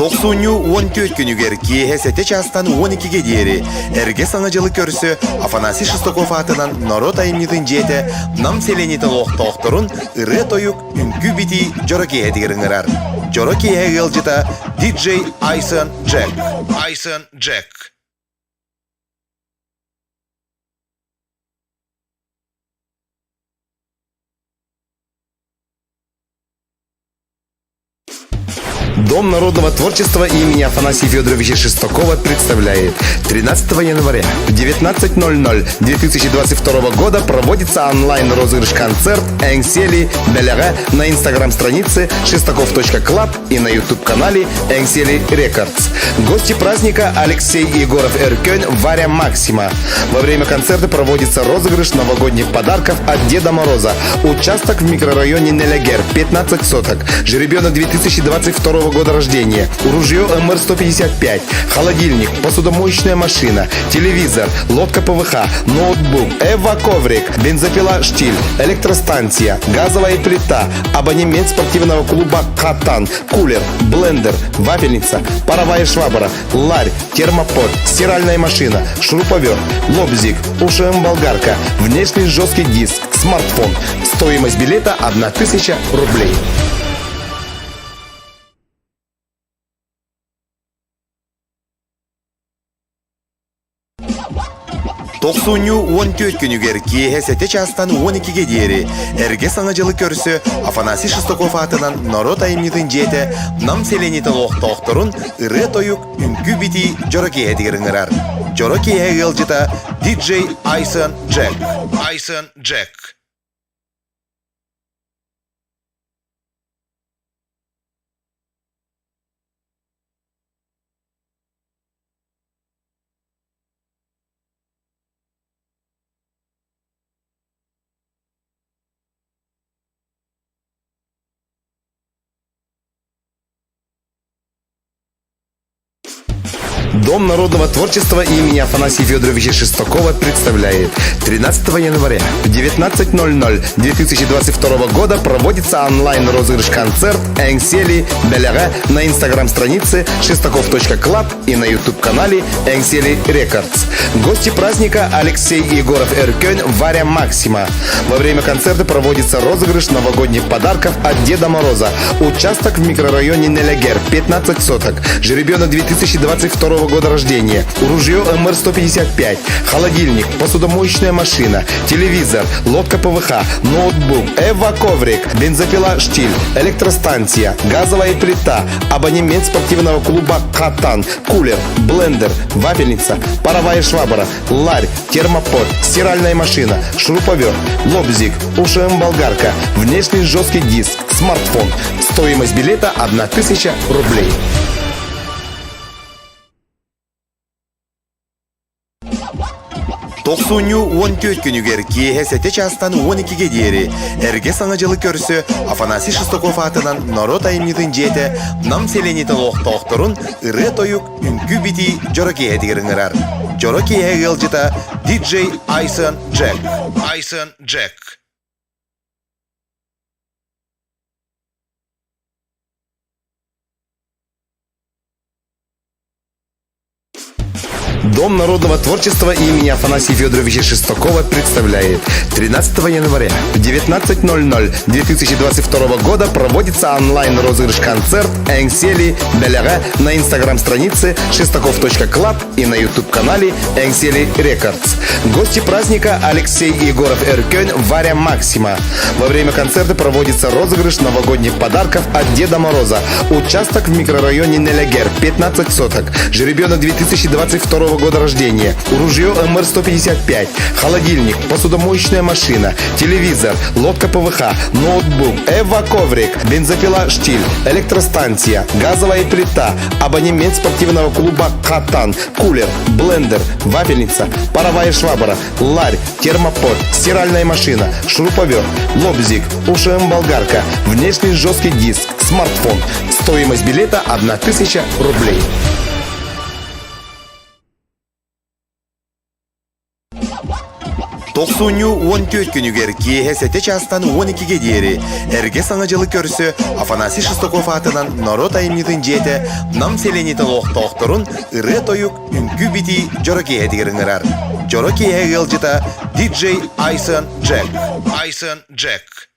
Тохсунньу 14 күнүгэр киэһэ 7 чаастан 12-гэ диэри эргэ Саҥа дьылы көрсө Афанасий Шестаков аатынан норуот айымньытын дьиэтэ Нам сэлиэнньэтин олохтоохторун ырыа-тойук, үҥкүү-битии дьоро киэһэтигэр ыҥырар. Дьоро киэһэ ыалдьыта диджей Айсон Джек. Айсон Джек. Дом народного творчества имени Афанасия Федоровича Шестакова представляет 13 января в 19.00 2022 года проводится онлайн-розыгрыш-концерт Эҥсиэли бэлэҕэ на инстаграм-странице шестаков.клаб и на YouTube-канале Эҥсиэли Рекордс. Гости праздника Алексей Егоров Эркөн, Варя Максима. Во время концерта проводится розыгрыш новогодних подарков от Деда Мороза. Участок в микрорайоне Нелегер, 15 соток. Жеребенок 2022 года рождения. Ружье МР-155, холодильник, посудомоечная машина, телевизор, лодка ПВХ, ноутбук, эва-коврик, бензопила «Штиль», электростанция, газовая плита, абонемент спортивного клуба «Катан», кулер, блендер, вафельница, паровая швабра, ларь, термопод, стиральная машина, шуруповерт, лобзик, УШМ-болгарка, внешний жесткий диск, смартфон. Стоимость билета 1000 рублей. Тохсунньу 14 күнүгэр киэһэ 7 чаастан 12-гэ диэри эргэ Саҥа дьылы көрсө Афанасий Шестаков аатынан норуот айымньытын дьиэтэ Нам сэлиэнньэтин олохтоохторун ырыа-тойук, үҥкүү-битии дьоро киэһэтигэр ыҥырар. Дьоро киэһэ ыалдьыта диджей Айсон Джек. Айсон Джек. Дом народного творчества имени Афанасия Федоровича Шестакова представляет 13 января в 19.00 2022 года проводится онлайн-розыгрыш-концерт Эҥсиэли бэлэҕэ на инстаграм-странице шестаков.клаб и на YouTube-канале Эҥсиэли Рекордс. Гости праздника Алексей Егоров Эркөн, Варя Максима. Во время концерта проводится розыгрыш новогодних подарков от Деда Мороза. Участок в микрорайоне Нелегер, 15 соток. Жеребенок 2022 года рождения. Ружье МР-155, холодильник, посудомоечная машина, телевизор, лодка ПВХ, ноутбук, эва-коврик, бензопила «Штиль», электростанция, газовая плита, абонемент спортивного клуба «Катан», кулер, блендер, вафельница, паровая швабра, ларь, термопод, стиральная машина, шуруповерт, лобзик, УШМ-болгарка, внешний жесткий диск, смартфон. Стоимость билета 1000 рублей. Тохсунньу 14 күнүгэр киэһэ 7 чаастан 12-гэ диэри эргэ Саҥа дьылы көрсө Афанасий Шестаков аатынан норуот айымньытын дьиэтэ Нам сэлиэнньэтин олохтоохторун ырыа-тойук, үҥкүү-битии дьоро киэһэтигэр ыҥырар. Дьоро киэһэ ыалдьыта диджей Айсон Джек. Айсон Джек. Дом народного творчества имени Афанасия Федоровича Шестакова представляет 13 января в 19.00 2022 года проводится онлайн-розыгрыш-концерт Эҥсиэли бэлэҕэ на инстаграм-странице шестаков.клаб и на YouTube-канале Эҥсиэли Рекордс. Гости праздника Алексей Егоров Эркөн, Варя Максима. Во время концерта проводится розыгрыш новогодних подарков от Деда Мороза. Участок в микрорайоне Нелегер, 15 соток. Жеребенок 2022 года рождения. Ружье МР-155, холодильник, посудомоечная машина, телевизор, лодка ПВХ, ноутбук, эва-коврик, бензопила «Штиль», электростанция, газовая плита, абонемент спортивного клуба «Катан», кулер, блендер, вафельница, паровая швабра, ларь, термопод, стиральная машина, шуруповерт, лобзик, УШМ-болгарка, внешний жесткий диск, смартфон. Стоимость билета 1000 рублей. Тохсунньу 14 күнүгэр киэһэ 7 чаастан 12-гэ диэри эргэ Саҥа дьылы көрсө Афанасий Шестаков аатынан норуот айымньытын дьиэтэ Нам сэлиэнньэтин олохтоохторун ырыа-тойук, үҥкүү-битии дьоро киэһэтигэр ыҥырар. Дьоро киэһэ ыалдьыта диджей Айсон Джек. Айсон Джек.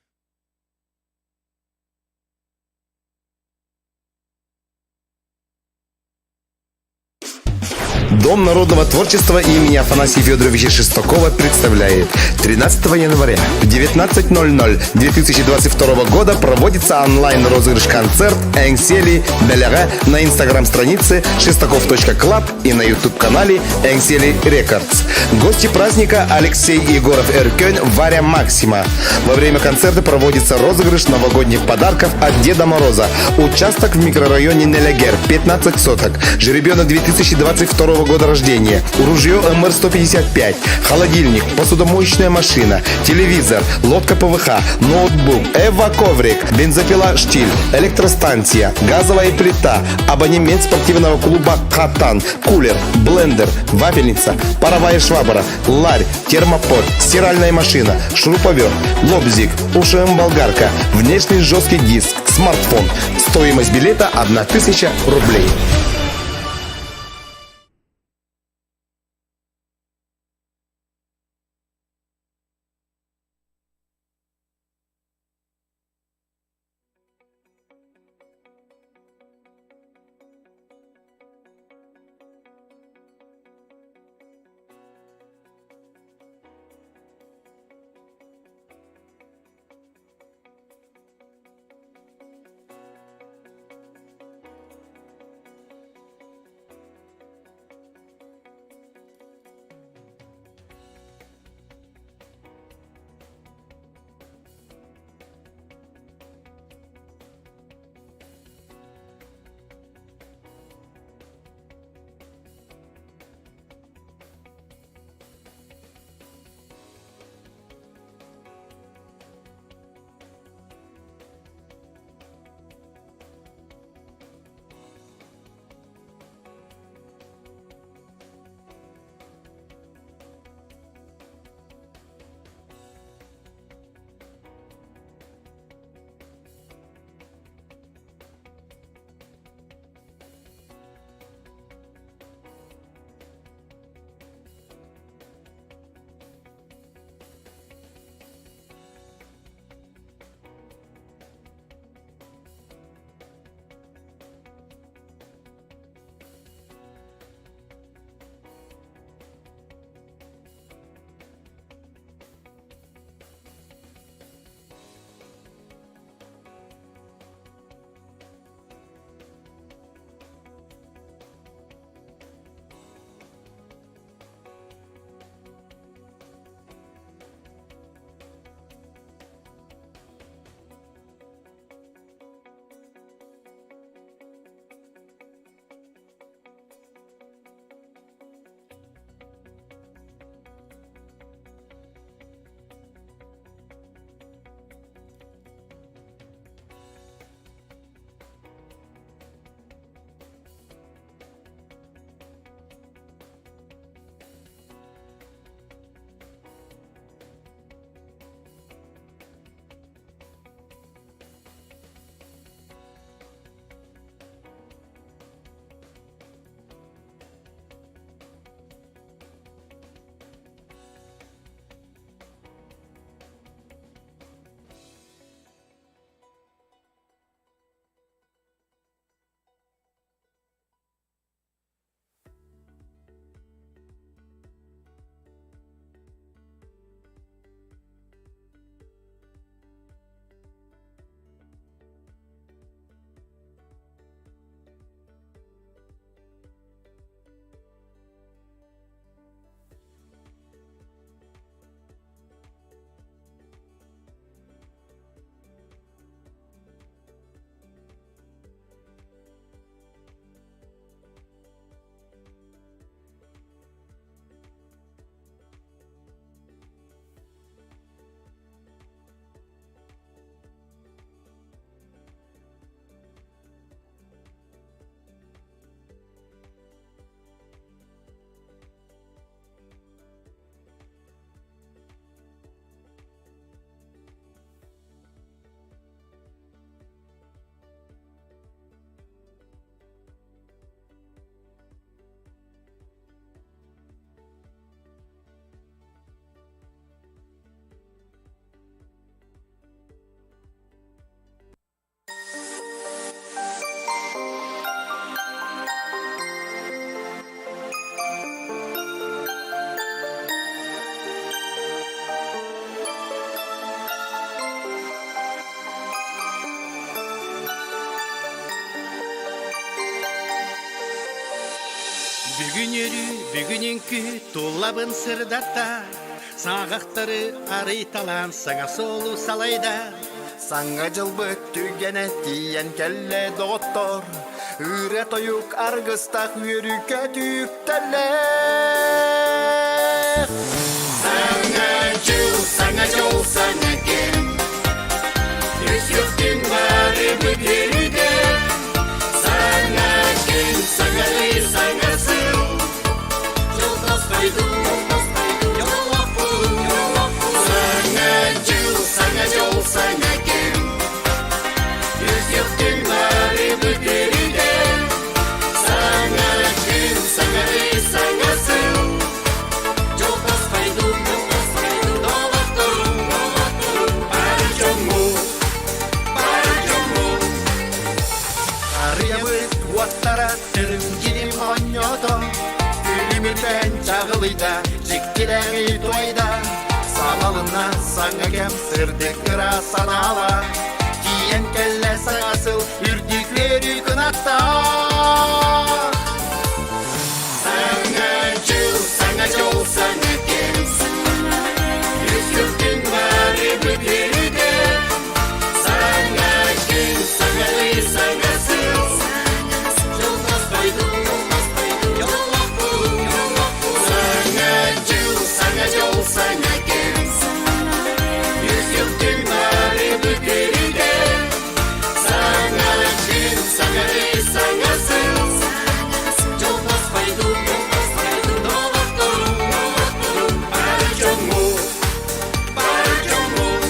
Дом народного творчества имени Афанасия Федоровича Шестакова представляет 13 января в 19.00 2022 года проводится онлайн-розыгрыш-концерт «Эҥсиэли бэлэҕэ» на инстаграм-странице шестаков.клаб и на YouTube-канале «Эҥсиэли Рекордс». Гости праздника Алексей Егоров Эркен, Варя Максима. Во время концерта проводится розыгрыш новогодних подарков от Деда Мороза. Участок в микрорайоне Нелегер, 15 соток. Жеребенок 2022 года рождения. Ружье МР-155, холодильник, посудомоечная машина, телевизор, лодка ПВХ, ноутбук, эва-коврик, бензопила «Штиль», электростанция, газовая плита, абонемент спортивного клуба «Катан», кулер, блендер, вафельница, паровая швабра, ларь, термопод, стиральная машина, шуруповерт, лобзик, УШМ-болгарка, внешний жесткий диск, смартфон. Стоимость билета 1000 рублей. Бүгүн өрүү, бүгүн үҥкүү тулабын сырдатта, Сааҕахтары арыйталаан саҥа суолу салайда. Саҥа дьылбыт түгэнэ тиийэн кэллэ доҕоттор, Ырыа тойук аргыстаах үөрүүкэ түүктэллэ. Саҥа дьыл, саҥа дьол, саҥа кэм, Үсүөхтүн бары бүтүрүдэ. Саҥа күн, саҥа ый, саҥа сыл, Дьол дьоллоох буолуу. Саҥа дьыл, саҥа дьол, саҥа кэм, Үсүөхтүн бары бүтүрүдэ. Саҥа күн, саҥа ый, саҥа сыл, Дьол тосхойдун, доҕотторум, бары дьоммут, бары дьоммут. Арыйабыт уоттара түрүм-дьирим оонньоото, Күлүмүрбээн чаҕылыйда, дьиктилээҕи туойда, Салалына саҥа кэм сырдык ыра санаала, Тиийэн кэллэ саҥа сыл үрдүк үөрүү кынаттаах. Саҥа дьыл, саҥа дьол, саҥа кэм, Үсүктүн бары бүтүрүдэ. Саҥа күн, саҥа ый, саҥа сыл, Дьол тосхойдун, дьоллоох буолуу. Саҥа дьыл, саҥа дьол, саҥа кэм, Үсүктүн бары бүтүрүдэ. Саҥа күн, саҥа ый, саҥа сыл, Дьол тосхойдун, доҕотторум, бары дьоммут, бары дьоммут.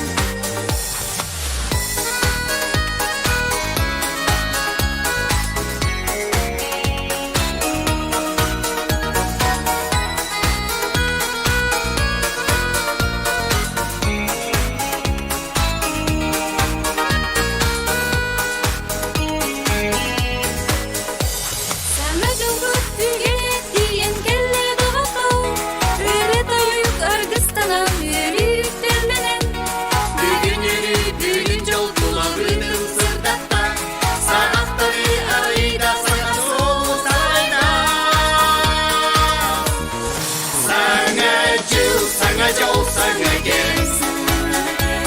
Саҥа дьылбыт түгэнэ тиийэн кэллэ доҕоттоор, Өрө тойук аргыстанан үөрүүттэрмэнэн. Бүгүн өрүү, бүгүн дьол тулабытын сырдатта, Саҕахтары арыйда саҥа суолу салайда. Саҥа дьыл, саҥа дьол, саҥа кэм,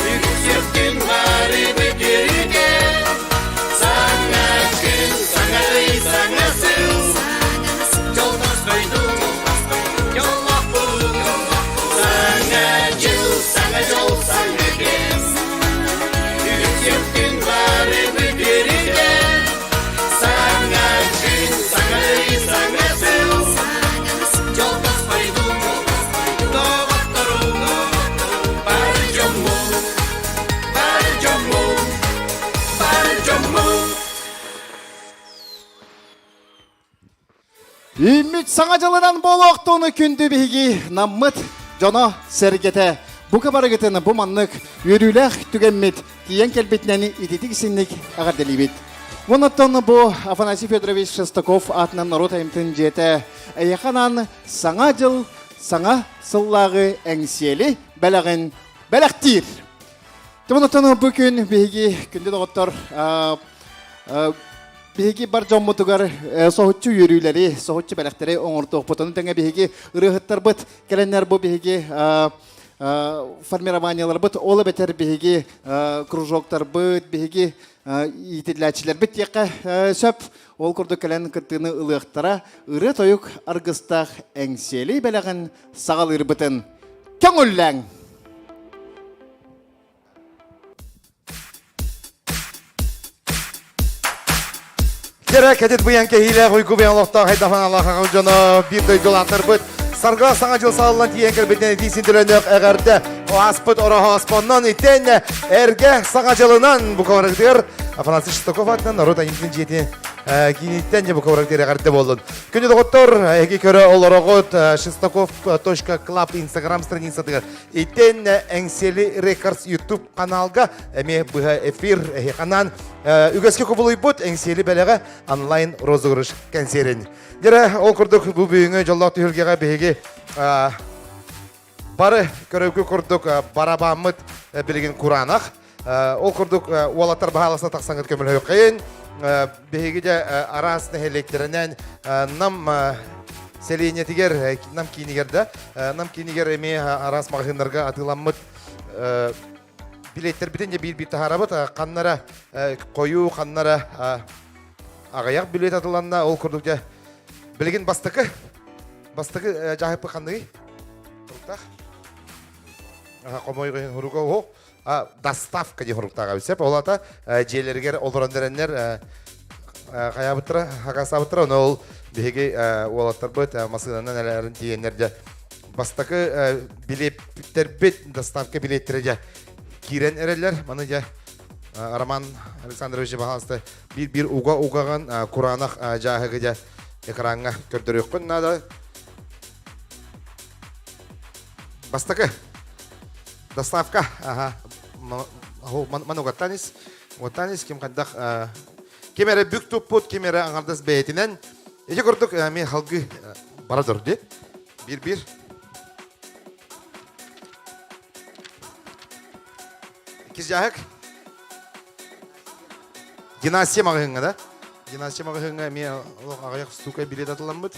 Үксүктүн бары бүтүрүгэ. Саҥа күн, саҥа ый, саҥа сыл, Дьол тосхойдун, дьоллоох буолун. Саҥа дьыл, саҥа дьол, саҥа кэм, Үксүктүн бары бүтүрүгэ. Саҥа күн, саҥа ый, саҥа сыл, Дьол тосхойдун, доҕотторум, бары дьоммут, бары дьоммут, бары дьоммут. Үүммүт саҥа дьылынан буолуохтууну күндү биһиги наммыт дьоно сэргэтэ. Бука барыгытын бу маннык үөрүүлээх түгэммит тиийэн кэлбитинэн ититик синник эҕэрдэлиибит. Оннуттан бу Афанасий Федорович Шестаков аатынан норуот айымтын дьиэтэ эйиэхэ анаан Саҥа дьыл саҥа сыллааҕы эҥсиэли бэлэҕин бэлэхтиир. Оннуттан бу күн биһиги күндү доҕоттор биһиги бар дьоммутугар соһуччу үөрүүлэри, соһуччу бэлэхтэри оҥортуохпутун тэҥэ биһиги ырыаһыттарбыт кэлэннэр бу биһиги формированиеларбыт ол эбэтэр биһиги кружоктарбыт, биһиги иитиллээччилэрбит диэххэ сөп. Ол курдук кэлэн кыттыыны ылыахтара ырыа-тойук аргыстаах эҥсиэли бэлэҕин саҕалыырбытын көҥүллээҥ! Кэрэ кэтит быйан кэһиилээх уйгу быйан олохтоох хайдахан аллахаҕын дьоно биир дойдулаахтарбыт сарга саҥа дьыл сааллан тиийэн кэлбитинэн итии синтөлөнөх эҕэрдэ ааспыт ороһооспоннон итиэннэ эргэ саҥа дьылынан букабарыгытыгар Афанасий Шестаков атынан норуот айымньытын дьиэтин кииниттэн дьэ букабарыгытыгар эҕэрдэ буоллун. Күнү доҕоттор, эһиги көрө олороҕут шестаков.club инстаграм страницатыгар Итиэннэ Эҥсиэли Рекордс YouTube каналга эмиэ быһа эфир эһиэханан үгэскэ кубулуйбут Эҥсиэли бэлэҕэ онлайн розыгрыш кэнсиэрин. Дьэрэ, ол курдук бу бүгүҥҥү дьоллоох түһүлгэҕэ биһиги бары көрөкү курдук барабаммыт билигин кураанах. Ол курдук уолаттар баһааласта тахсаҥҥыт көмөлөһүөххэйин. Биһиги дьэ араас нэһилиэктэринэн нам. сэлиэнньэтигэр, Нам киинигэр да, Нам киинигэр эмиэ араас маҕаһыыннарга атыыламмыт билиэттэрбитин дьэ биир-биир таһаарабыт. Ханнара хойуу, ханнара аҕыйах билиэт атыланна. Ол курдук дьэ билигин бастакы бастакы дьаһыппы ханныгый? Туруктаах. Хомойго хуруга оһох доставка диэн хоруктаах эбит сөп. Ол аата дьиэлэригэр олорон эрэннэр хайаабыттара, хакасаабыттара. Ону ол биһиги уолаттарбыт массыынанан элээрин тиийэннэр дьэ бастакы билиэттэрбит, доставка билиэттэрэ дьэ киирэн эрэллэр. Маны дьэ Роман Александрович баһаалыста биир-биир уга-угаҕын кураанах дьааһыгы дьэ экраҥҥа көрдөрүөххүн наада. Бастакы доставка аха манугаттан ис уоттан ис ким хайдах ким эрэ бүк туппут ким эрэ аҥардас бэйэтинэн ити курдук эмиэ халгы бара турду биир-биир иккис дьааһык династия маҕаһыыҥҥа да династия маҕаһыыҥҥа эмиэ олох аҕыйах штука билиэт атыламмыт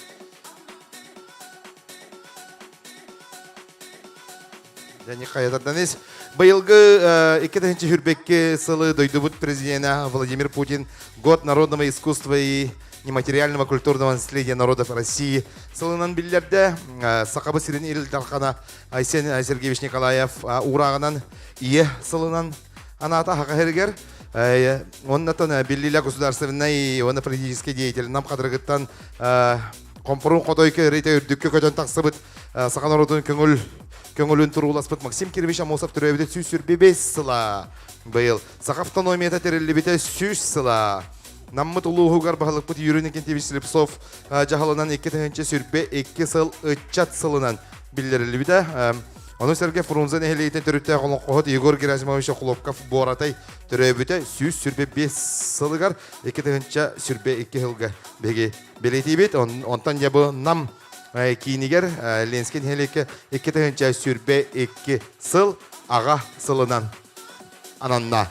Быйылгы 2022 сылы дойдубут президенэ Владимир Путин Год народного искусства и нематериального культурного наследия народов России сылынан биллэрдэ. Сахабы сирин Ил Дархана Айсен Сергеевич Николаев уурааҕынан Ийэ сылынан анаата Саха сиригэр. Оннотон биллиилээх государственнай уонна политическай деятель Нам Хатырыгыттан Хомпорун хотойко өрүтэ үрдүккэ көтөн тахсыбыт саха норуотун көҥүл көҥүлүн турууласпыт Максим Кирович Аммосов төрөөбүтэ 125 сыла. Быйыл саха автономията тэриллибитэ 100 сыла. Наммыт улууһугар баһылыкпыт Юрий Никитич Слепцов дьаһалынан 2022 сыл ыччат сылынан биллэриллибитэ. Ону сэргэ Фрунзе нэһилиэгиттэн төрүттээх олоҥхоһут Егор Герасимович Охлопков Буоратай төрөөбүтэ 125 сылыгар 2022 сылга биһиги Бэлиэтиибит, онтон дьэ бу Нам киинигэр Ленскэй нэһилиэккэ 2022 сыл аҕа сылынан ананна.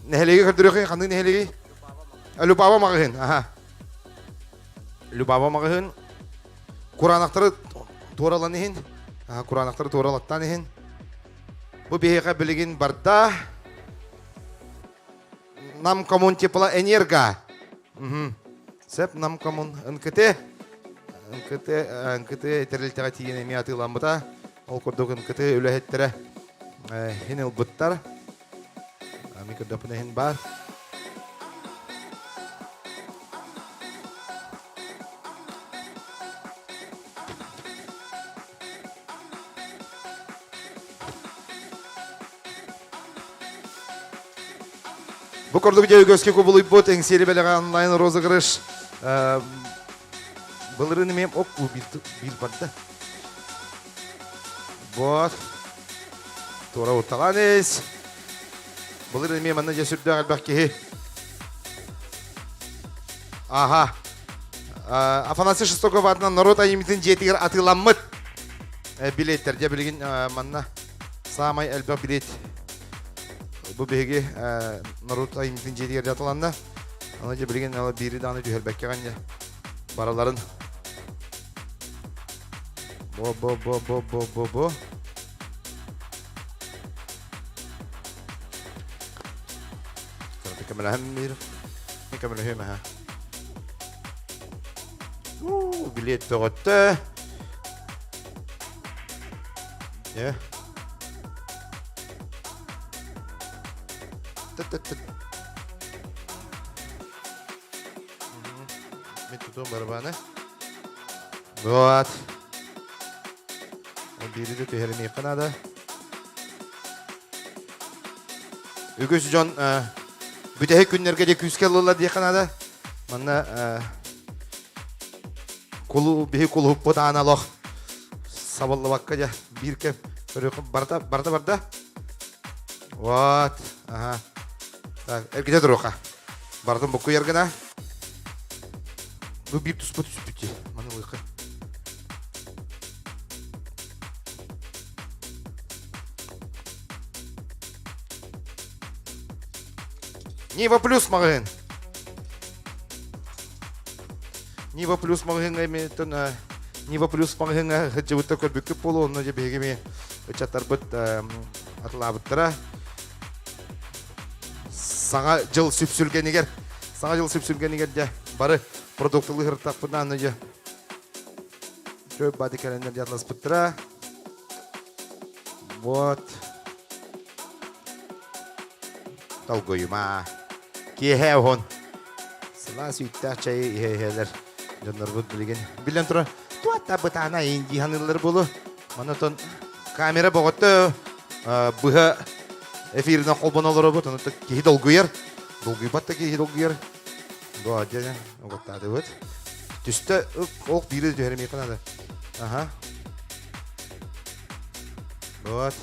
Нэһилиэги көрдөрүөххэ ханнык нэһилиэгий? Любава маҕаһыын. Аха. Любава маҕаһыын. Кураанахтары туоралан иһин. Аха, кураанахтары туоралаттаан иһин. Бу биһиэхэ билигин барда. Намкоммун теплоэнерго. Сөп Намкоммун НКТ. НКТ НКТ тэрилтэҕэ тиийэн эмиэ атыыламмыта. Ол курдук НКТ үлэһиттэрэ иһин ылбыттар. Мин көрдөхпүнэ иһин баар. Бу курдук дьэ үгэскэ кубулуйбут Эҥсиэли бэлэҕэ онлайн розыгрыш былырыын эмиэ оп биир барда. Вот. Туора утталаан ис. Былырыын эмиэ манна дьэ сүрдээх элбэх киһи. Аха. Афанасий Шестоков аатынан норуот айымньытын дьиэтигэр атыыламмыт билиэттэр. Дьэ билигин манна саамай элбэх билиэт бу биһиги норуот айымньытын дьиэтигэр дьаталанна. Аны дьэ билигин биири даҕаны түһэрбэккэ дьэ бараларын бо бо бо бо бо бо бо Көмөлөһөм биир. Көмөлөһүөм аха. Билиэт бөҕөттө. Э. Тыт-тыт-тыт. Мен тутуом барабаны. Вот. Биири да түһэримиэххэ наада. Үгүс дьон бүтэһик күннэргэ де күүскэ ыллылар диэххэ наада. Манна кулу биһи кулуһуппут аана олох сабыллыбакка дьэ биир кэм барда барда барда. Вот. Ага. Так, эргитэ туруоха. Бардым буккуйар гына. Бу биир туспа түспүт дии. Маны ылыахха. Нива плюс маҕаһыын. Нива плюс маҕаһыыҥҥа эмиэтин Нива плюс маҕаһыыҥҥа сылдьыбытта көрбүккүт буолуо, онно дьэ биһиги эмиэ ыччаттарбыт атылаабыттара. Саҥа дьыл сүпсүлгэнигэр, саҥа дьыл сүпсүлгэнигэр дьэ бары продуктылыы сырыттахпытына аны дьэ чөй бады кэлэннэр дьэ атласпыттара. Вот. Долгуйума. Киэһэ уһун. Сылаас үүттээх чайы иһэ-иһэлэр дьоннорбут билигин. Билэн турар, туата бытаана иин дии саныыллар буолу. Онон камера боҕотто быһа эфиринэн холбоно олоробут. Онон киһи долгуйар. Долгуйбат да киһи долгуйар. Бу дьэ угуттаатыбыт. Түстэ ох биири түһэримиэххэ наада. Аха. Вот.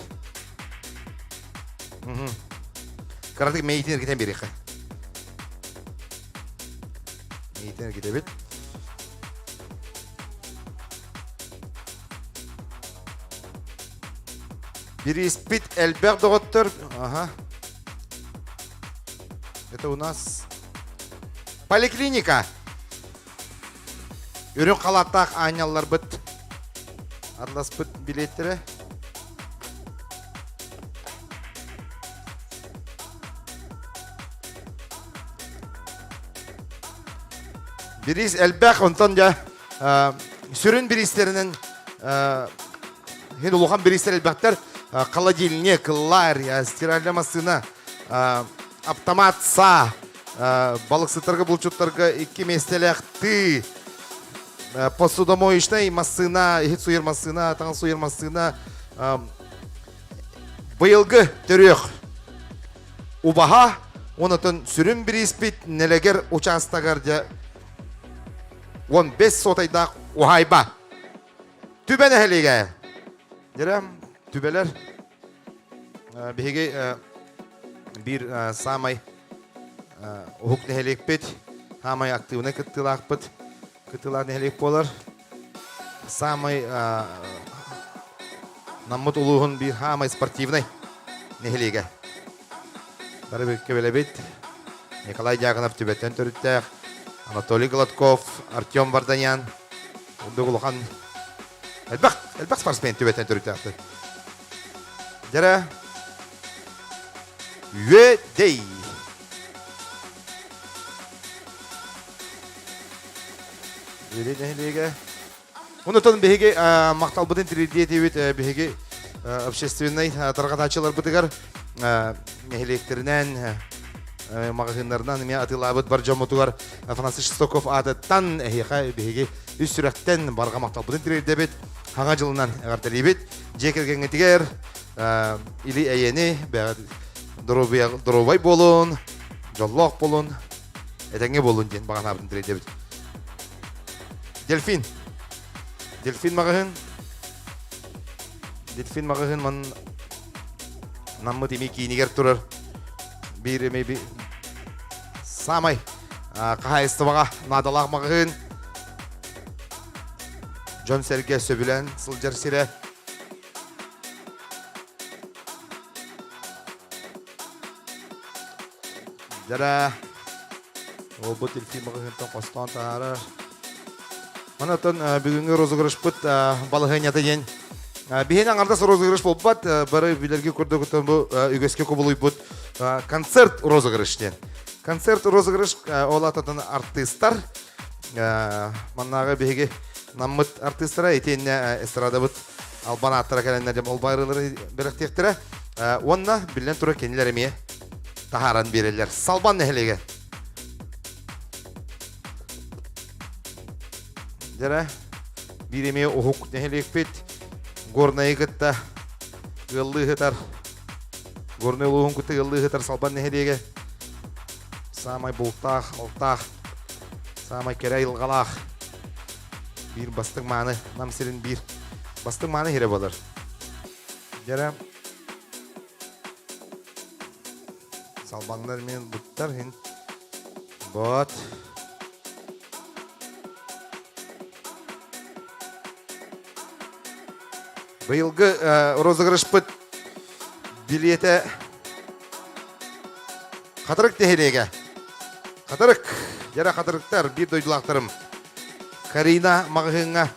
Угу. Кыратык мэйитин эргитэн биэриэххэ. Мэйитин эргитэбит. Бирииспит элбэх доҕоттор. Ага. Это у нас поликлиника. Үрүҥ халааттаах аанньалларбыт арласпыт билиэттэрэ. Бириис элбэх, онтон дьэ сүрүн бириистэринэн улахан бириистэр элбэхтэр. Холодильник, ларь, стиральная массыына, автомат саа, балыксыттарга, булчуттарга икки миэстэлээх тыы, посудомоечнай массыына, иһит сууйар массыына, таҥас сууйар массыына, быйылгы төрүөх убаһа, онотон сүрүн бирииспит Нэлэгэр учаастагар дьэ 15 сотайдаах уһаайба. Түбэ нэһилиэгэ. Дьэрэ, түбэлэр биһиги биир саамай уһук нэһилиэкпит, саамай актыыбынай кыттыылаахпыт, кыттыылаах нэһилиэк буолар. Саамай Наммыт улууһун биир саамай спортивнай нэһилиэгэ. Бары бэркэ билэбит. Николай Дьяконов Түбэттэн төрүттээх, Анатолий Гладков, Артем Варданян курдук улахан элбэх элбэх спортсмен Түбэттэн төрүттээхтэр. Дьэрэ Үөдэй. Үөдэй нэһилиэгэ. Онутан биһиги махталбытын тириэрдиэ биһиги общественнай тарҕатааччыларбытыгар нэһилиэктэринэн маҕаһыыннарынан эмиэ атыылаабыт бар дьоммутугар Афанасий Шестаков аатыттан эһиэхэ биһиги үс сүрэхтэн барҕа махталбытын тириэрдэбит. Хаҥа дьылынан эҕэрдэлиибит. Дьиэ кэргэҥҥитигэр или эйэни, доруобуйа буолун, дьоллоох буолун, этэҥҥэ буолун диэн баҕанаабытын тириэрдэбит. Дельфин. Дельфин маҕаһыын. Дельфин маҕаһыын ман наммыт ими киинигэр турар биир эми самай хаһаайыстыбаҕа наадалаах маҕаһыын. Дьон-сэргэ сөбүлээн сылдьар сирэ. Дьара Уолбут Дельфин маҕаһыынтан хостоон таһаарар. Манатан бүгүҥҥү розыгрышпыт балаһыанньата диэн биһиэн аҥардас розыгрыш буолбат, бары билэргэ курдук бу үгэскэ кубулуйбут концерт розыгрыш диэн. Концерт розыгрыш ол ататын артыыстар маннааҕы биһиги наммыт артыыстара итиэннэ эстрадабыт албан ааттара кэлэннэр дьэ ол байрылары бэлэхтиэхтэрэ уонна биллэн турар кинилэр эмиэ таһааран биэрэллэр. Салбан нэһилиэгэ. Дьэрэ, биир эмиэ уһук нэһилиэкпит Горнайы кытта ыаллыы сытар Горнай улууһун кытта ыаллыы сытар Салбан нэһилиэгэ саамай бултаах, алтаах, саамай кэрэ айылҕалаах биир бастыҥ мааны Нам сирин биир бастыҥ мааны сирэ буолар. Дьэрэ, Салбаҥнар мин буттар хин. Вот. Быйылгы розыгрышпыт билиэтэ Хатырык нэһилиэгэ. Хатырык, дьэрэ хатырыктар, биир дойдулаахтарым. Карина маҕаһыыҥҥа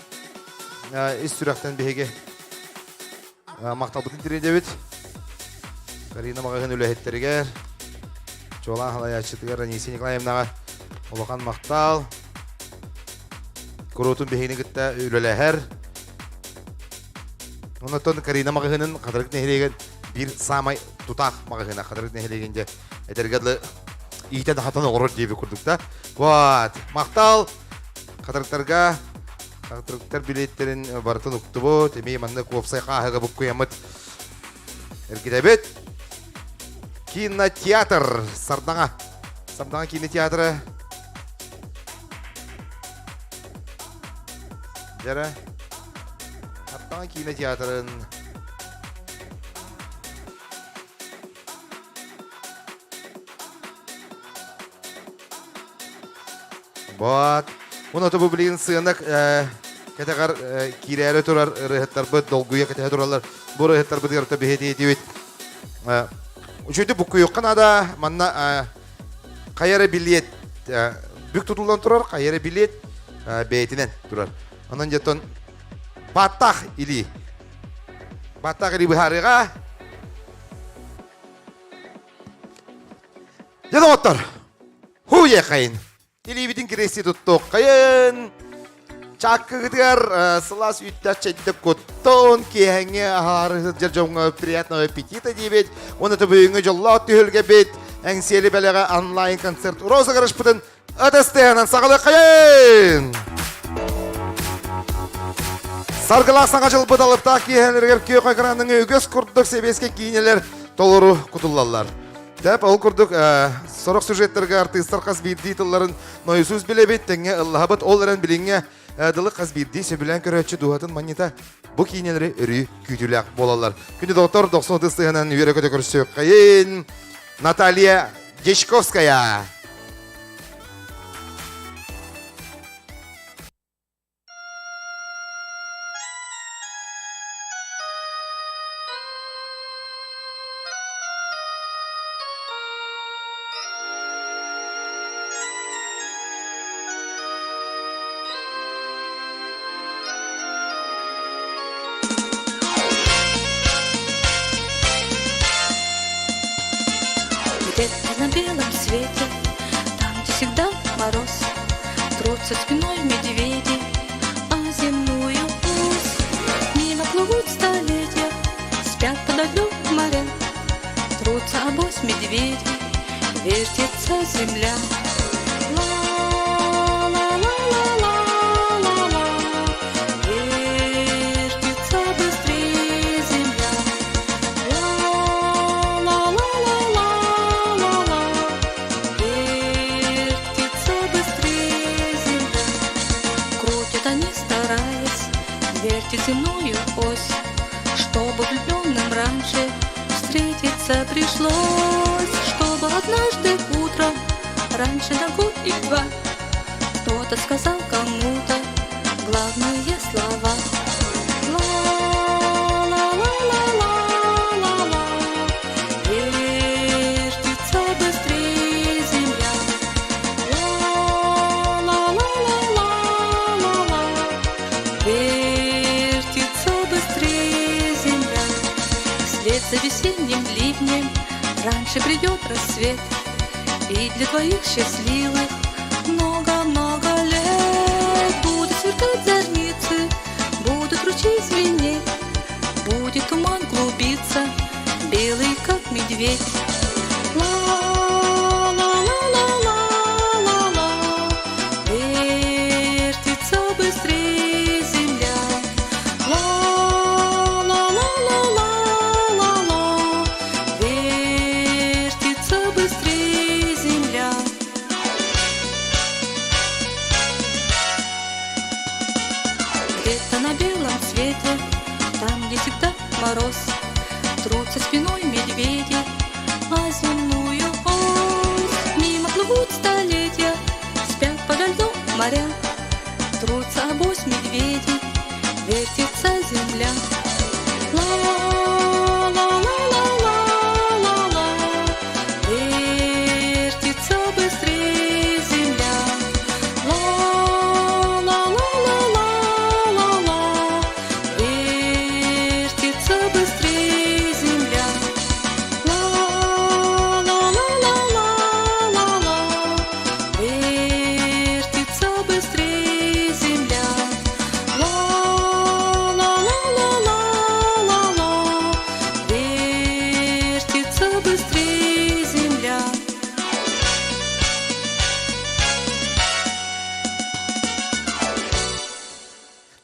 ис сүрэхтэн биһиги махталбытын тириэрдэбит. Карина маҕаһыын үлэһиттэригэр, чуолаан халайааччытыгар Анисия Николаевнаҕа улахан махтал. Куруутун биһигини кытта үлэлэһэр. Онтон Карина маҕаһыынын Хатырык нэһилиэгин биир саамай тутаах маҕаһыына Хатырык нэһилиэгин дьэ этэргэ дылы иитэн-аһатан олорор диэбит курдук да. Вот. Махтал Хатырыктарга Хатырыктар билиэттэрин барытын уктубут. Эмиэ маннык уопсай хааһыга буккуйаммыт эргитэбит. Кинотеатр Сардаҥа. Сардаҥа кинотеатра. Дьэрэ. Сардаҥа кинотеатрын Бат. Уна бу билигин сыанак кэтэҕэр киирээри турар ырыаһыттарбыт долгуйа кэтэһэ тураллар. Бу ырыаһыттарбытыгар биһиэтиэтибит. Үчүгэй буккуйуохха наада. Манна хайа эрэ билиэт бүк тутуллан турар, хайа эрэ билиэт бэйэтинэн турар. Онон дьоттон баттах илии. Баттах илии быһаарыаҕа. Дьэ доҕоттор, Һуу-йэхэйин! Илиибитин кириэстии туттуоххайын! Чааккыгытыгар сылаас үүттээх чэйдэ куттун, киэһэҥҥи аһаары сылдьар дьоҥҥо приятного аппетита диибит. Уонна бүгүҥҥү дьоллоох түһүлгэбит Эҥсиэли бэлэҕэ онлайн-концерт розыгрышпытын ытыс тыаһынан саҕалыаххайын! Саргылаах саҥа дьылбыт алыптаах киэһэлэригэр күөх экраныҥ үгэс курдук сэбиэскэй киинэлэр толору кутуллаллар. Тэп ол курдук сорох сюжеттарга артыыстар хас биирдии тылларын нойусуус билэбит, тэҥҥэ ыллаһабыт, ол эрэн билиҥҥэ дылы хас биирдии сөбүлээн көрөөччү дууһатын манньыта бу киинэлэри өрүү күүтүүлээх буолаллар. Күндү доҕоттор, дохсун ытыс тыаһынан үөрэ-көтө көрсүөххэйин! Наталья Дьячковская! Где-то на белом свете, там, где всегда мороз, Трутся спиной медведи, а земную ось. Мимо плывут столетия, спят подо льдом моря, Трутся обоз медведи, вертится земля. Ла-ла-ла-ла-ла-ла-ла, вертится быстрее земля. Ла-ла-ла-ла-ла-ла-ла, вертится быстрее земля. Крутят они, стараясь, вертит земную ось, Чтобы влюбленным раньше встретиться пришлось, Чтобы однажды утром, раньше на год и два, Кто-то сказал кому-то главные слова. Ла-ла-ла-ла-ла-ла-ла, вертится быстрее земля. Ла-ла-ла-ла-ла-ла-ла, вертится быстрее земля. Вслед за весенним ливнем раньше придет рассвет, И для твоих счастливых много-много лет Будут сверкать зорницы, будут ручьи звенеть, Будет туман клубиться, белый как медведь. Ла-ла-ла-ла-ла-ла-ла, вертится быстрее земля. Ла-ла-ла-ла-ла-ла-ла, вертится быстрее земля. Где-то на белом свете, там, где всегда мороз, Трутся спиной медведи, а земную ось. Мимо плывут столетия, спят подо льдом моря, Трутся обоз медведи, вертится земля. Ла-ла-ла-ла-ла-ла-ла, вертится быстрее земля. Ла-ла-ла-ла-ла-ла-ла,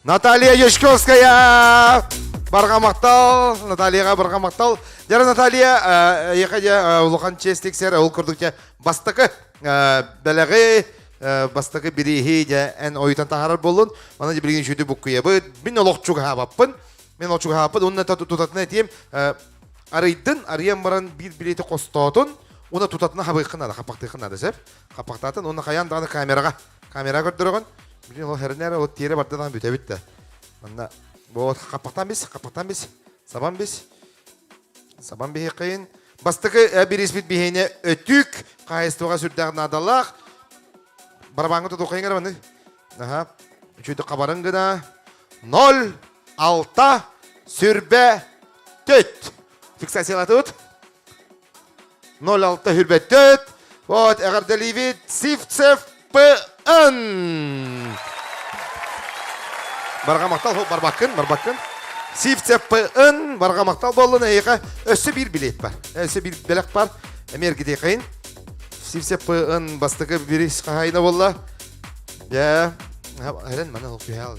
Наталья Ешковская! Барҕа махтал, Натальяға барҕа махтал. Дьэ, Наталья, эйиэхэ дьэ улахан честь тиксэр, ол курдук дьэ бастакы бэлэҕи, бастакы бирииһи дьэ эн ойутан таһаарар буоллун. Манна дьэ билигин үчүгэй буккуйабыт. Мин олох чугаһаабаппын. Мин олох чугаһаабаппын. Уонна тутатына этиэм, арыйдын, арыйан баран биир билиэти хостоотун, уонна тутатына хабыаххын наада, хаппахтыаххын наада, сөп? Хаппахтаатын, уонна хайаан даҕаны камераҕа Камера көрдөрөҕүн. Билин ол хэринээр ол тиэрэ барда даҕаны бүтэбит да. Манна вот хаппахтан бис, хаппахтан бис, сабан бис. Сабан биһиэххин. Бастакы бириспит биһиэнэ өтүк хаһайыстыбаҕа сүрдээх наадалаах. Барабааҥҥа тутуоххайын эрэ маны. Аха. Үчүгэй хабарын гына. 0 6 сүрбэ төт. Фиксациялатыбыт. 06 хүрбэттөт. Вот, эҕэрдэлиибит Сивцев П.Н. Барҕа махтал, барбаккын, барбаккын. Сивцев П.Н. Барҕа махтал буоллун эйиэхэ өссө биир билиэт бар. Өссө биир бэлэх бар. Эмиэ эргитиэхэйин. Сивцев П.Н. бастакы бирис хаһайына буолла. Дьэ, эрэн маны ол түһээл.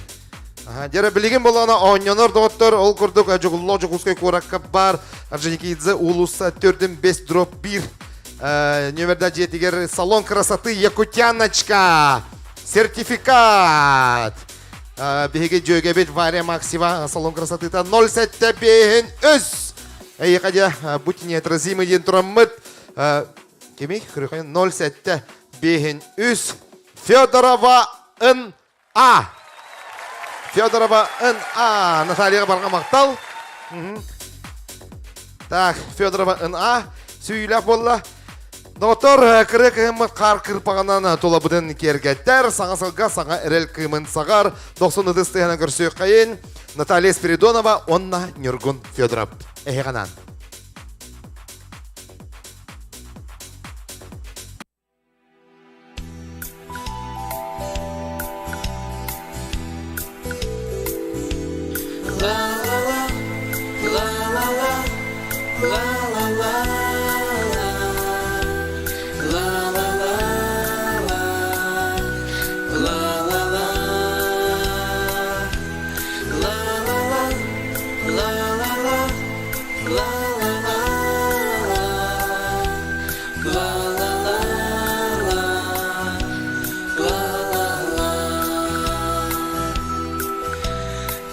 Дьэ, билигин буоллаҕына оонньонор доҕоттор, ол курдук Дьугуллоо Дьокуускай куоракка баар Орджоникидзе уулусса төрдүн бес дроп биир нөмерда дьиэтигэр салон красоты Якутяночка сертификат. Биһиги дьүөгэбит Варя Максима салон красотыта 07 бэһин үс. Эйиэхэ дьэ будь неотразимый диэн тураммыт. Кими? 07 бэһин үс. Федорова Н. А. Федорова Н.А. Натальяға барға мақтал. Так, Федорова Н.А. Сүйіләк болла. Доктор, кыры кыһыммыт қар кырпағынан тулабытын кергеттер, саҥа сылга саҥа эрэл кыымын саҕар, 90 ытыс тыһынан көрсүөххэйин Наталья Спиридонова, онна Нюргун Федоров. Эһиҕанан.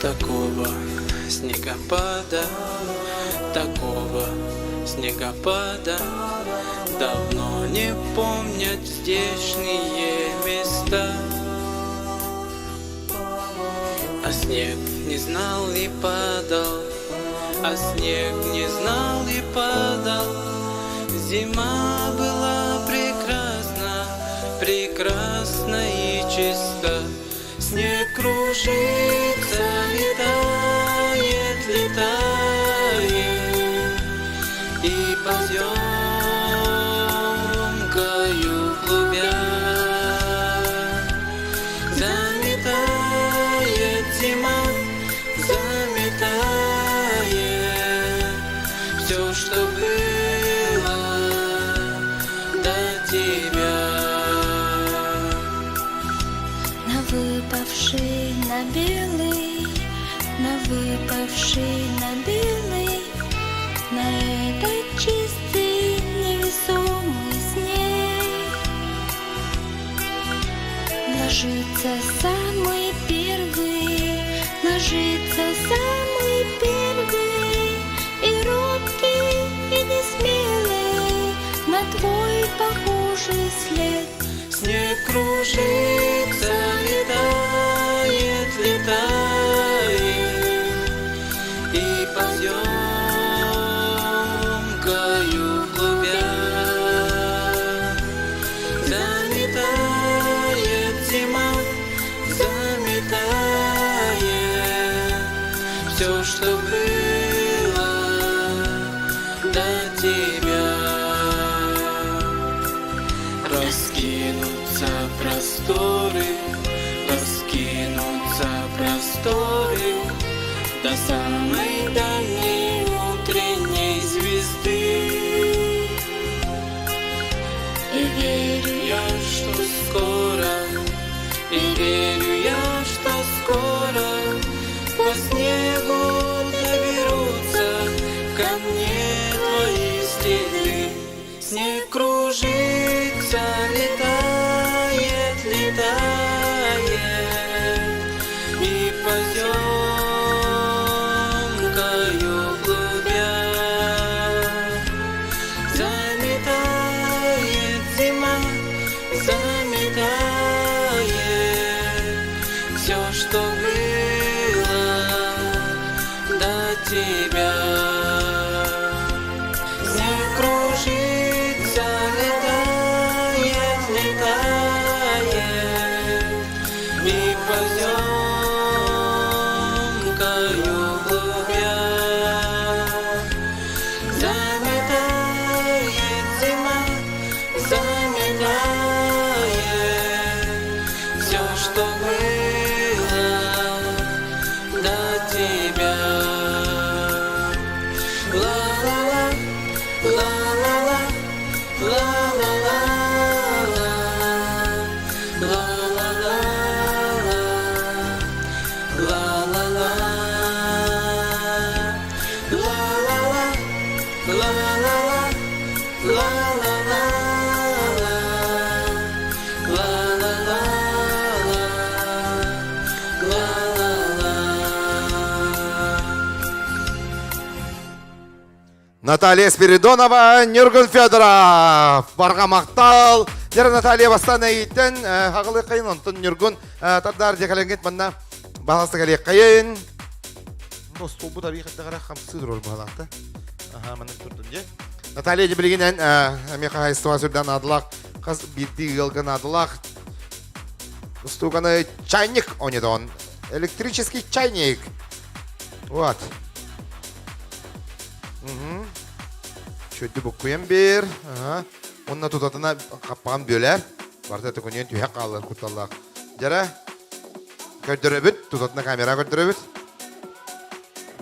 Такого снегопада, такого снегопада Давно не помнят здешние места. А снег не знал и падал, а снег не знал и падал. Зима была прекрасна, прекрасна и чиста. Снег кружится, летает, летает И поземкою клубя Заметает зима, заметает Все, что было до тебя. На выпавший, на белый, на выпавший, на белый, на этот чистый невесомый снег Ложится самый первый, ложится самый первый И робкий, и несмелый на твой похожий след. Снег кружится, летает, летает И поземкою клубя Заметает зима, заметает Все, что было до тебя. Раскинутся просторы, раскинутся просторы До самой дальней утренней звезды. И верю я, что скоро, и верю я, что скоро. Снег кружится, летает, летает, И поземкою клубя Заметает зима, заметает Все, что было до тебя. Снег кружится, летает, летает, И поземкою клубя Заметает зима, заметает Все, что было до тебя. Ла-ла-ла, ла-ла-ла, ла-ла-ла-ла, ла-ла-ла-ла, ла-ла-ла, ла-ла-ла, ла-ла-ла, ла-ла-ла-ла, ла-ла-ла-ла, ла-ла-ла. Наталья Спиридонова, Нюргун Федоров, Барҕа махтал. Дьэ Наталья бастаан эйиттэн хаҕылыаххайын, онтон Нюргун тардар дьэкэлэҥҥит манна баһаласта кэлиэххэйин. Остуолбут арыы хаттаҕара хамсыы турар баһалаахта. Аха, маннык турдун дьэ. Наталья дьэ билигин эмиэ хаһаайыстыба сүрдээх наадалаах, хас биирдии ыалга наадалаах устууканы чайник онедон. Электрический чайник. Вот. Чөйдү буккуйан биэр. Онно тутатына хаппаҕын бүөлээр. Барыта төкүнүйэн түһэ хаалар кутталлаах. Дьара көрдөрөбүт, тутатына камера көрдөрөбүт.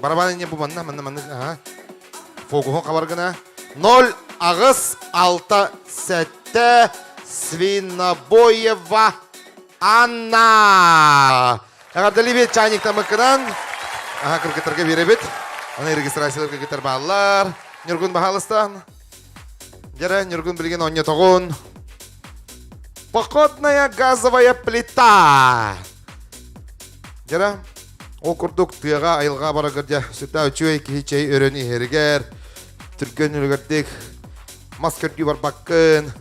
Барабан инне бу манна, манна, манна, аха. Фокуһу хабар гына. 0 аҕыс алта сэттэ Свинобоева Анна! Эҕэрдэлиибит чайниктаммыккынан. Аха кыргыттарга биэрэбит. Аны регистрациялар кыргыттар бааллар. Ньургун баһаалыстан. Дьэрэ, Ньургун билигин онньотоҕун. Походная газовая плита. Дьэрэ, ол курдук тыаҕа айылҕа барагыр дьэ сүрдээх үчүгэй киһи чэй өрөн иһэригэр түргэн үлүгэрдик мас көрдүү барбаккын.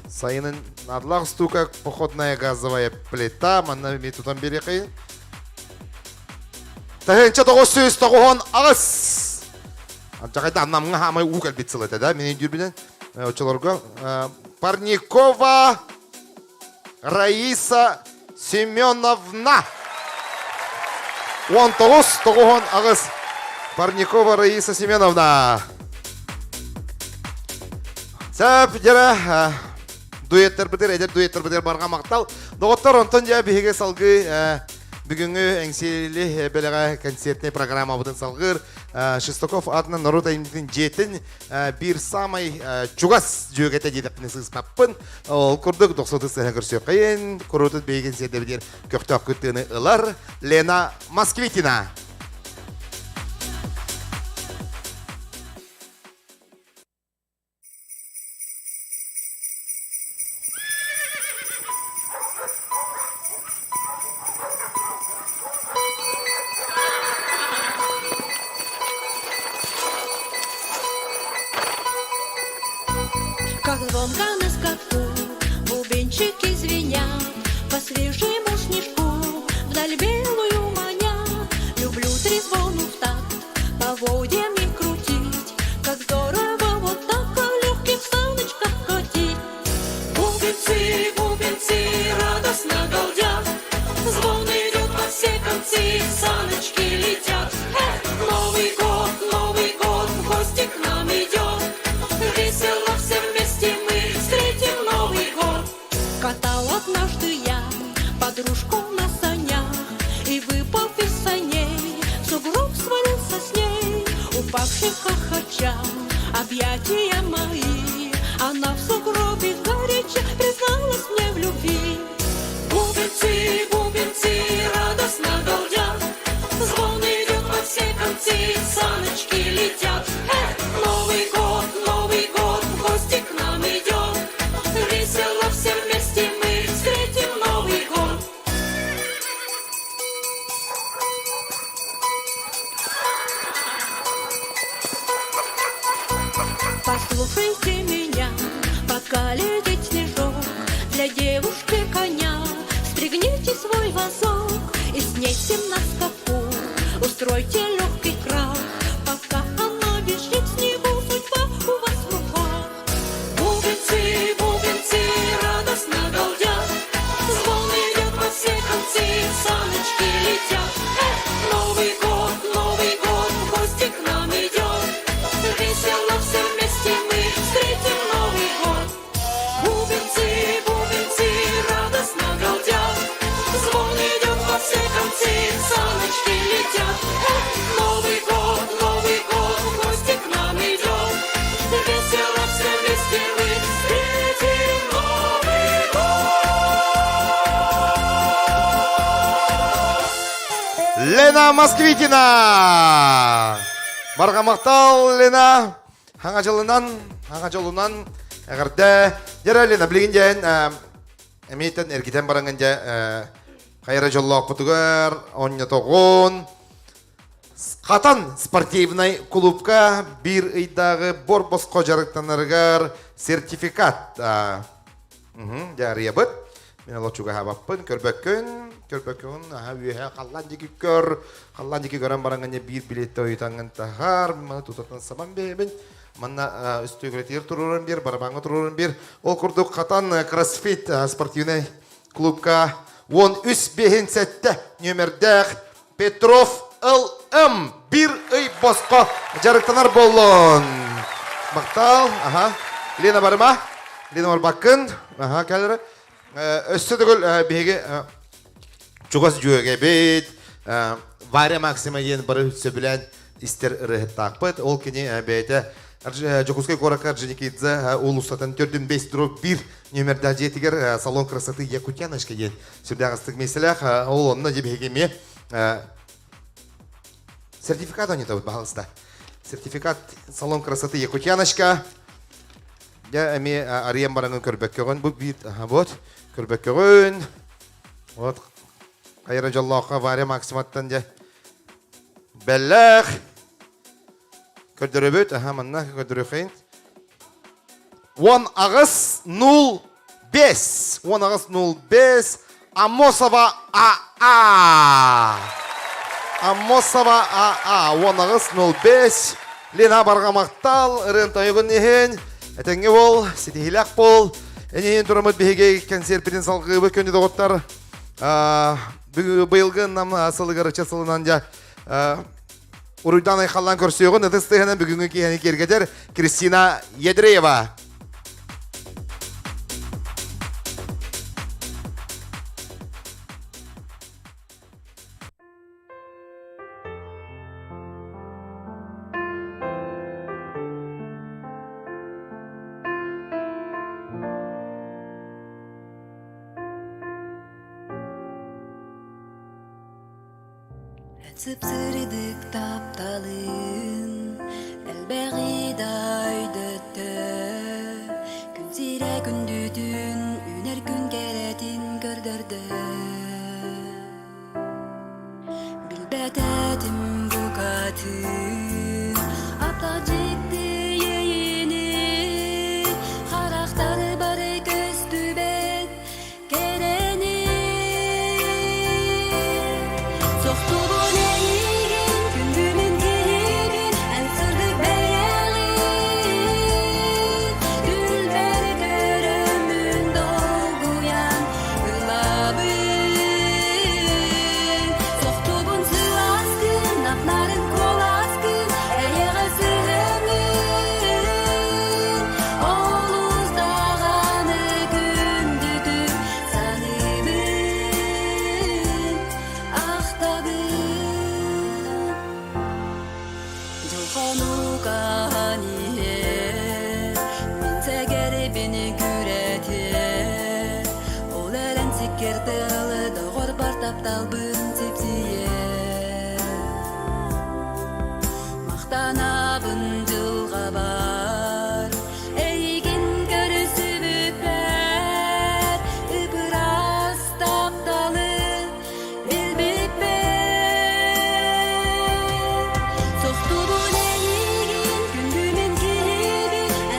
Сайынын наадалаах устуука походная газовая плита манна эмиэ тутан биэриэхэй. Тыһыынча 998. Алдьархайда Намҥа хаамай уу кэлбит сыл этэ да, мин өйдүүрбүнэн. Оччолорго Парникова Раиса Семеновна. 19 98. Парникова Раиса Семеновна. Сөп, дьэрэ, дуэттарбытыгар, эдэр дуэттарбытыгар барҕа махтал. Доҕоттор, онтон дьэ биһиги салгыы бүгүҥҥү Эҥсиэли бэлэҕэ концертнай программабытын салгыыр Шестаков аатынан норуот айымньытын дьиэтин биир саамай чугас дьүөгэтэ диэтэхпинэ сыыспаппын. Ол курдук дохсоту сыһа көрсүөххэйин, куруутун биһигин сиэрдэбитигэр көхтөөх кыттыыны ылар Лена Москвитина. Как звонко на скаку бубенчики звенят, По свежему снежку вдаль белую манят. Люблю трезвону в такт, поводьями крутить, Как здорово вот так в легких саночках катить. Бубенцы, бубенцы радостно галдят, Звон идет во все концы, саночки летят. Эх, Новый год, Новый год, в гости к нам идет. Весело все вместе мы встретим Новый год. Катал однажды я подружку на санях И, выпав из саней, в сугроб свалился с ней. Упавший хохоча, объятия мои, Она в сугробе горячо призналась мне в любви. Бубенцы, бубенцы радостно галдят, Звон идет во все концы, саночки летят. Эх, Новый Послушайте меня, пока летит снежок, Для девушки коня спрягните свой возок И с ней всем на скаку устройте легкий крах, Пока она бежит в снегу, судьба у вас в руках. Бубенцы, бубенцы, радостно галдят, Звон идет во все концы, саночки летят. Эх, Новый год, Новый год, в гости к нам идет. Весело все вместе мы встретим Новый год. Бубенцы, бубенцы, радостно галдят, Звон идет во все концы, саночки летят. Эх, Новый год, Новый год, в гости к нам идет. Весело все вместе мы встретим Новый год. Лена Москвитина! Барҕа махтал, Лена! Хаҥа дьылынан, хаҥа дьолунан эҕэрдэ. Дьэ, Лена, билигин дьэн эмиэтэн эргитэн бараҥын дьэ хайра дьоллоохпутугар онньотоҕун Хатан спортивнай клубка биир ыйдааҕы бор-босхо дьарыктанарыгар сертификат дьаарыйабыт. Мин олох чугаһаабаппын, көрбөккүн, көрбөккүн, аха үөһэ халлаан диэки көр, халлаан диэки көрөн бараҥҥын биир билиэттэ ойутаҥҥын таһаар, маны тутатан сабан биэрэбин. Манна үстүгүрэтигэр туруоран биэр, барабаҥҥа туруоран биэр. Ол курдук Хатан кроссфит спортивнай клубка 13 биэһин сэттэ нүөмэрдээх Петров ЛМ биир ый босхо дьарыктанар буоллун. Махтал. Аха. Лена барыма. Лена барбаккын. Аха, кэлэр. Өссө төгүл биһиги чугас дьүөгэбит Варя Максима диэн бары сөбүлээн истэр ырыаһыттаахпыт. Ол кини бэйэтэ Дьокуускай куоракка Орджоникидзе уулуссатын төрдүн бэс дробь биир нүөмэрдээх дьиэтигэр салон красоты Якутяночка диэн сүрдээх астык миэстэлээх. Ол онно дьэ биһиги эмиэ сертификат оонньотобут, баһалыста. Сертификат салон красоты Якутяночка. Дьэ эмиэ арыйан бараҥын көрбөккөҕүн бу биир вот көрбөккөҕүн. Вот хайра дьоллооххо Варя Максиматтан дьэ бэллээх көрдөрөбүт. Аха манна көрдөрүөххейин. 18.05. 18.05. Амосова АА. Амосова АА. 18.05. Лена барҕа махтал, ырыан тойугун иһин. Этэҥҥэ бол, ситиһиилээх бол. Эниһин турамыт биһиги концертпитин салгыыбыт күндү доҕоттор. Быйылгы нам сылыгар ыча сылынан дьэ Уруйдан айхаллаан көрсүөҕүн ытыс тыаһынан бүгүҥҥү киэһэни киэргэтэр Кристина Ядреева. Сып-сырдык тапталын элбэҕи да өйдөттө Күн сирэ күндүтүн үүнэр күн кэрэтин көрдөрдө Билбэт этим букатын аптаах дьикти иэйиини Харахтары бары көстүбэт Кэрэни сохтубун эйигин күндүмүн киһибин эн сырдык бэйэҕин күлбэр көрөммүн долгуйан ылабын сохтубун сылааскын апнарын куоласкын эйэҕэ сыһыаҥын Олус даҕаны күндүтүк саныыбын, ахтабын. Дьылҕан иһэр, мин сэгэрбин күрэтэр. Ол эрэн сиккэр тыалы доҕорбор тапталбын сипсийэр. Махтанабын дьылҕабар, эйигин көрүсүбүппэр, ып-ыраас тапталы билбиппэр. Сохтубун эйигин, күндүмүн киһибин,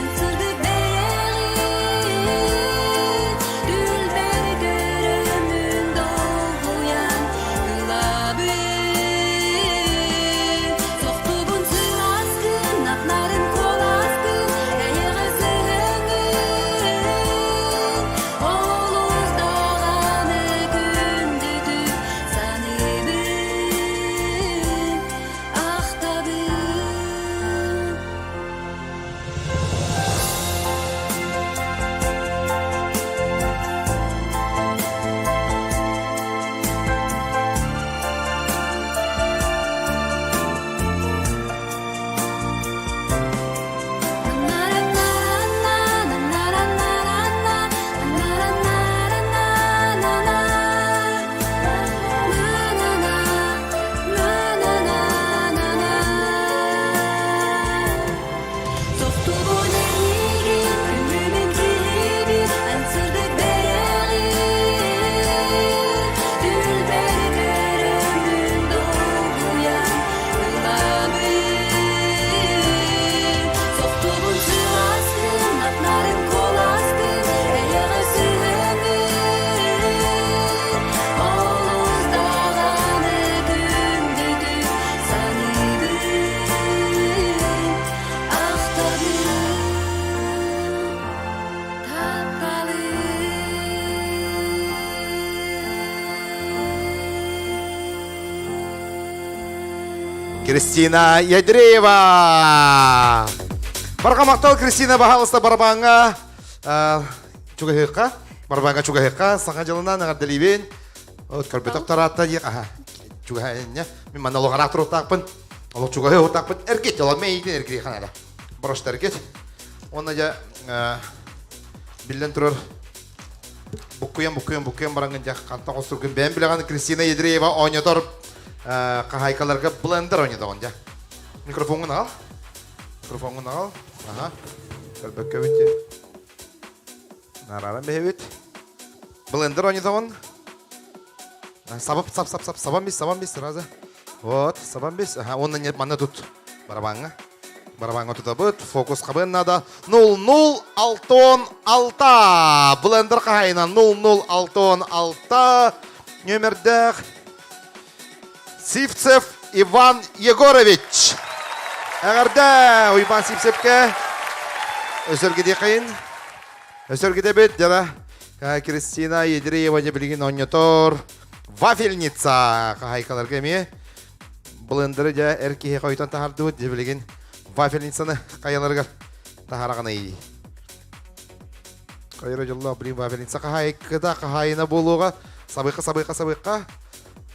Кристина Ядреева! Барҕа махтал Кристина баһаалыста барабааҥҥа чугаһыахха, барабааҥҥа чугаһыахха, саҥа дьылынан эҕэрдэлиибин. От көрбөтөх тараатта диэх, аха, чугаһа Мин манна олох туруктаахпын, олох чугаһы уһутаахпын, эргит, олох мэйиитин эргириэхэ наада. Бороста эргит. Уонна дьэ биллэн турар буккуйан буккуйан буккуйан бараҥҥын дьэ хантан хостургун бэйэм билэҕин Кристина Ядреева оонньотор хаһаайкаларга блендер оонньотоҕун дьэ. Микрофоҥҥун аҕал. Микрофоҥҥун аҕал. Аха. Көрбөккө бит. Нараран бэһэбит. Блендер оонньотоҕун. Сабап сап сап сап сабан бис сабан бис сразу. Вот сабан бис. Аха уонна нет манна тут барабаҥҥа. Барабаҥҥа тутабыт. Фокус хабыан надо. 0066. Блендер хаһайына 0066 нөмердээх Сивцев Иван Егорович. Эҕэрдэ Уйбаан Сивцевкэ. Өсөргүдиэхэйин. Өсөргүдэбит дьара Кристина Едреева дьэ билигин оонньотор. Вафельница хаһайкаларга эмиэ блендеры дьэ эр киһи хойутан таһардыбыт дьэ билигин вафельницаны хайаларыгар таһараҕаный. Хайра дьоллоох билигин вафельница хаһаайката хаһаайына буолуоҕа. Сабыйха сабыйха сабыйха.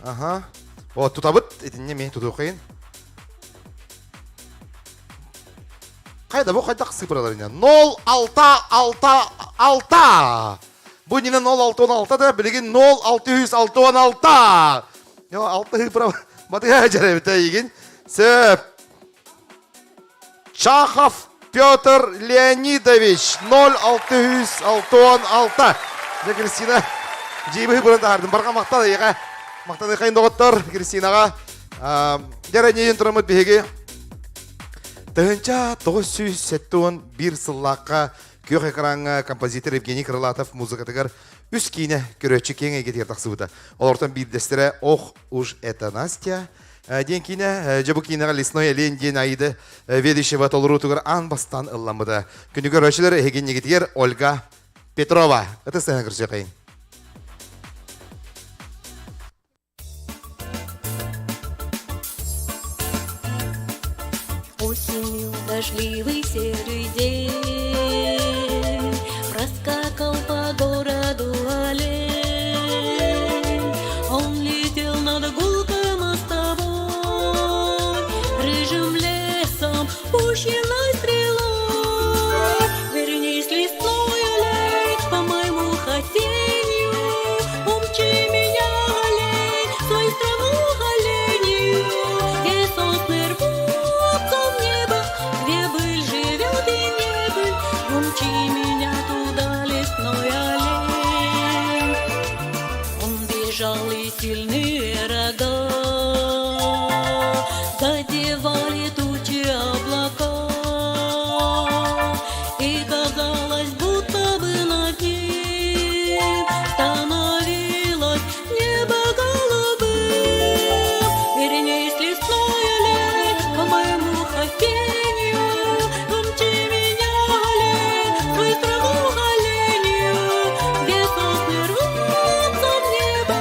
Аха. О, тутабыт итинне эмиэ тутуохайын. Хайда бу хайдах цифралар ине? 0 6 6 6. Бу иннинэ 0 6 16 да билигин 0 666. Йо 6 цифра батыһа дьэрэбитэ игин. Сөп. Чахов Петр Леонидович 0 666. Дьэ Кристина дьиибы бұрын таһардым. Барҕа махтал эйиэхэ. Махтаныхайын доҕоттор Кристинаҕа. Дьэ нейин тураммыт биһиги 1971 сыллаахха күөх экраҥҥа композитор Евгений Крылатов музыкатыгар үс киинэ көрөөччү киэҥ эйгэтигэр тахсыбыта. Олортон биирдэстэрэ «Ох уж это Настя» диэн киинэ. Дьэ бу киинэҕэ «Лесной олень» диэн Аида Ведищева толоруутугар аан бастаан ылламмыта. Күнү көрөөччүлэр эһигинньигитигэр Ольга Петрова. Ытыс тыаһын көрсүөххэйиҥ. Осенью дождливый серый день Проскакал по городу олень. Он летел над гулкой мостовой, Рыжим лесом, пущенной стрелой. Вернись, лесной олень, по моему хотению, Умчи меня, олень, в свою страну оленью, Где сосны рвутся в небо, где быль живет и не быль, Умчи меня туда, лесной олень. Он бежал, и сильные рога Задевали тучи облака. И казалось, будто бы над ним Становилось небо голубым. Вернись, лесной олень, по моему хотению, Умчи меня, олень, в свою страну оленью, Где сосны рвутся в небо,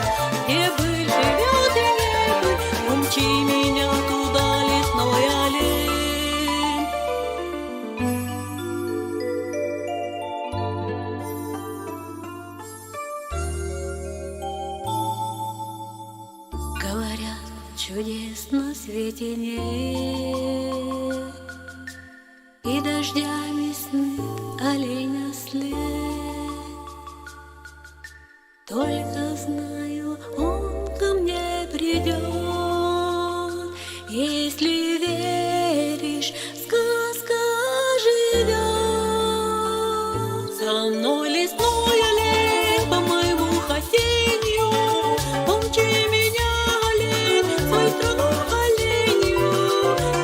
где быль живет и не быль, Умчи меня туда, лесной олень. Говорят, чудес на свете нет, И дождями сны оленя след. Только знаю, он ко мне придет, Если веришь, сказка живет. За мной лесной олень по моему хотению, Умчи меня, олень, в свою страну оленью,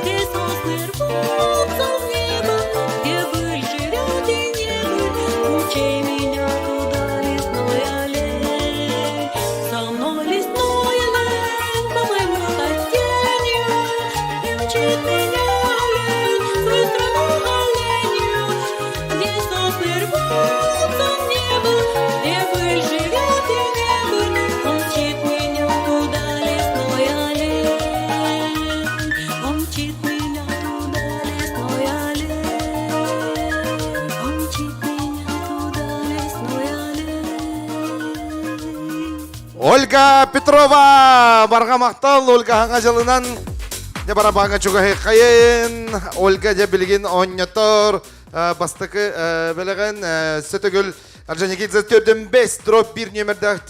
Где сосны рвутся в небо, где быль живет и не быль, Умчи меня туда, лесной олень. За мной лесной олень по моему хотению, И мчит меня олень в свою страну оленью, Где сосны рвутся. Ольга Петрова! Барҕа махтал Ольга хаҥа дьылынан дьэ барабааҥҥа чугаһыйхайын Ольга дьэ билигин оонньотор бастакы бэлэҕин сөтөгүл Орджоникидзе төрдүн бэс дроп биир нүөмэрдээх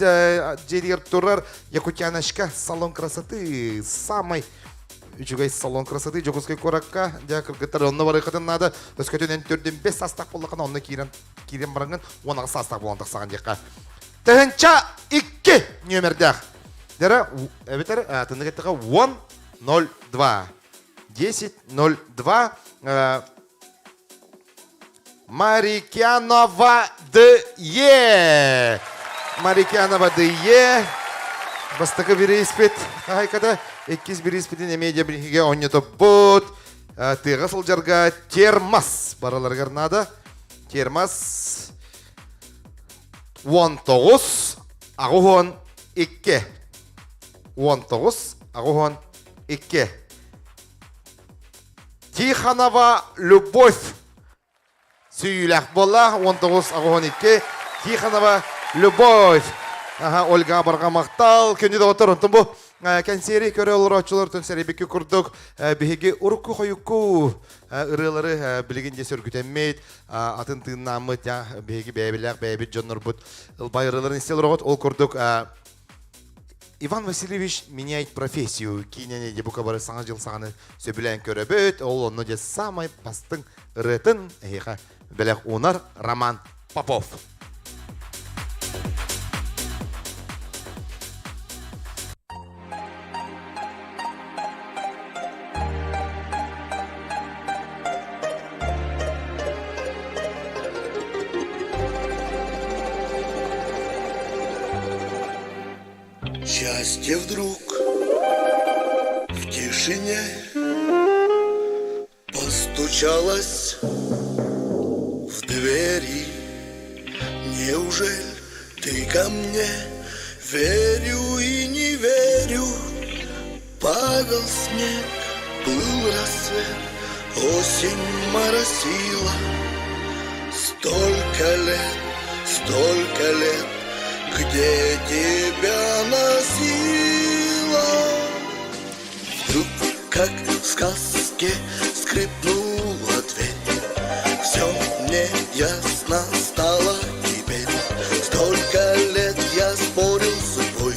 дьиэтигэр турар Якутяночка салон красоты самый үчүгэй салон красоты Дьокуускай куоракка дьэ кыргыттар онно барыаххытын наада өскөтүн эн төрдүн бэс саастаах буоллаххына онно киирэн киирэн бараҥҥын 18 саастаах буолан тахсаҕын диэххэ 1002 нүөмэрдээх дэрэ эбэтэр атыннык эттэххэ 10.02 10.02 Марикянова Д.Е. Марикянова Д.Е. Бастакы бирииспит хаһайката, иккис бирииспитин эмиэ дьэ биһиги оонньотоппут. Тыаҕа сылдьарга термос бараларыгар наада. Термос 19 82 19 82 Тихонова Любовь сүүйүүлээх буолла 19-82 Тихонова Любовь Аха, Ольга барҕа махтал. Күндү доҕоттор, онтон бу кэнсиэри көрө олорооччулар сэрийбикки курдук биһиги урукку хойукку ырыалары билигин дьэ сөргүтэммит, атын тыыннааммыт, биһиги бэйэбилээх бэйэбит дьоннорбут ылбай ырыаларын истэ олороҕут. Ол курдук Иван Васильевич меняет профессию киинэни дьэ бука бары саҥа дьыл саҕаны сөбүлээн көрөбүт. Ол онно дьэ саамай бастыҥ ырыатын эһиэхэ бэлэх уунар Роман Попов. Счастье вдруг в тишине Постучалась в двери. Неужели ты ко мне? Верю и не верю. Падал снег, плыл рассвет, Осень моросила. Столько лет, столько лет, Где тебя носила? Вдруг, как в сказке, скрипнула дверь. Все мне ясно стало теперь. Столько лет я спорил с судьбой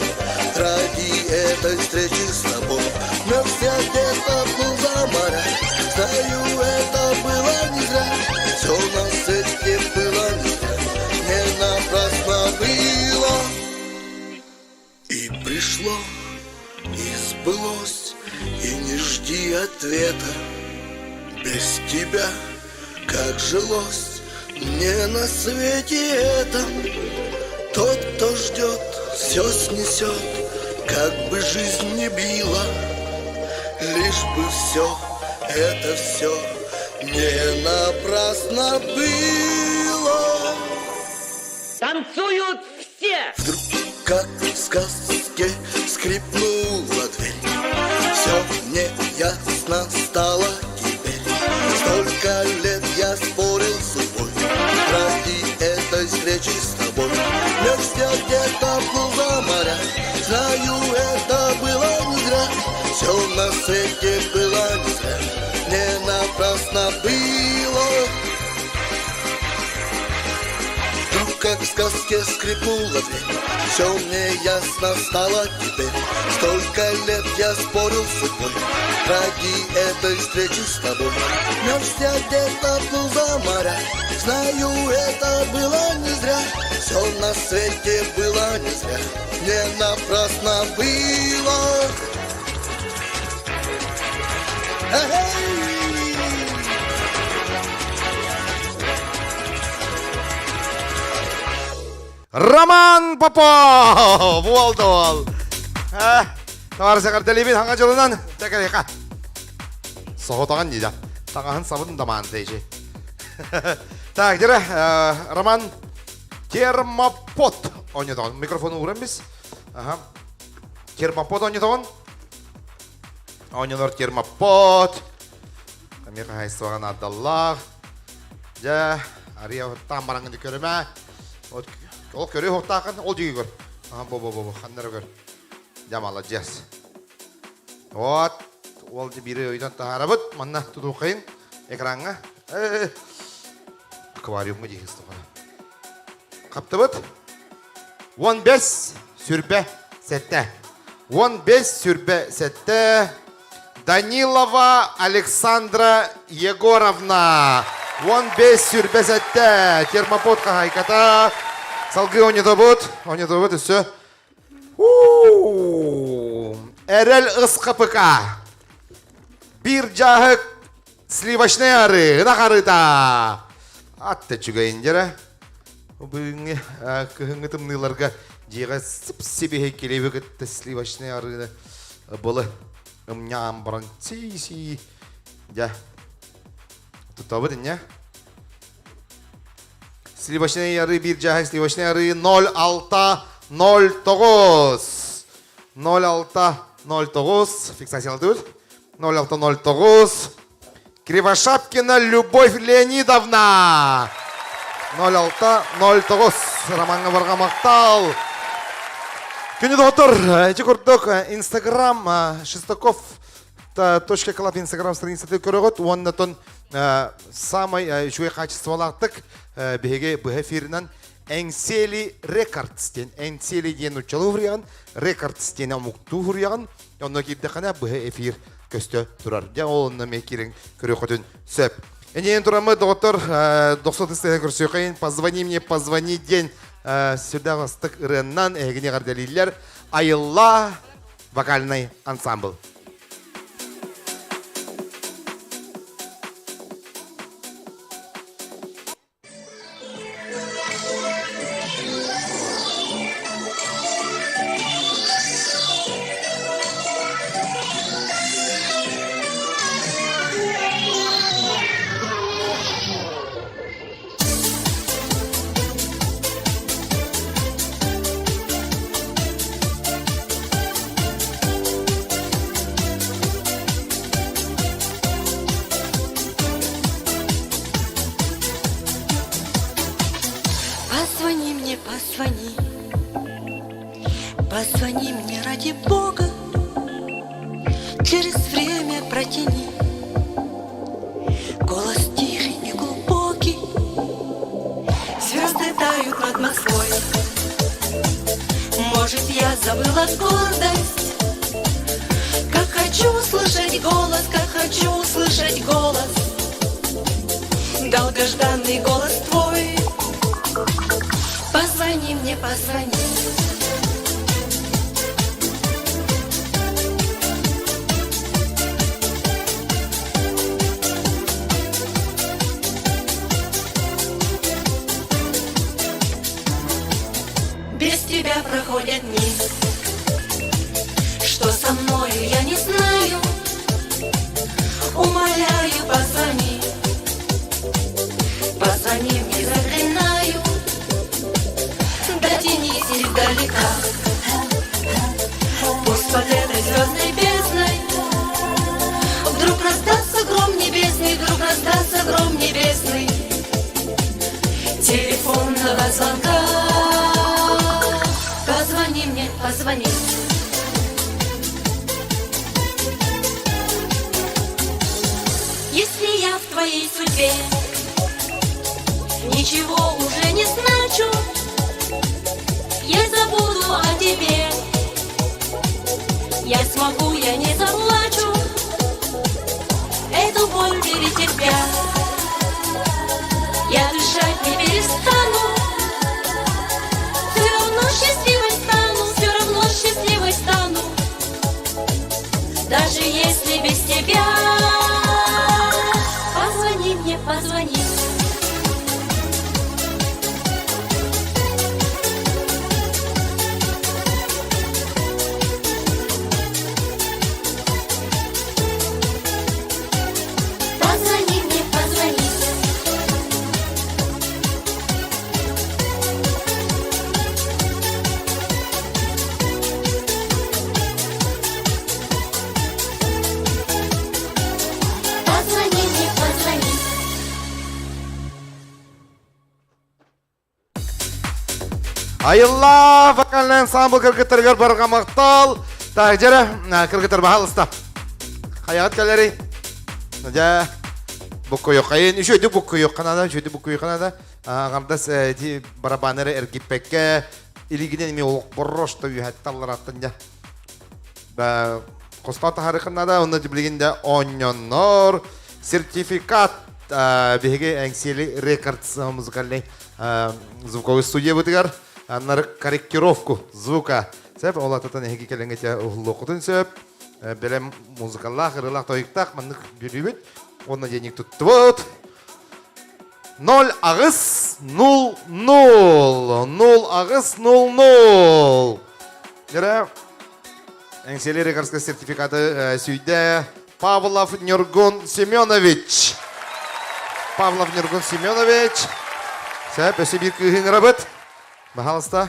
Ради этой встречи с тобой. Но вся где-то был за моря. Знаю, это было не зря. Все на свете было не зря. Не напрасно было. И пришло, и сбылось, и не жди ответа. Без тебя как жилось мне на свете этом. Тот, кто ждет, все снесет, как бы жизнь не била. Лишь бы все, это все не напрасно было. Танцуют все! Вдруг, как в сказке, скрипнула дверь. Все мне ясно стало теперь. Столько лет я спорил с судьбой Ради этой встречи с тобой. Мерз я где-то плыл за моря. Знаю, это было не зря. Все на свете было не зря. Не напрасно было. Вдруг, как в сказке, скрипнула дверь. Все мне ясно стало теперь. Столько лет я спорил с судьбой Ради этой встречи с тобой. Мерз я где-то плыл за моря. Знаю, это было не зря. Все на свете было не зря. Не напрасно было. Эй! Роман Попов! Уол Товарищ эҕэрдэлиибин хаҥа дьылынан тэкэриэхэ. Соһутаҕын дии да. Таҥаһын сабын дамаан тейжи. Так, дьэрэ, Роман термопод оонньотоҕун. Микрофону ууран бис. Ага. Термопод оонньотоҕун. Оонньонор термопод. Эмиэ хаһайыстыбаҕа наадаллаах. Дьэ, арыйа таан бараҥҥын көрүмэ. Ол көрүө хуохтааххын, ол дьиги көр. Ага, бо бо бо бо ханнара көр. Дьэ маладьыас. Вот, ол бири өйдөн таһаарабыт. Манна тутуоххайын экраҥҥа. Аквариумҥа дии сыстаҕына. Хаптыбыт. 15 сүрбэ сэттэ. 15 сүрбэ сэттэ. Данилова Александра Егоровна. 15 сүрбэ сэттэ. Термопод хаһайката. Салгыы оонньотобут. Оонньотобут өссө. Эрэл ысхапыка. Биир дьааһык сливочный арыы, ынах арыыта. Атта үчүгэйин дьэрэ. Бүгүҥҥү кыһыҥҥы тымныыларга дьиэҕэ сип-сибиһэй килиэби кытта сливочный арыыны былы ымньаан баран сии-сии дьэ тутабыт инньэ. Сливочный арыы биир дьааһык сливочный арыы 06 09 06 09 фиксациялатыбыт 06 09 Кривошапкина Любовь Леонидовна 06 09 Ромаҥҥа барҕа махтал Күнү доҕоттор, ити курдук Инстаграм Шестаков точка клаб Инстаграм страницаты көрөҕүт уонна тон самай үчүгэй качестволаахтык биһиги быһа эфиринэн Эҥсиэли Рекордс диэн Эҥсиэли диэн нууччалыы суруйаҕын Рекордс диэн омуктуу суруйаҕын онно киирдэххинэ быһа эфир көстө турар. Дьэ ол онно эмиэ киирэн көрүөххүтүн сөп. Эньиэн тураммыт доҕоттор дохсо тыстыһа көрсүөххэйин позвони мне позвони диэн сүрдээх астык ырыаннан эһигини эҕэрдэлииллэр Айылла вокальный ансамбл. Позвони мне, позвони, позвони мне ради Бога, Через время протяни голос тихий и глубокий. Звезды тают над Москвой. Может, я забыла гордость, Как хочу услышать голос, как хочу услышать голос, Долгожданный голос твой. Позвони мне, позвони. Без тебя проходят дни. Что со мною, я не знаю. Умоляю, позвони. Позвони мне, заклинаю. Дотянись издалека. Пусть под этой звездной бездной Вдруг раздастся гром небесный, вдруг раздастся гром небесный Телефонного звонка. Позвони мне, позвони. Если я в твоей судьбе ничего уже не значу, я забуду о тебе. Я смогу, я не заплачу, эту боль перетерпя. Я дышать не перестану, все равно счастливой стану, все равно счастливой стану, даже если без тебя. Позвони мне, позвони. Позвони мне, Айылла вокальный ансамбль кыргыттарыгар барҕа махтал. Так, дьэрэ, кыргыттар баһалыста. Хайаҕыт кэлэрий? Дьэ, буккуйуоххайын, үчүгэйдик буккуйуохха наада, үчүгэйдик буккуйуохха наада. Аҕардас ити барабаннары эргиппэккэ, илигинэн эмиэ олох боррошто үөһэттэн аллараттан дьэ. Хостоон таһаарыахха наада, онно билигин да оонньоннор. Сертификат биһиги Эҥсиэли Рекордс музыкальный звуковой студиябытыгар аннары корректировку звука сөп ол атытан эһиги кэлэҥҥитэ уһуллуоххутун сөп бэлэм музыкаллаах ырыалаах тойуктаах маннык бүлүүбүт уонна денег туттубут 0 аҕыс 0 0 0 аҕыс 0 0 Дьэрэ Эҥсиэли Рекордскай сертификаты сүүйдэ Павлов Нюргун Семенович. Павлов Нюргун Семенович. Сөп, өссө биир кыыһы ыҥырабыт. Пожалуйста.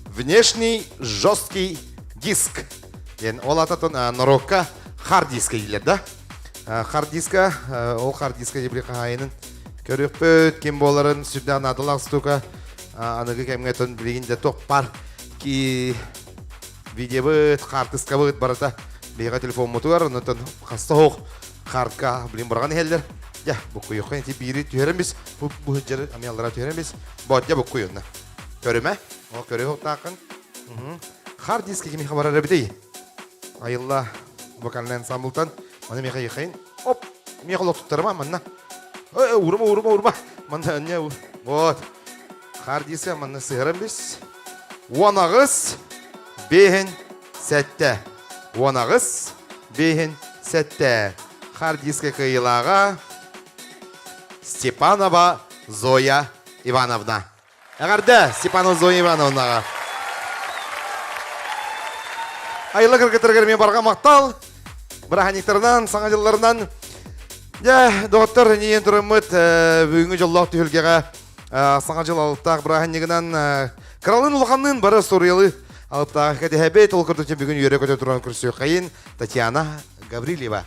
Внешний жесткий диск. Диэн ол ататын норуокка хард диска дииллэр да. Хард диска, ол хард диска дебри хаһаайынын көрүөхпүт, ким буоларын сүрдээх наадалаах штука. Аныгы кэмҥэ тон билигин да туох бар ки видеобыт, хаартыскабыт барыта биһиэхэ телефоммутугар, онтон хаста оһох хаарка блин быраҕан иһэллэр. Дьэ, буккуйуохха ити биири түһэрэн бис, бу бу дьары амиаллара түһэрэн бис. Бот дьэ буккуйунна. Көрүмэ, ол көрүө хуттааххын. Хар диски кимиэхэ барар эбитий? Айылла вокальный ансамблтан маны миэхэ ехайын. Оп, миэхэ олох туттарыма манна. Урума, урума, урума. Манна не вот. Хар диска манна сыһаран бис. 18 бэһин сэттэ. 18 бэһин сэттэ. Хар диска кыайыылааҕа Степанова Зоя Ивановна. Эҕэрдэ Степанова Зоя Ивановнаҕа. Айылла кыргыттарыгар эмиэ барҕа махтал. Бырааһынньыктарынан, саҥа дьылларынан. Дьэ, доҕоттор, нийэн тураммыт бүгүҥҥү дьоллоох түһүлгэҕэ Саҥа дьыл алыптаах бырааһынньыгынан кыралыын улаханныын бары остуоруйалыы алыптаах кэтэһэбит. Ол курдук бүгүн үөрэ-көтө туран көрсүөххэйин Татьяна Гаврильева.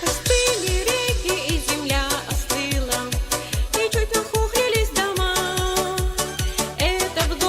Остыли реки, и земля остыла, И чуть нахохлились дома. Это в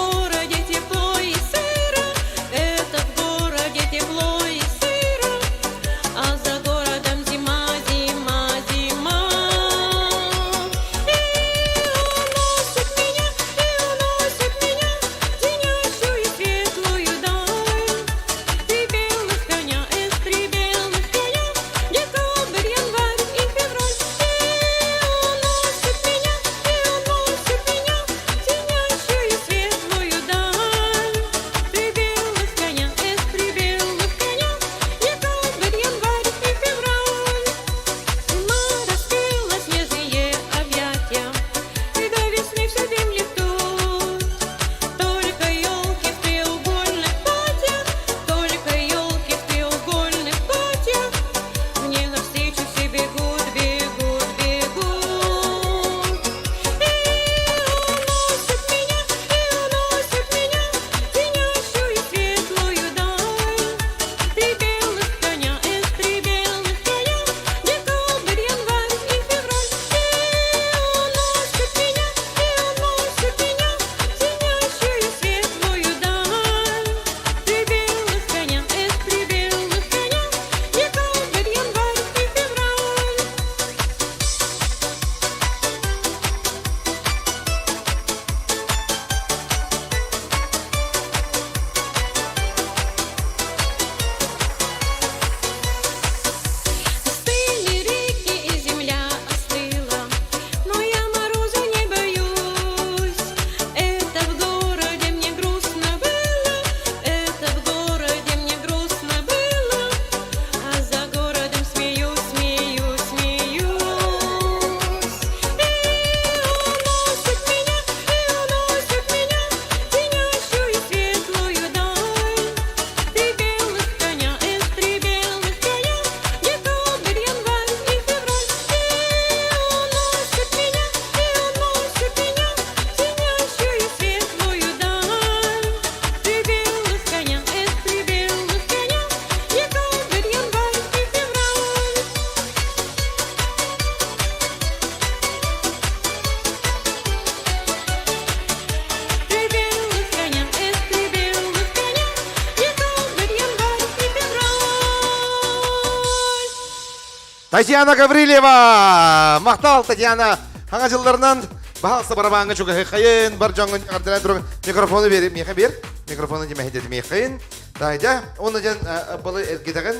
Татьяна Гаврильева! Махтал, Татьяна! Хаҥа дьылларынан баһаалыста барабааҥҥа чугаһыаххайын, бар дьоҥҥун эҕэрдэлээн туран микрофону бер, миэхэ бер. Микрофону димэһитэ миэхэйин. Таайда, уонна дьэн былы эргитэҕин,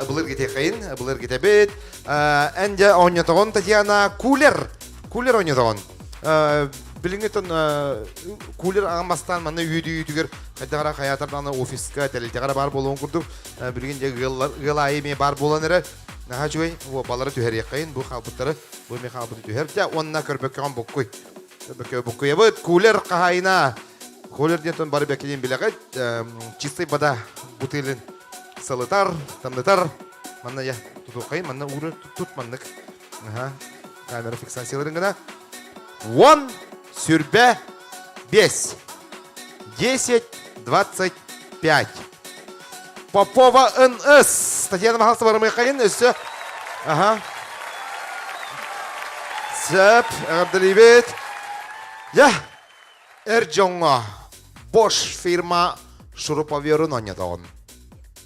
былы эргитиэххэйин, былы эргитэбит. Эн дьэ оонньотоҕун, Татьяна, кулер, кулер оонньотоҕун. Билиҥҥи кулер аҕам бастаан манна үөдүйүүтүгэр хайдах эрэ хайаатар даҕаны офиска, тэрилтэҕэ эрэ баар буолуон курдук билигин дьэ ыал аайы эмиэ баар буолан эрэр. Наһаа үчүгэй, балары түһэриэххэйин, бу хаалбыттары, бу эмиэ хаалбыты түһэр дьэ, уонна көрбөккөҕүн буккуй. Көрбөккө буккуйабыт, кулер хаһаайына. Кулер диэн бары бэккилиин билэҕит, чистый вода бутылин сылытар, тамнытар. Манна я тутуоххайын, манна ууру тут маннык. Аха, камера фиксацияларын гына. Уон сүрбэ бес. 10.25. Попова НС. Татьяна Михайловна барымыйхайын өссө. Аха. Сөп, эҕэрдэлиибит. Я, эр дьоҥҥо Bosch фирма шуруповерун оонньотоҕун.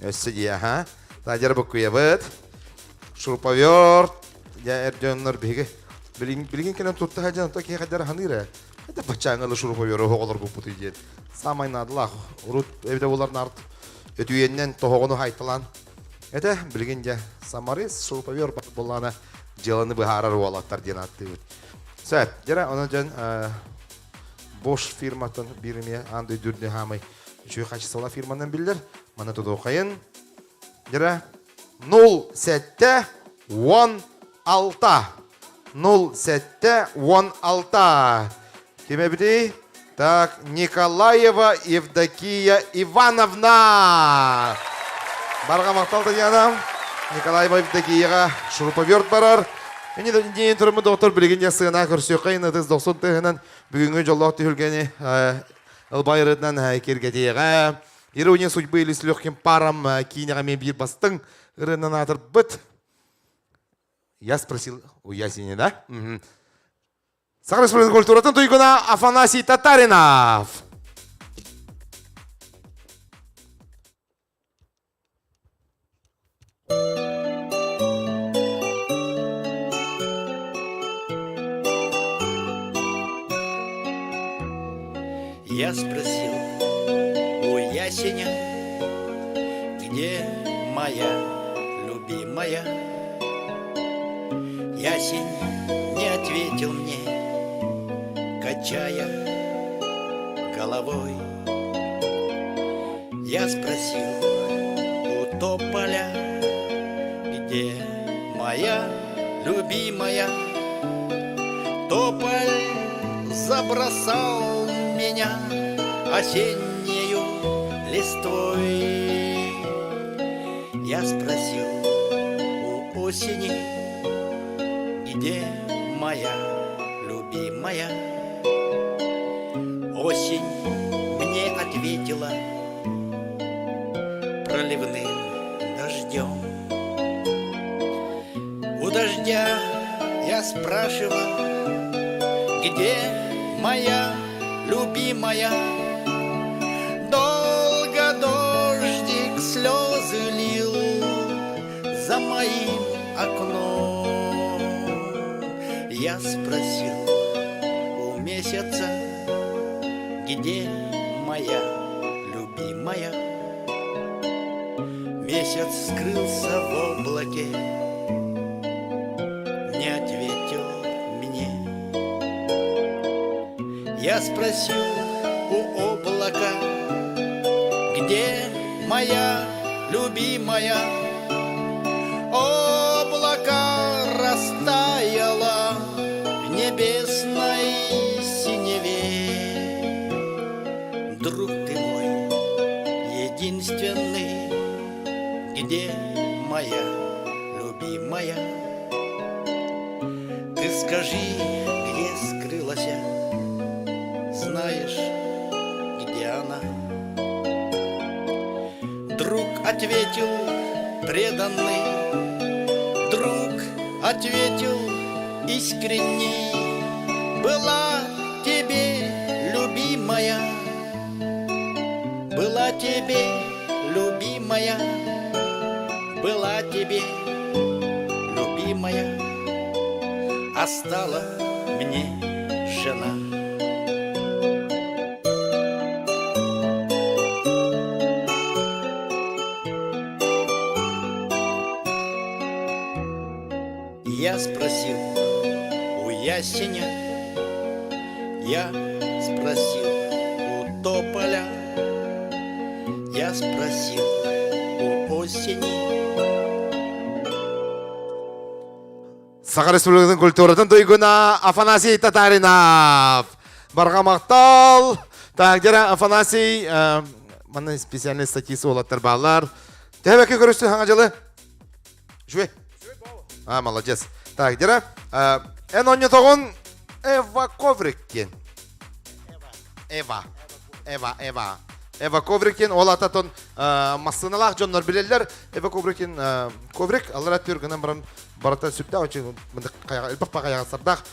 Өссө дии, аха. Надя Букуевыт. Шуруповер. Я эр дьоннор биһиги билигин кэлэн тутта сылдьан то киһи хайдара ханыыр ээ. Это баччааҥҥа шуруповеру оҕолорбуппутуй диэн. Саамай наадалаах. Урут эбитэ буолар нарт өтүйэннэн тоһоҕону хайталаан. Это билигин дьэ самарис шуруповер буоллаҕына дьыаланы быһаарар уолаттар диэн ааттыыбыт. Сөп. Дьэрэ онон дьон Bosch фирматын биир эмиэ аан дойду үрдүнэн хаамай үчүгэй хаачыстыбалаах фирманан биллэр. Маны тутуохайын. Дьэрэ 07 16 07 16 Ким эбитий? Так, Николаева Евдокия Ивановна! Барҕа махтал Татьяна. Николаева Евдокияҕа шуруповерт барар. Инни туруммут доктор билигин дьэ сыана көрсүөххэ ытыс дохсун тыһынан бүгүҥҥү дьоллоох түһүлгэни ылбай ырытынан киргэтиэҕэ. Ирония судьбы или с легким паром киинэҕэ эмиэ биир бастыҥ ырыанан аатырбыт. Я спросил у Ясени, да? Саха Республикатын культуратын туйгуна Афанасий Татаринов. Я спросил у ясеня, где моя любимая? Ясень не ответил мне, качая головой. Я спросил у тополя, где моя любимая? Тополь забросал меня осеннею листвой. Я спросил у осени, где моя любимая? Осень мне ответила проливным дождем. У дождя я спрашивал, где моя любимая? Долго дождик слезы лил за моим окном. Я спросил у месяца, где моя любимая? Месяц скрылся в облаке, не ответил мне. Я спросил у облака, где моя любимая? Облако растаяло в небесной синеве. Друг ты мой единственный, где моя любимая? Ты скажи, где скрылась, знаешь, где она? Друг ответил преданный, друг ответил искренний, была тебе любимая, была тебе любимая, была тебе любимая. моя, а стала мне жена. Я спросил у ясеня, я спросил у тополя, я спросил у осени. Саха Республикатын культуратын туйгуна Афанасий Татаринов. Барҕа махтал. Так, дьэ Афанасий, манна специальный статист уолаттар бааллар. Төһө көрүстүн хаҥа дьылы? Жуэ. А, молодец. Так, дьэ эн онньотоҕун Эва Коврик диэн. Эва. Эва, Эва. Эва Коврикин, ол ататын массыыналаах дьоннор билэллэр. Эва Коврикин, Коврик, аллара түр гынан баран барыта сүрдээх очень элбэх пахайаҕастардаах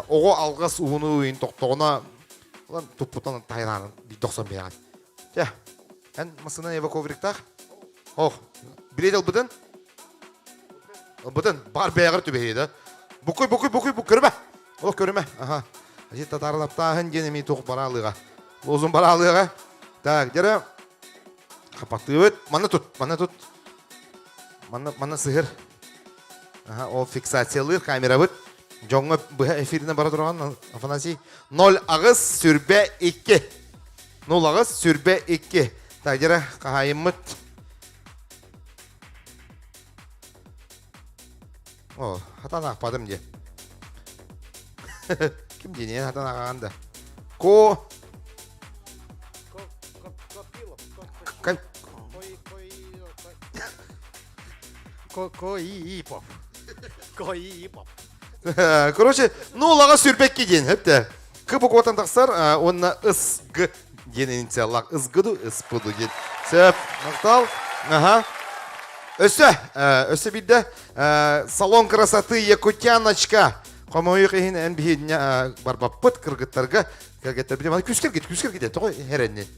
оҕо алҕас уһуну уйун тохтоҕуна улан туппутан тайраан дохсон биэҕин. Чэ, эн массыына Эва Ковриктаах? Ох, билет ылбытын? Ылбытын, бар бэйэҕэр түбэһиэ да. Букуй, букуй, букуй, бу көрүмэ. Олох көрүмэ. Аха. Ити татааралаптааһын диэн эмиэ туох бараалыаҕа. Лозун бараалыаҕа. Так, дьэрэ хапатыыбыт. Манна тут, манна тут. Манна, манна сыһыр. Аха, ол фиксациялыыр камерабыт. Дьоҥҥо быһа эфиринэ бара туран Афанасий 0 аҕыс сүрбэ 2. 0 аҕыс сүрбэ 2. Так, дьэрэ хаһаайыммыт О, хатан аахпатым дии. Ким диэн хатан ааҕан да. Ко... Коипов. Коипов. Короче, ну лаҕа сүрбэкки диэн, хөптө. К букватан тахсар, уонна ыс г диэн инициаллаах ысгыду ыспыду диэн. Сөп, махтал. Ага. Өссө, өссө биирдэ салон красоты Якутяночка. Хомойуох иһин эн биһиэннэ барбаппыт кыргыттарга кэргэттэрбит маны күскэр кит күскэр кит тоҕо хэрэнни.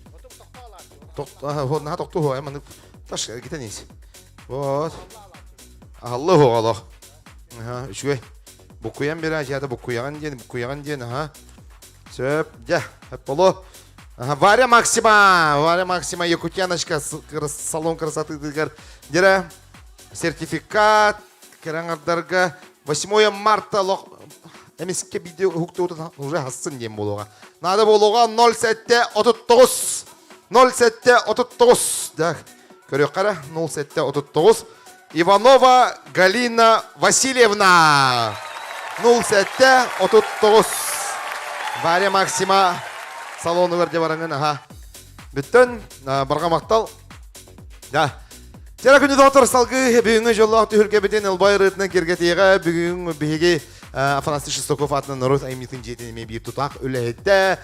Наһаа тохтуу хуа маны таш китен ис. Вот. Аллы хуа Аха, үчүгэй. Буккуйан бирэ, дьиэте буккуйаҕын диэн, буккуйаҕын диэн, аха. Сөп, дьэ, боло. Ага, Варя Максима, Варя Максима, Якутяночка, салон красоты Дера сертификат, кэраңардарга 8 марта лох эмиске видео уһуктуутун уже хассын диэн буолуоҕа. Надо буолуоҕа 07 39 07 39 да көрүөххэ эрэ 07 39 Иванова Галина Васильевна 07 39 Варя Максима салонугар дьэ бараҥын аха бүттөн барҕа махтал да Тера күнү доҕоттор салгыы бүгүҥҥү дьоллоох түһүлгэбитин ылбай ырыатынан киэргэтиэҕэ бүгүн биһиги Афанасий Шестаков аатынан норуот айымньытын дьиэтин эмиэ биир тутаах үлэһитэ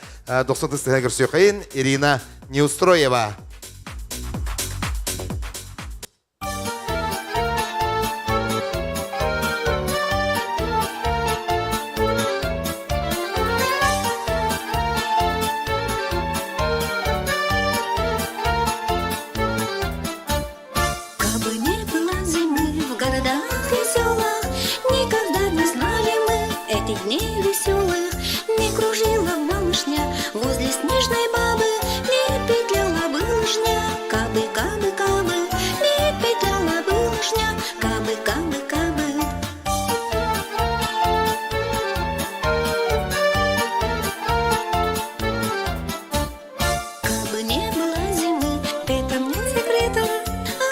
дохсун тыстыһа көрсүөххэйин Ирина Неустроева. Кабы не было зимы в городах и селах, Никогда не знали мы этих дней веселых. Не кружила малышня возле снежной бабы, Не петляла бы лыжня, кабы, кабы, кабы, Не петляла бы лыжня, кабы, кабы, кабы. Кабы не было зимы, это мне секрета,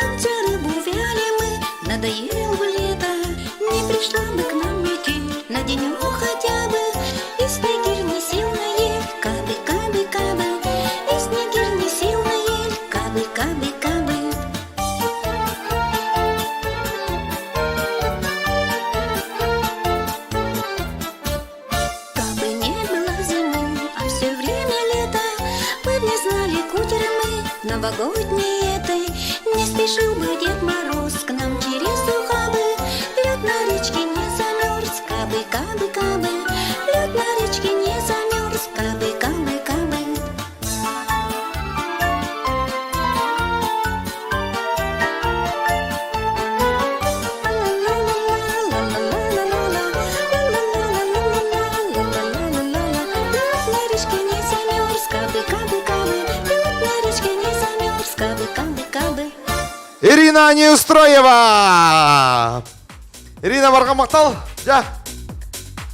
Обтер рыбу вяли мы, надоел бы лето, Не пришла бы к нам метель на денек хотя бы, И снегирь не сел на ель, кабы, кабы, кабы, И снегирь не сел на ель, кабы, кабы, кабы. Кабы не было зимы, а все время лето, Мы б не знали кутерьмы новогодней этой. Не спешил бы Дед Мороз к нам через ухабы, Лед на речке не замерз, кабы, кабы, кабы, Лед на речке не замерз, кабы, кабы, кабы. Ирина Неустроева! Ирина барҕа махтал! Дьэ,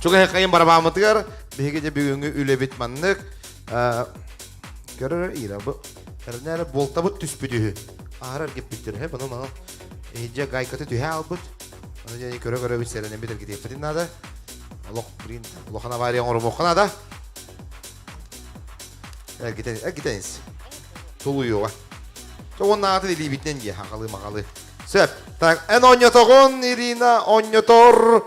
чугаһы барабаамытыгар биһиги дьэ бүгүҥҥү үлэбит маннык. Көрөр Ира, бу эрнээр буолтабыт түспүт үһү. Аһарар кеппиттэр, хэ, бұны маны иһдьэ гайкаты түһэ албыт. Аны дьэ көрө-көрө бит сэрэнэммит эргитиэхпитин наада. Олох, блин, улахан авария оҥорумуохха наада. Эргитэн, эргитэнис. Тулуйуоҕа. Чэ, уоннааҕыты илиибитинэн дии, хахалы-махалы. Сөп. Так, эн оонньотоҕун, Ирина, оонньотор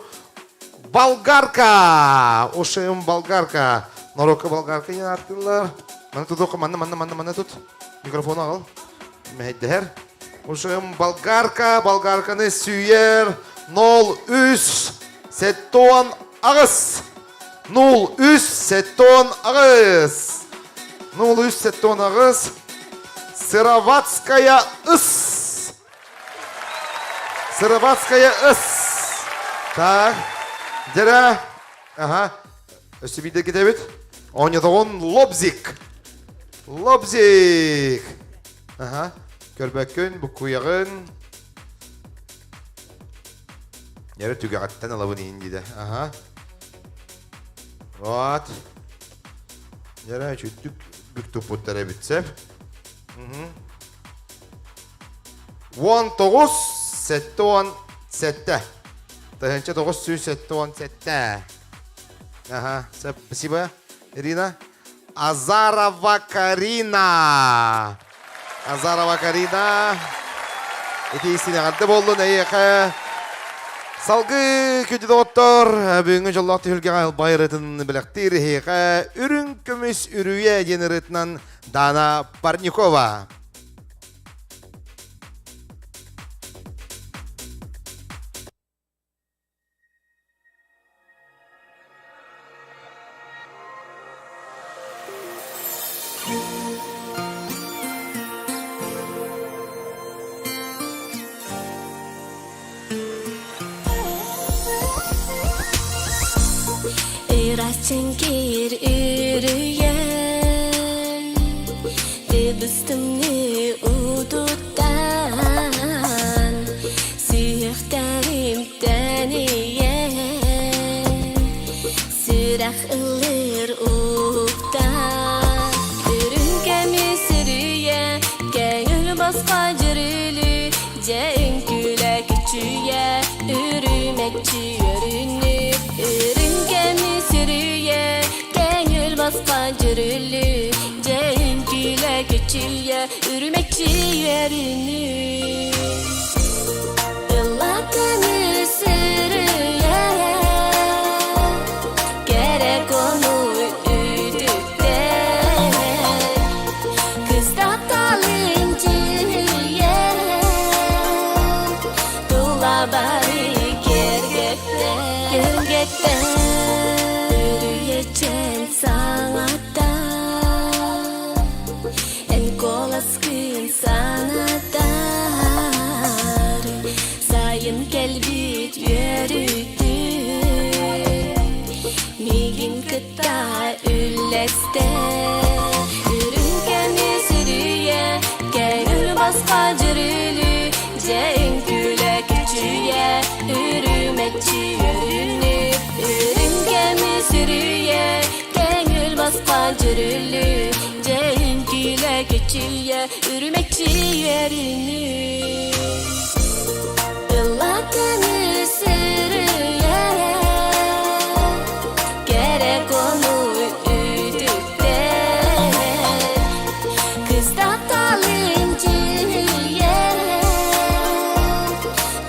Болгарка! Ушим болгарка. Норуокка болгарка диэн ааттыыллар. Маны тутуохха, манна, манна, манна, манна тут. Микрофону аҕал. Мэһэйдэһэр. Ушим болгарка, болгарканы сүүйэр. 0 3 7 8. 0 3 7 8. 0 3 7 8. Сыроватская ыс. Сыроватская ыс. Так. Дьэрэ. Ага. Өссө биирдэ китэбит. Оонньотоҕун лобзик. Лобзик. Ага. Көрбөккүн, буккуйаҕын. Дьэрэ түгэҕиттэн ылабын иһин диде. Ага. Вот. Дьэрэ үчүттүк бүк туппуттар эбит сеп. 19 77. 1977. Ага, спасибо, Ирина. Азарова Карина. Азарова Карина. Ити истинэҕэрдэ буоллун эйиэхэ. Салгыы күндү доҕоттор, бүгүҥҥү дьоллоох түһүлгэҕэ ылбай ырыатын бэлэхтиир эһиэхэ Үрүҥ көмүс үрүйэ диэн ырыатынан Дана Парникова. Ырачын кир үрүйэ Тыбыстымны утуттан Сүһүөхтэрим тэнийэн Сүрэх ыллыр уктан Үрүҥ көмүс үрүйэ Көҥүл босхо дьүрүлүү Дьэ үҥкүүлэ күчүйэ Үрүмэччи өрүнү Үрүҥ көмүс үрүйэ Көҥүл босхо дьүрүлүү Дьэ үҥкүүлэ күчүйэ Үрүмэччи өрүнү Ыллатаны сүрүйэ Кэрэ кону үтүктэн Кыстаталын дьүһүйэн Тула бары кэргэттэн Кэргэттэн Үрүйэчэн саҥата Эн куоласкын санатар Сайын кэлбит үөрүүтүн Миигин кытта үллэстэ Үрүҥ көмүс үрүйэ Көҥүл босхо дьүрүлүү Дьэ үҥкүүлэ күчүйэ Үрүмэччи өрүнү Үрүҥ көмүс үрүйэ Көҥүл босхо дьүрүлүү Дьэ үҥкүүлэ күчүйэ Үрүмэччи өрүнү Ыллатаны сүрүйэ Кэрэ кону үтүктэн Кыстаталын дьүһүйэн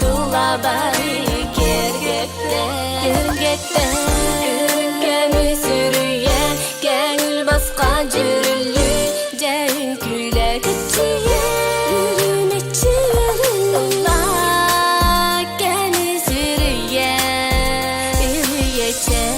Тула бары кэргэттэн Кэргэттэн Көмүс сүрүйэ Көҥүл басқа дьүрүллүү Дьэ үҥкүүлэ күчүйэ Үрүмэччи Ыллаа көмүс үрүйэ Үрүйэчэн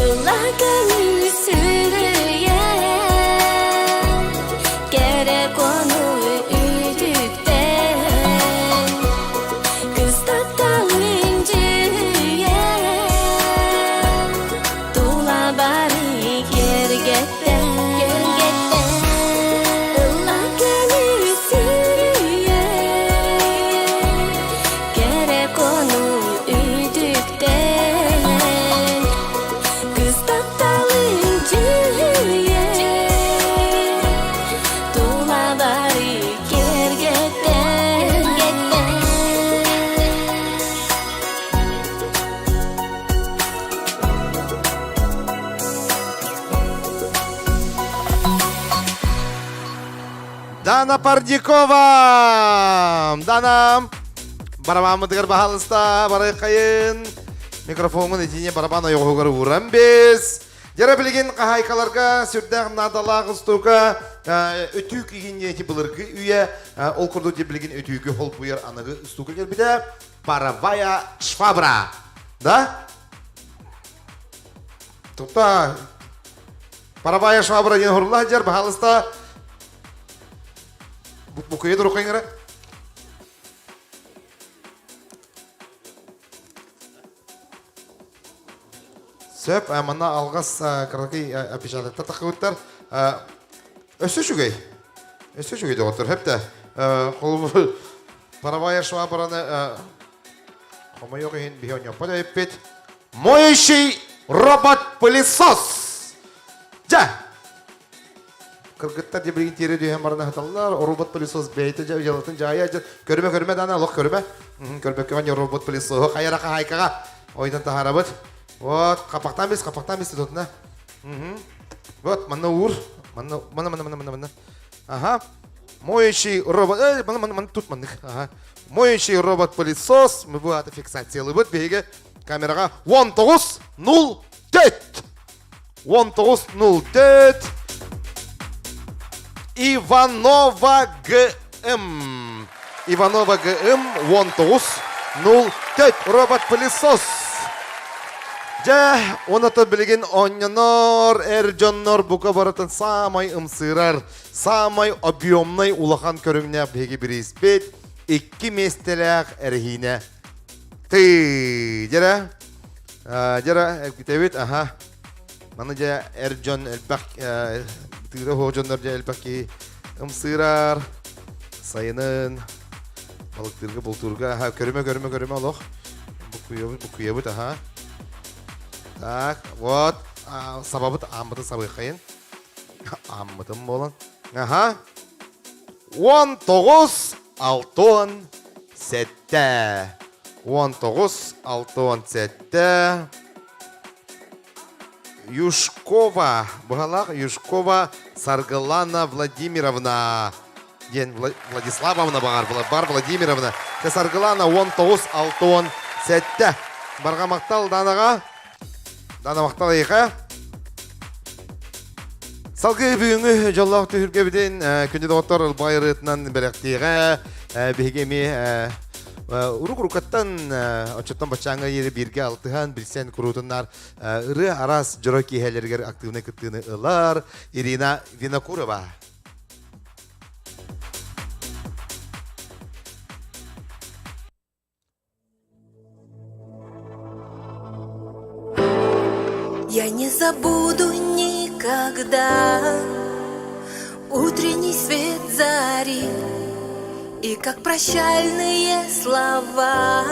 Ыллаа көмүс. Дана Пардикова! Дана! Барабаммытыгар баһалыста барыаххайын. Микрофоҥҥун итине барабан ойоҕоһугар ууран бис. Дьэрэ билигин хаһаайкаларга сүрдээх наадалаах устуука өтүүк игинньэти былыргы үйэ ол курдук билигин өтүүгү холбуйар аныгы устуука кэлбитэ паровая швабра. Да? Тупта паровая швабра диэн хорула сылдьар, баһаалыста букуйа турукайыңара. Сөп, манна алҕас кыракый опечатоктар таххыбыттар. Өссө үчүгэй. Өссө үчүгэй доҕоттор. Хөптө. Холобур, паровая швабраны хомойуох иһин биһи онньоппот эбиппит. Моющий робот-пылесос! Дьэ! Кыргыттар дьэ билигин тиэрэ түһэн баран аһаталлар. Робот-пылесос бэйэтэ дьэ дьыалатын дьаайа дьэ. Көрүмэ, көрүмэ даана, олох көрүмэ. Көрбөккө онньо робот-пылесоһу хайара хаһаайкаҕа ойдон таһаарабыт. Вот, хаппахтаан бис, хаппахтаан бис тутутуна. Вот, манна уур. Манна, манна, манна, манна, манна. Ага. Моющий робот. Э, манна, манна, манна, тут маннык. Ага. Моющий робот-пылесос. Мы бу аты фиксациялыыбыт биһиги камераҕа 19.04. 19.04. Иванова ГМ. Иванова ГМ 19.04. Робот-пылесос. Дьэ, оното билигин оонньонор эр дьоннор бука барытын саамай ымсыырар, саамай объемнай улахан көрүҥнээх биһиги бирииспит икки миэстэлээх эрэһиинэ. Ты, дьэрэ, дьэрэ, эргитэбит, аха. Маны дьэ эр дьон элбэх, тыыра суох дьоннор дьэ элбэх киһи ымсыырар, сайынын, балыктыырга, бултуурга, аха, көрүмэ, көрүмэ, көрүмэ олох. Букуйабыт, букуйабыт, аха. Так, вот, сабабыт, ааммытын сабыаххайын. Ааммытын буолан. Аха. 19, 6, 7. 19, 6, 7. Юшкова, быһалаах Юшкова Саргылана Владимировна диэн Владиславовна баҕар бар Владимировна. Саргылана 19 67. Барҕа махтал Данаҕа. Дана махтал эйиэхэ. Салгыы бүгүҥҥү дьоллоох түһүлгэбитин күндү доҕоттор ылбаҕай ырыатынан бэлэхтиэҕэ. Биһиги эмиэ урук-уруккаттан оччоттон баччааҥҥа диэри бииргэ алтыһан, билсэн куруутуннар ырыа араас дьоро киэһэлэригэр активнай кыттыыны ылар Ирина Винокурова. Я не забуду никогда утренний свет зари И как прощальные слова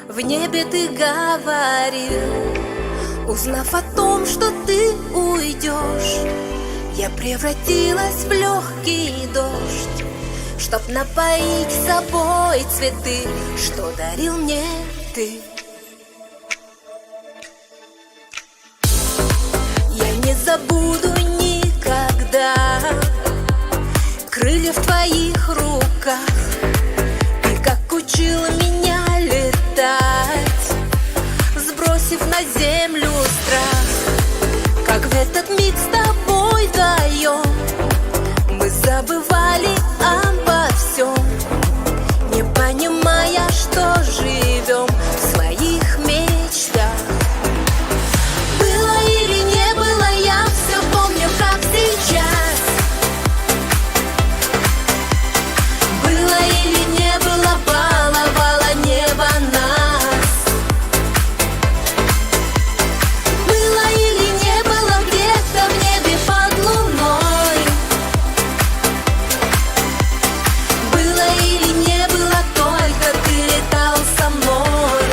в небе ты говорил, Узнав о том, что ты уйдешь, Я превратилась в легкий дождь, Чтоб напоить собой цветы, Что дарил мне ты. Я не забуду никогда Крыльев в твоих руках И как учил меня летать Сбросив на землю страх Как в этот миг с тобой вдвоем Мы забывали обо всем Не понимая, что живем в своих мечтах Было или не было, я все помню, как сейчас Было или не было, баловало небо нас Было или не было, где-то в небе под луной Было или не было, только ты летал со мной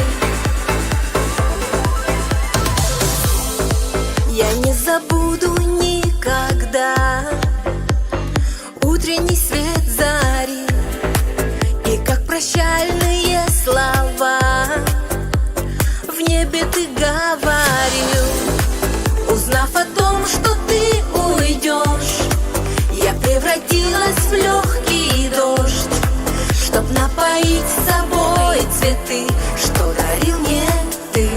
Я не забуду никогда Утренний свет зари И как прощальные слова В небе ты говорил Узнав о том, что ты уйдешь Я превратилась напоить собой цветы, что дарил мне ты.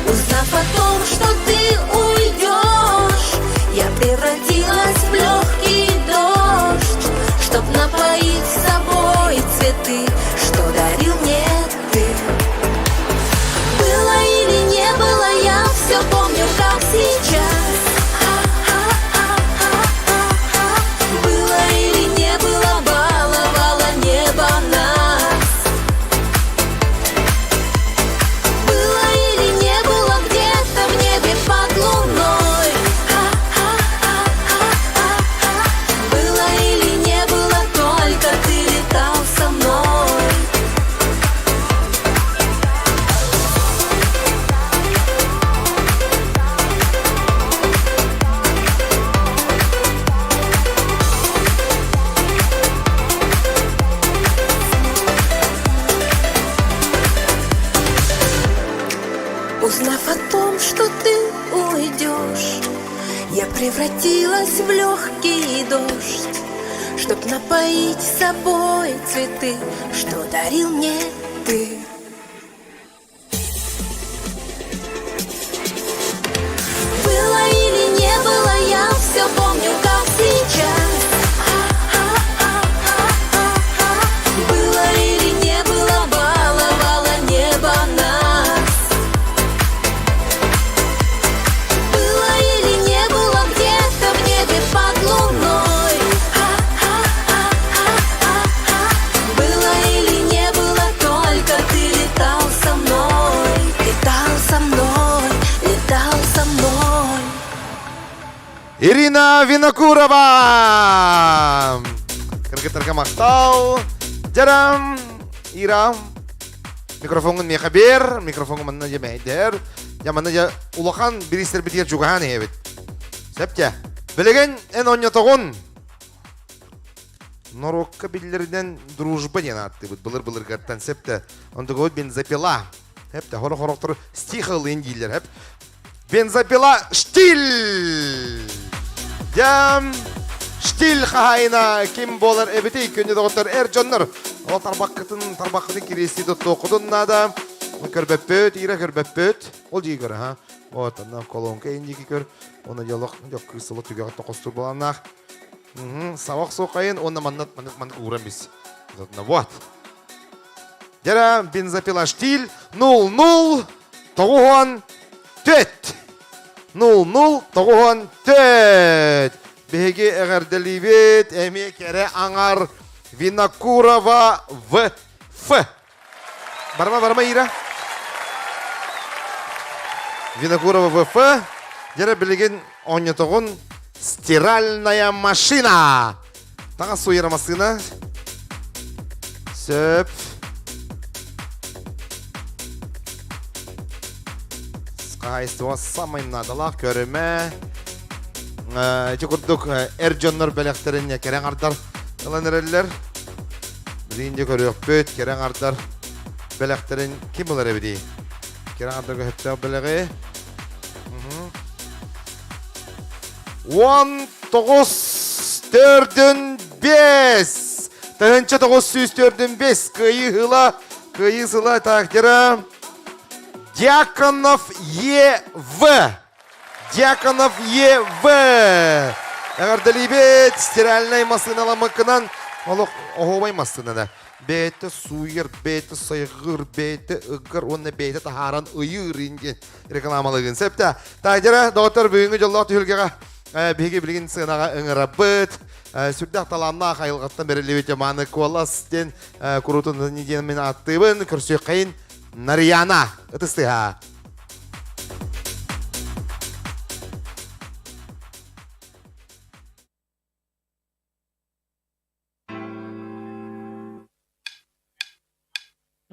Узнав о том, что ты уйдешь, я превратилась в легкий дождь, чтоб напоить собой цветы, что дарил мне ты. Было или не было, я все помню, как сейчас. Было или не было, баловало небо нас. Было или не было, где-то в небе под луной. Было или не было, только ты летал со мной. Узнав о том, что ты уйдешь, я превратилась в легкий дождь, чтоб напоить собой цветы, что дарил мне ты. Было или не было, я все помню, как сейчас. Было или не было, баловало небо нас. Было или не было, где-то в небе под луной. Было или не было, только ты летал со мной, летал со мной, летал со мной. Ирина Винокурова! Кыргыттарга махтал. Жарам, Ира, микрофоҥҥун миэхэ биэр, микрофоҥҥун манна дьэ мэһэйдэр. Дьэ манна дьэ улахан бириистэрбитигэр чугаһаан иһэбит. Сөп дьэ. Билигин эн оонньотоҕун. Норуокка биллэринэн дружба диэн ааттыыбыт былыр-былыргаттан сөп да. Онтугабыт бензопила. Хэп да хоро-хорохтору стих ылыын дииллэр хэп. Бензопила штиль! Дьэм штиль хаһаайына ким буолар эбитий күндү доҕоттор эр дьоннор ол тарбаххытын тарбаххытын кириэстии туттуоххутун наада көрбөппүт ира көрбөппүт ол дии көр ха вот анна колонка индики көр уонна дьолох дьок кыыс олох түгэҕэ тохостур буоланнаах сабах суохайын уонна манна маннык маннык ууран бис вот Дьэрэ бензопила штиль 0-0 тоҕуһуон түөт. 0-0 тоҕуһуон түөт. Биһиги эҕэрдэлиибит эмиэ кэрэ аҥар Винокурова В. Ф. Барма, барма, Ира. Винокурова В. Ф. Дьэрэ билигин оонньотоҕун стиральная машина. Таҥас сууйар массыына. Сөп. Хаһаайыстыба самай наадалаах көрүмэ. Ити курдук эр дьоннор бэлэхтэрин кэрэ аҥардар ылан эрэллэр. Билигин дьэ көрүөхпүт кэрэ аҥардар бэлэхтэрин ким ылар эбитий? Кэрэ аҥардарга сөптөөх бэлэҕи. 19 төрдүн 5 1945 кыайыы сыла кыайыы сыла тактера Дьяконов Е.В. Дьяконов Е.В. Эҕэрдэлиибит стиральнай массыыналаммыккынан олох оһуобай массыынаны бэйэтэ сууйар, бэйэтэ сайҕыыр, бэйэтэ ыгар уонна бэйэтэ таһааран ыйыыр диэн рекламалыгын сөптө. Таайдара, доҕоттор, бүгүҥҥү дьоллоох түһүлгэҕэ биһиги билигин сыанаҕа ыҥырабыт. Сүрдээх талааннаах айылҕаттан бэриллибит Маны Куолас диэн куруутун диэн мин ааттыыбын. Көрсүөххэйин Нарияна ытыстыһа.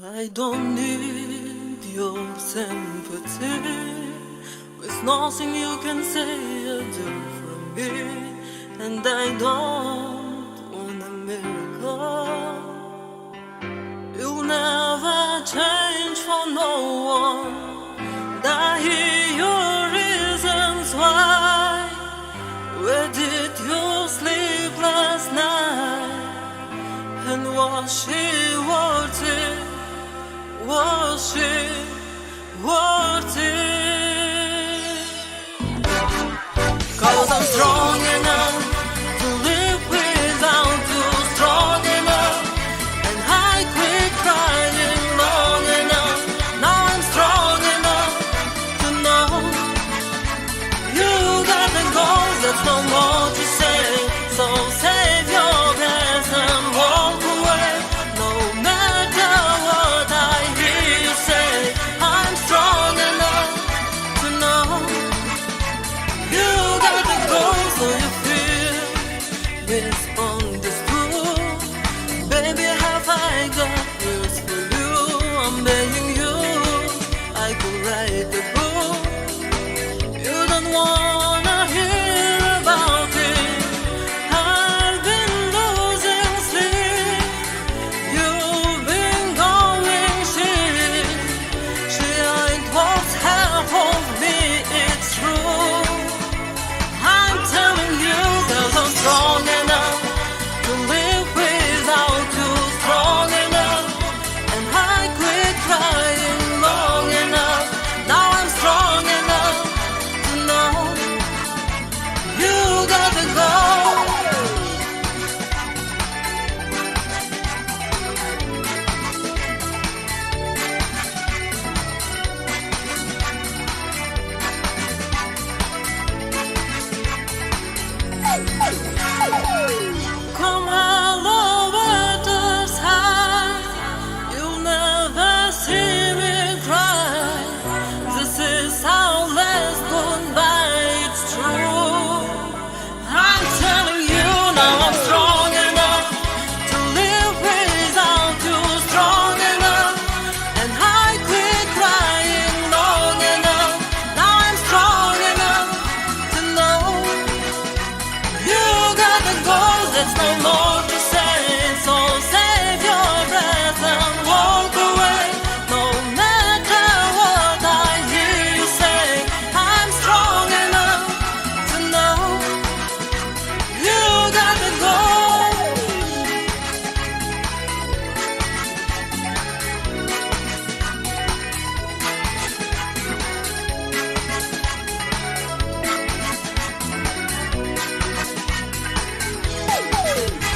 I don't need your sympathy. There's nothing you can say or do for me, and I don't want a miracle. You'll never change for no one. I hear your reasons why. Where did you sleep last night? And was she worth? she worth it? Cause I'm strong enough to live without you, strong enough. And I quit crying long enough. Now I'm strong enough to know you got the goals, there's no more to say. So save your breath and walk away. No matter what I hear you say, I'm strong enough to know you got the goals, so you feel misunderstood. Baby, have I got news for you? I'm begging you. I could write a book. You don't wanna hear about it. I've been losing sleep. You've been going she. She ain't what's half of me. It's true. I'm telling you, 'cause I'm strong enough to live without you. Strong enough, and I quit crying long enough. Now I'm strong enough to know you got to go. Come hello, waters high. You'll never see me cry. This is our last goodbye. It's true. I'm telling you now I'm strong enough to live without you. Strong enough, and I quit crying long enough. Now I'm strong enough to know you got the goals. There's no more to say. So save your breath and walk away. No matter what I hear you say, I'm strong enough to know you got to go.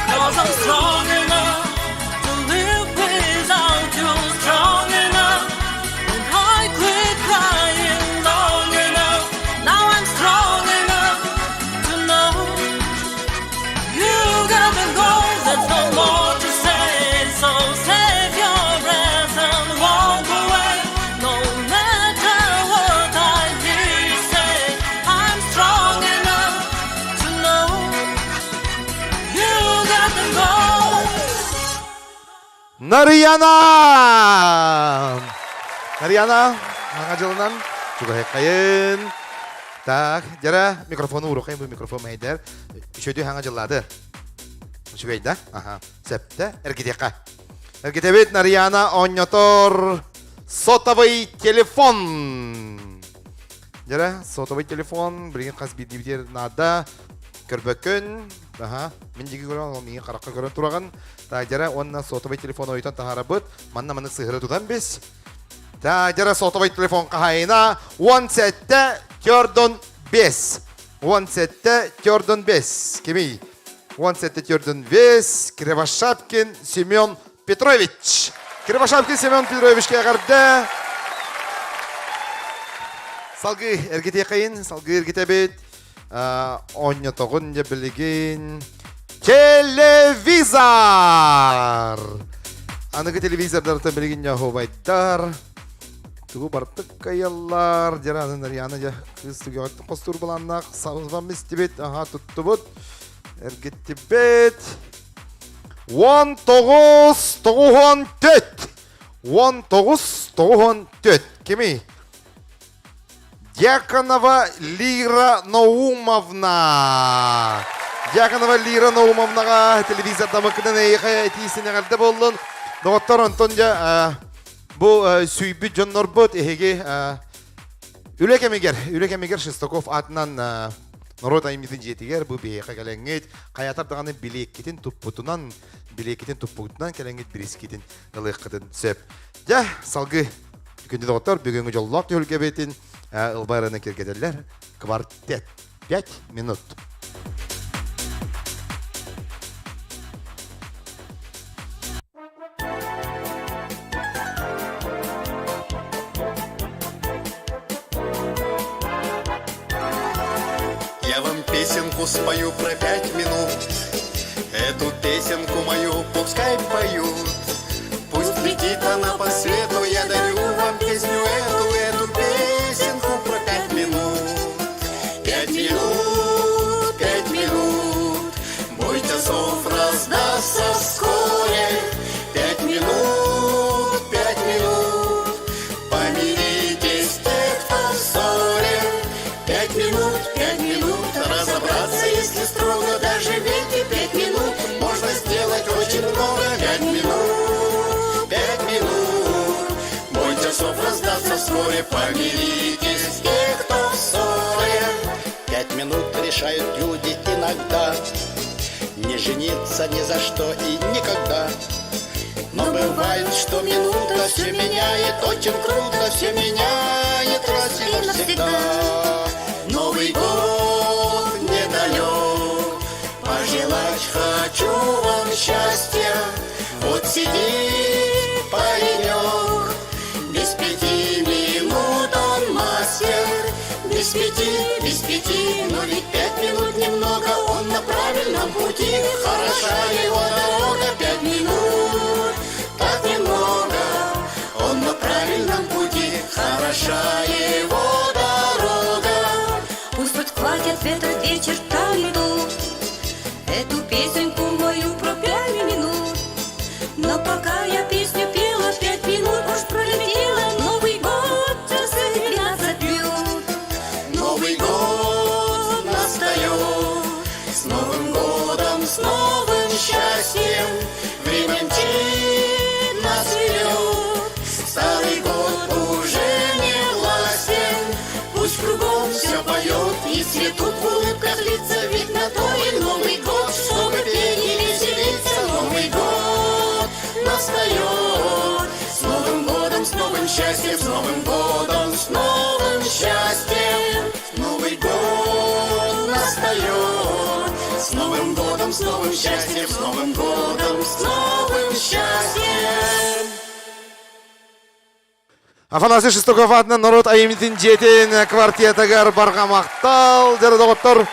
Cause I'm strong enough to live without you. Strong enough, and I quit crying long enough. Now I'm strong enough to know you got to go. There's no more to say. So save your breath and walk away. No matter what I hear you say, I'm strong enough to know you got to go. Нарыйана! Нарыйана, Саҥа дьылынан чугаһыаххайын. Так, дьара микрофону уруохайын бу микрофон мэйдэр. Үчүгэй саҥа дьыллаады. Үчүгэй да? Аха. Сөптө. Эргитиэххэ. Эргитэбит Нарыйана оонньотор сотовый телефон. Дьара сотовый телефон билигин хас биирдиибитигэр наада. Көрбөккүн. Аха. Мин диги көрөн, ол миигин харахха көрөн тураҕын. Таадьара уонна сотовый телефон ойутан таһаарабыт. Манна маны сыһыра тутан бис. Таадьара сотовый телефон хаһайына 17 төрдөн 5. 17 төрдөн 5. Кимий? 17 төрдөн 5. Кривошапкин Семен Петрович. Кривошапкин Семен Петровичке эҕэрдэ. Салгыы эргитиэхэйин, салгыы эргитэбит. Оонньотоҕун дьэ билигин телевизор! Аныгы телевизордартан билигин дьоһуобайдар тугу бартык кыайаллар. Дьэ аны Нарьяна дьэ кыыс түгэҕиттэн хостуур былааннаах сабам истибит, аха туттубут, эргиттибит. 19 94 19 94 кимий? Дьяконова Лира Наумовна. Дьяконова Лира Наумовнаҕа телевизордамыккытын эйиэхэ этиисин эҕэрдэ буоллун. Доҕоттор, онтон дьэ бу сүүйбүт дьоннорбут эһиги үлэ кэмигэр, үлэ кэмигэр Шестаков аатынан норуот айымньытын дьиэтигэр бу биһиэхэ кэлэҥҥит, хайатар даҕаны билиэккитин туппутунан, билиэккитин туппутунан кэлэҥҥит бирискитин ылыаххытын сөп. Дьэ, салгыы. Күндү доҕоттор, бүгүҥҥү дьоллоох түһүлгэбитин ылбарыны киргэтэллэр. Квартет. Пять минут. Я вам песенку спою про 5 минут. Эту песенку мою пускай поют. Пусть летит она по свету, я дарю вам песню эту, эту песенку про 5 минут. 5 минут, 5 минут, бой часов раздастся вскоре. 5 минут, 5 минут, помиритесь те, кто в ссоре. 5 минут, 5 минут, разобраться, если строго, даже в эти 5 минут можно сделать очень много. 5 минут, 5 минут, бой часов раздастся вскоре, помиритесь те, кто в ссоре. 5 минут решают люди иногда не жениться ни за что и никогда. Но бывает, что минута все меняет, очень круто все меняет раз и навсегда. Новый год недалек, пожелать хочу вам счастья. Вот сидит паренек, без 5 минут он мастер. Без пяти, без пяти, но ведь 5 минут немного, он на правильном пути. Хороша его дорога, 5 минут, так немного, он на правильном пути. Хороша его дорога. Пусть подхватят в этот вечер калиду эту песенку мою про 5 минут. Но пока я песню пела, 5 минут уж пролетела. Новый год часы 12 бьют. Новый год настает, с Новым годом, с новым счастьем. Время мчит нас вперед, старый год уже не властен. Пусть кругом все поет и цветут в улыбках лица, ведь на то и Новый год, чтобы петь и веселиться. Новый год настает, с Новым годом, с новым счастьем, с Новым годом, с новым счастьем. Новый год настает, с Новым годом, с новым счастьем, с Новым годом, с новым счастьем. Афанасий Шестаков аатынан норуот айымньытын дьиэтин квартетыгар барҕа махтал дьэ доҕоттор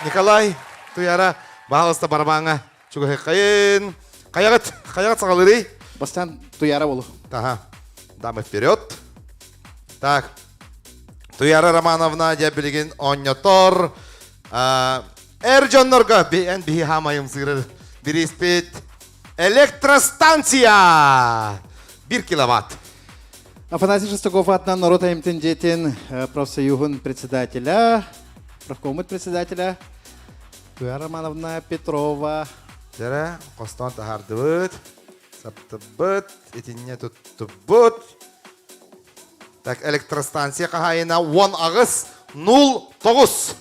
Николай Туяра баһаалыста барабааҥҥа чугаһыаххайын хайаҕыт хайаҕыт саҕалыырый Бастаан Туяра болу. Ага. Дамы вперед. Так. Туяра Романовна дьэ билигин оонньотор. Эр дьоннорго эн биһи хаамайым сыырыр бириспит электростанция 1 киловатт. Афанасий Шестаков аатынан норуот айымньытын дьиэтин профсоюһун председателя, профкомут председателя Туяра Романовна Петрова. Дьэ, хостоон таһаардыбыт, саптыбыт, итиннэ туттубут. Так, электростанция хаһаайына 18 09.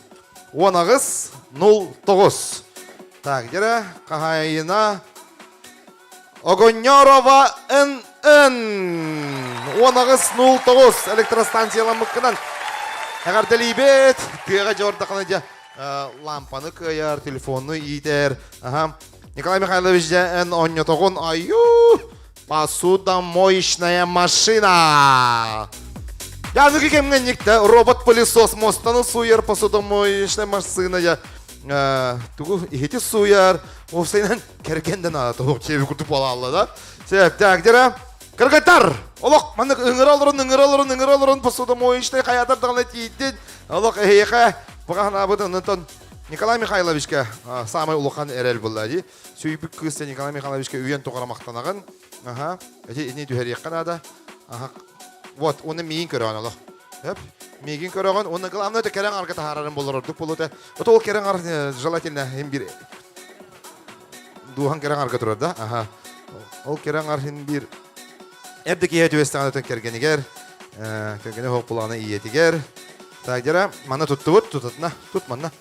18 09. Так, дьэ, хаһаайына Огоннорова НН. 18 09 электростанцияламмыккынан эҕэрдэлиибит. Тыаҕа дьордахана дьэ лампаны кыайар, телефону иитэр. Аха. Николай Михайлович дьэ эн оонньотоҕун аю посудомоечная машина. Я аныгы кэмҥэ никте робот-пылесос муостаны сууйар посудомоечная машина я тугу иһити сууйар уопсайынан кэргэн да наада туох чиэби курдук буолаалла да Сөп, так, дьэ Кыргыттар! Олох маннык ыҥыра олорон, ыҥыра олорон, ыҥыра олорон посудомоечный хайаатар даҕаны тиийдин. Олох эһиэхэ баҕаһанаабыт онтон Николай Михайловичка самай улахан эрэл буолла дии. Сүүйбүт кыыс Николай Михайловичка үйэн тоҕора махтанаҕын. Аха. Эти ини түһэриэххэ наада. Аха. Вот, уонна миигин көрөҕүн олох. Хөп. Миигин көрөҕүн, уонна главное это кэрэҥ арга таһаарарын болор ордук болуота. Вот ол кэрэҥ ар желательно хим бир дууһаҥ кэрэҥ арга турар да. Аха. Ол кэрэҥ ар хин бир эрдэ киһи түбэстэҕин өтөн кэргэнигэр, кэргэнэ хоп булаҕына ийэтигэр. Так, дьэ манна туттубут, тутатына, тут манна.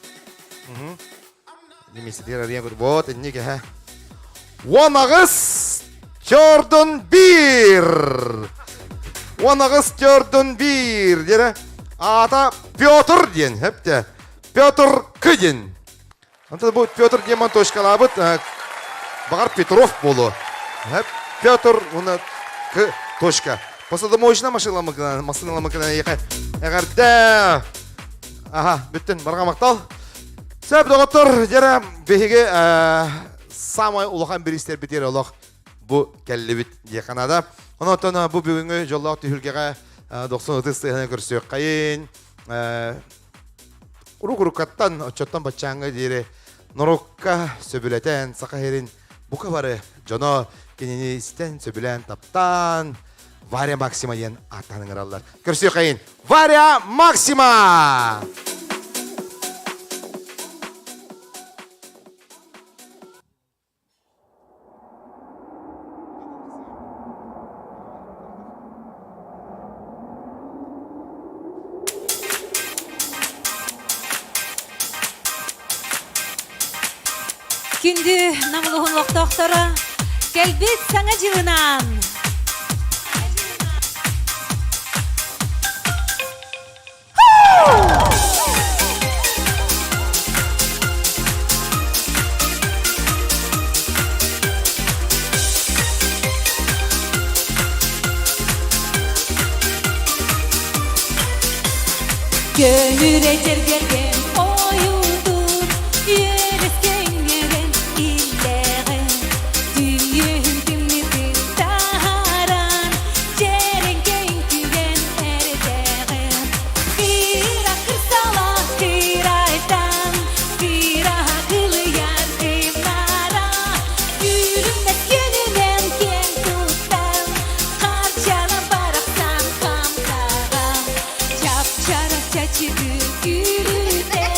Немецтер арыйан көр, вот инник эһэ. 18 чордун 1. 18 төрдүн биир диэрэ. Аата Петр диэн, хэпте. Петр К диэн. Онтон бу Петр диэн точкалаабыт, баҕар Петров буолуо. Петр уна К точка. Посудомоечная машина машина эҕэрдэ. Аха, бүттүн, барҕа махтал. Сөп, доҕоттор, дьэрэ биһиги самай улахан бириистэрбитигэр олох бу кэллибит диэххэ наада. Онон бу бүгүҥҥү дьоллоох түһүлгэҕэ дохсун ытыс тыаһынан көрсүөххэйин. Урук-уруккаттан, оччоттон баччааҥҥа диэри норуокка сөбүлэтэн, Саха сирин бука бары дьоно кинини истэн, сөбүлээн, таптаан, Варя Максима диэн ааттаан ыҥыраллар. Көрсүөххэйин, Варя Максима! Күндү Нам улууһун олохтоохторо, кэлбит Саҥа дьылынан! Көмүрэ дьэргэлгэн ойуутун үөрүскэҥҥэрэн иллэҕин Түүйүһүн тымнытын таһааран дьэрэҥкэйин күлэн эрдэҕин Кыра кырсала кырайтан, кыра кылыйар кымнара, Күлүмнэс күнүнэн киэн туттан, Харчанан барахсан хамсаҕа, Чап-чарас чачыгы күлүтэ,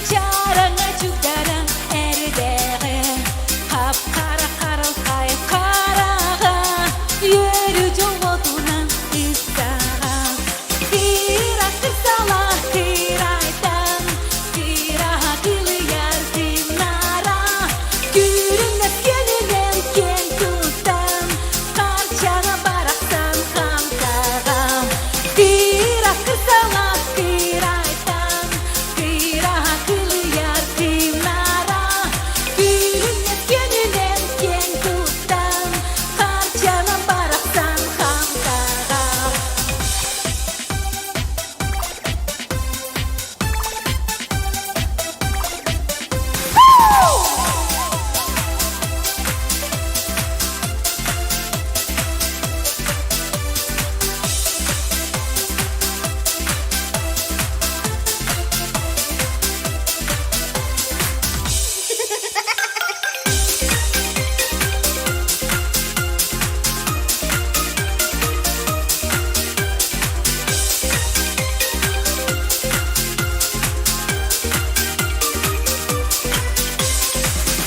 Чараҥа чугдаран эрдэҕэ, Хап-хара харалхай хараҕа, Үөрүү дьоллотунан ыстаҕа. Кыра кырсала кырайтан, кыра кылыйар кымнара, Күрүмнэс күөнүнэн киэн туттан, Харчана барахсан хамсаҕа. Кыра кырсала кырайтан, кыра кылыйар кымнара, Күрүмнэс күөнүнэн киэн туттан, Харчана барахсан хамсаҕа.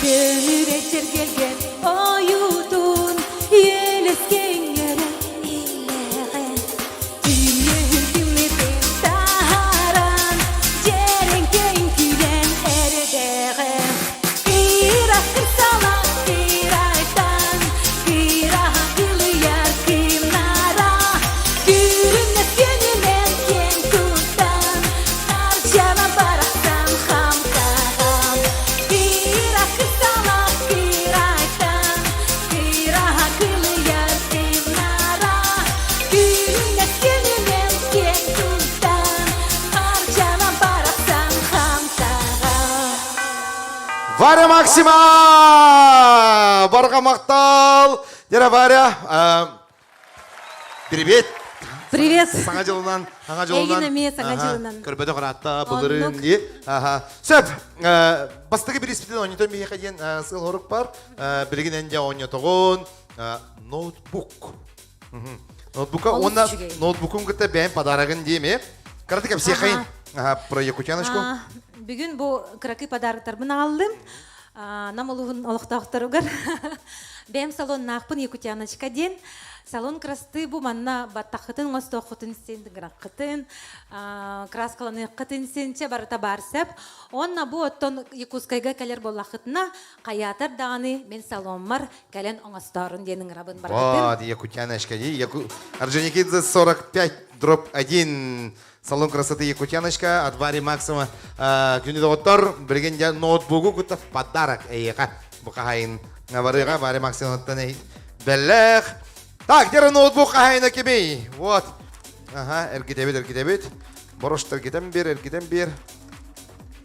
Көмүрэ сэргэлгэн ойуутун Елескеңҥэрэ иллэҕэ Түүнүһүн тымнытын таһааран Дьэрэҥкэйин күлэн эрдэҕэ Кыра кырсала кырайтан, кыра кылыйар кымнара, Күрүмнэс күөнүнэн киэн туттан, Харчана барахсан хамсаҕа. Кыра кырсала кырайтан, кыра кылыйар кымнара, Күрүмнэс күөнүнэн киэн туттан, Харчана барахсан хамсаҕа. Варя Максима! Барҕа махтал! Дера Варя, привет! Привет! Саҥа дьылынан, саҥа дьылынан. Эйигин эмиэ саҥа дьылынан. Көрбөтөх ыраатта былырыын дии. Аха. Сөп. Бастакы бириспитин оонньотон биһиэхэ диэн сыл хорук бар. Билигин эн дьэ оонньотоҕун ноутбук. Ноутбука уонна ноутбукун кытта бэйэм подарогын диэми. Кыратык кэпсиэхэйин. Про якутяночку. Бүгүн бу кыракый подароктарбын аҕаллым. Нам улууһун олохтоохторугар бэйэм салоннаахпын Якутяночка диэн. Салон красоты бу манна баттаххытын оҥостуоххутун син, гынаххытын, краскаланыаххытын син чэ барыта баар сөп. Уонна бу оттон Якутскайга кэлэр буоллаххытына, хайаатар даҕаны мин саломмар кэлэн оҥостоорун диэн ыҥырабын барытын. Вот, Якутяночка. Яку... Орджоникидзе 45 дробь 1. Салон красоты Якутяночка от Вари Максима. Күнү доҕоттор, билигин дьэ ноутбугу кытта в подарок эйиэхэ. Бу хаһайын барыга Варя Максимовнаттан бэлэх. Так, где ноутбук хаһайына кимий? Вот. Ага, эргитэбит, эргитэбит. Бороштар эргитэн бер, эргитэн бер.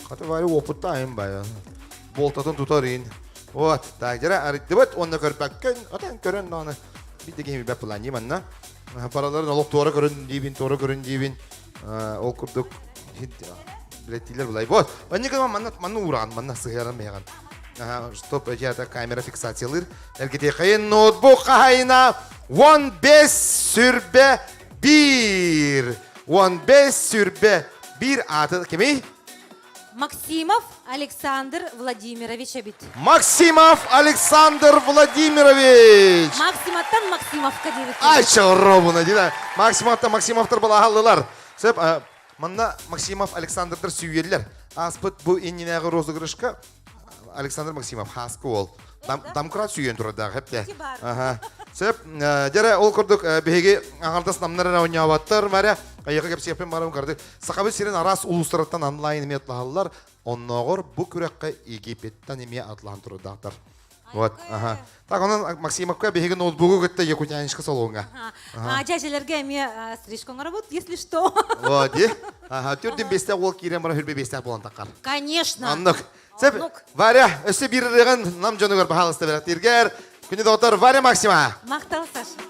Хата Варя опыттаайын бай. Болтатын тутар ин. Вот, так, дьэ арыйдыбыт, уонна көрбөккүн, отон көрөн даҕаны биир да киһи билбэт былаан манна. Параларын олох туора көрүн диибин, туора көрүн диибин. Ол курдук билеттиилэр булай. Вот, онника манна манна уураҕын, манна сыһыаран бэйэҕин. Чтоб эти камера фиксациялыыр. Эргитиэхэйин ноутбук хаһайына 15 сүрбэ 1. 15 сүрбэ 1 аты кимий? Максимов Александр Владимирович эбит. Максимов Александр Владимирович! Максиматтан Максимовка диэбит. Ай, чоробуна, дина. Максимовтан Максимовтар балаһаллылар. Сөп, манна Максимов Александрдар сүйүеллер. Ааспыт бу иннинээҕи розыгрышка Александр Максимов хааскы уол. Домкрат сүйэн турардаах хепте. Аха. Сөп, дьэрэ ол курдук биһиги аҥардас намнар эрэ оонньооботтор, Маря, айыга кэпсиэппин барым кырдык. Сахабыт сирин араас улуустарыттан онлайн эмиэ атлаһаллар. Оннооҕор бу күрэххэ Египеттан эмиэ атлаһан турардаахтар. Вот, ага. Так, онон Максимовка биһиги ноутбугу кытта Якутяночка салоҥҥа. А, дьээдьэлэргэ эмиэ стрижка оҥоробут, если что. Вот, ди. Ага, түрдүн бестэх уол киирэн баран хүрбе бестэх буолан таххар. Конечно. Оннук. Сөп, Варя, өссө биир ырыаҕын нам дьонугар баһаалыста бэлэхтииргэр. Күнү доҕоттор, Варя Максима. Махтал, Саша.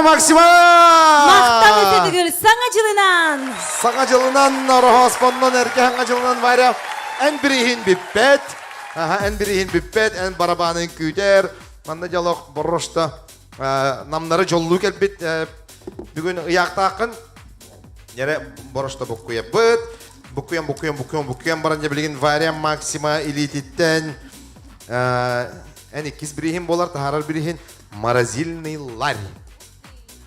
Максима! Махтал өтөтүгүр саҥа дьылынан! Саҥа дьылынан, Ороһооспоннон, эргэ саҥа дьылынан Варя, эн бириһин бүппэт, аха, эн бириһин бүппэт, эн барабанын күүтэр, манна дьолох борошта намнары дьоллуу кэлбит бүгүн ыйаахтааххын Нере борошта буккуйабыт, буккуйан, буккуйан, буккуйан, буккуйан баран дьэ билигин Варя Максима илиититтэн эн иккис бириһин буолар, таһаарар бириһин морозильный ларь.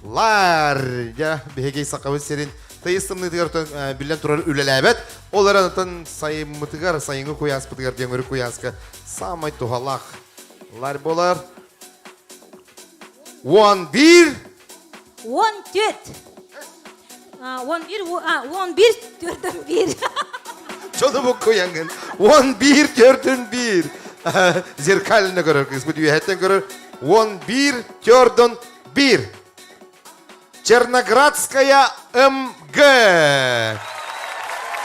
Ларь! Дьэ, биһиги Сахабыт сирин тыйыс тымныытыгар биллэн турар үлэлээбэт. Ол эрэн отон сайыммытыгар, сайыҥҥы куйааспытыгар диэн өрү куйааска самай туһалаах ларь буолар. 11 14. 11, 11, төрдөн 1. Чону буккуяҥҥын. 11 төрдүн 1. Зеркально көрөр кыыспыт үөһэттэн көрөр. 11 төрдүн 1. Черноградская МГ.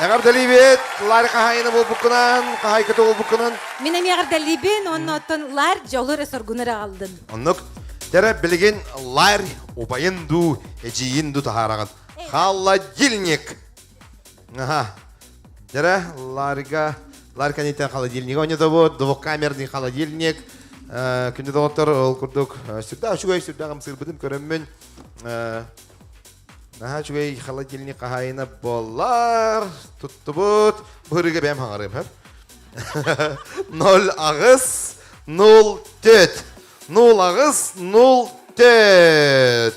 Эҕэрдэлиибит, Ларь хаһаайына буолбуккунан, хаһаайката буолбуккунан. Мин эмиэ эҕэрдэлиибин, уонна оттон Ларь дьолу эрэ соргуну эрэ аҕалдын. Оннук. Дьэрэ билигин Ларь убайын дуу, эдьиийин дуу таһаараҕын. Холодильник. Аха. Дьэрэ Ларьга, Ларь кэнниттэн холодильник ойнотобут, двухкамерный холодильник. Күндү доҕоттор, ол курдук сүрдээх үчүгэй, сүрдээх ымсыырбытын көрөммүн наһаа үчүгэй холодильник хаһаайына буоллар туттубут. Быһырыга бэйэм хаҥарыам, хөп. 0 8 0 4 0 8 0 4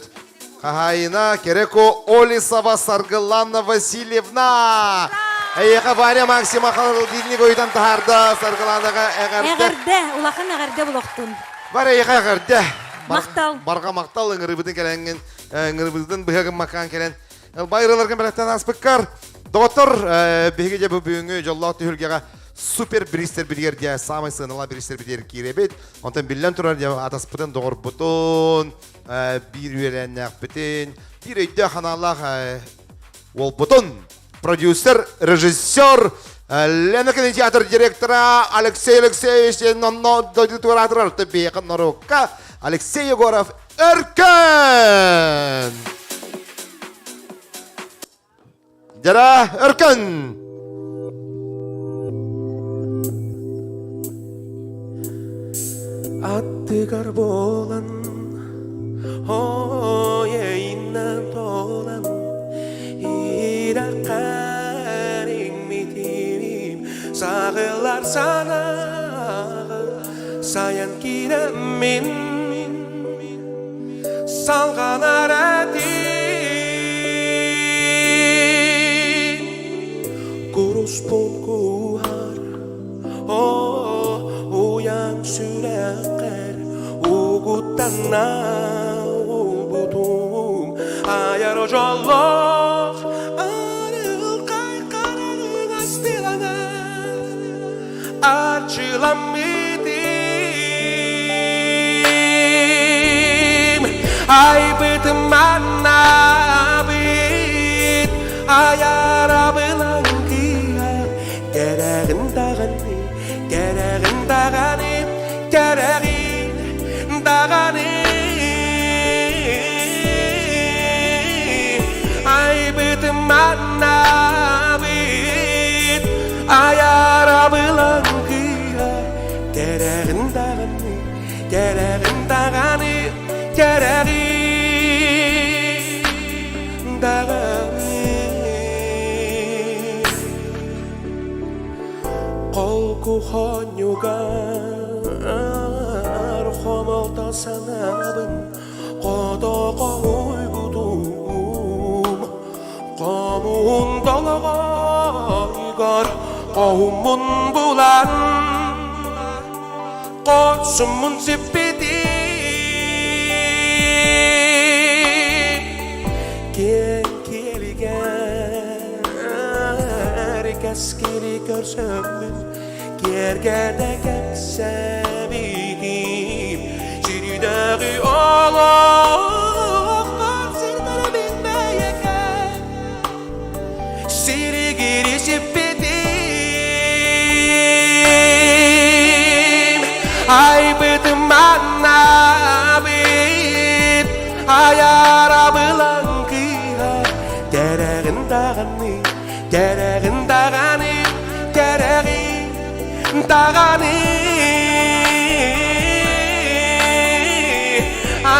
Хаһаайына Кереко Олисова Саргылана Васильевна. Эйиэхэ Варя Максима холодильник ойутан таһаарда Саргыланаҕа эҕэрдэ. Эҕэрдэ, улахан эҕэрдэ булохтун. Варя эйиэхэ эҕэрдэ. Махтал. Барҕа махтал ыҥырыыбытын кэлэҥҥин, ыҥырыыбытын быһа гыммаккаан кэлэн Байыраларгын бэлэхтэн ааспыккар. Доҕоттор, биһиги дьэ бу бүгүҥҥү дьоллоох түһүлгэҕэ супер бириистэрбитигэр дьэ саамай сыаналаах бириистэрбитигэр киирэбит. Онтон биллэн турар дьэ атаспытын, доҕорбутун, биир үөлээннээхпитин, биир өйдөөх ханаалаах уолбутун, продюсер, режиссер, Лена кинотеатр директора Алексей Алексеевич онно дойдутугар аатырар биһиэхэ норуокка Алексей Егоров Өркөн! Дьара Өркөн! Аттыгар буолан, ой эйиннэн толан, иираккар иҥмитим, саҕылар санааҕа сайан киирэммин салҕанар этим. Куруспун кууһар, оо, уйан сүрэххэр угуттана уолбутум айар дьоллоох арылхай хараҕыҥ астыланар Арчыламмытым, айбытым маннабыт, айарабылан кыыһа, кэрэҕин даҕаны, кэрэҕин даҕаны, кэрэҕин даҕаны. Айбытым маннабыт, Айарабылан кыыһа, кэрэҕин даҕаны, кэрэҕин даҕаны, кэрэҕин даҕаны. Холку хонньугар хомолто санаабын хотоҕо уйгутум Хомуһун долоҕойгор хоһуммун булан Хорсуммун сиппитим Киэҥ киэлигэр кэскили көрсөммүн Киэргэтэ кэпсэбитим Сирдээҕи олохпор сирдэрбин бэйэкэм Сиригири сиппитим Айбытым маннабыт. даҕаны, кэрэҕин даҕаны, кэрэҕин даҕаны.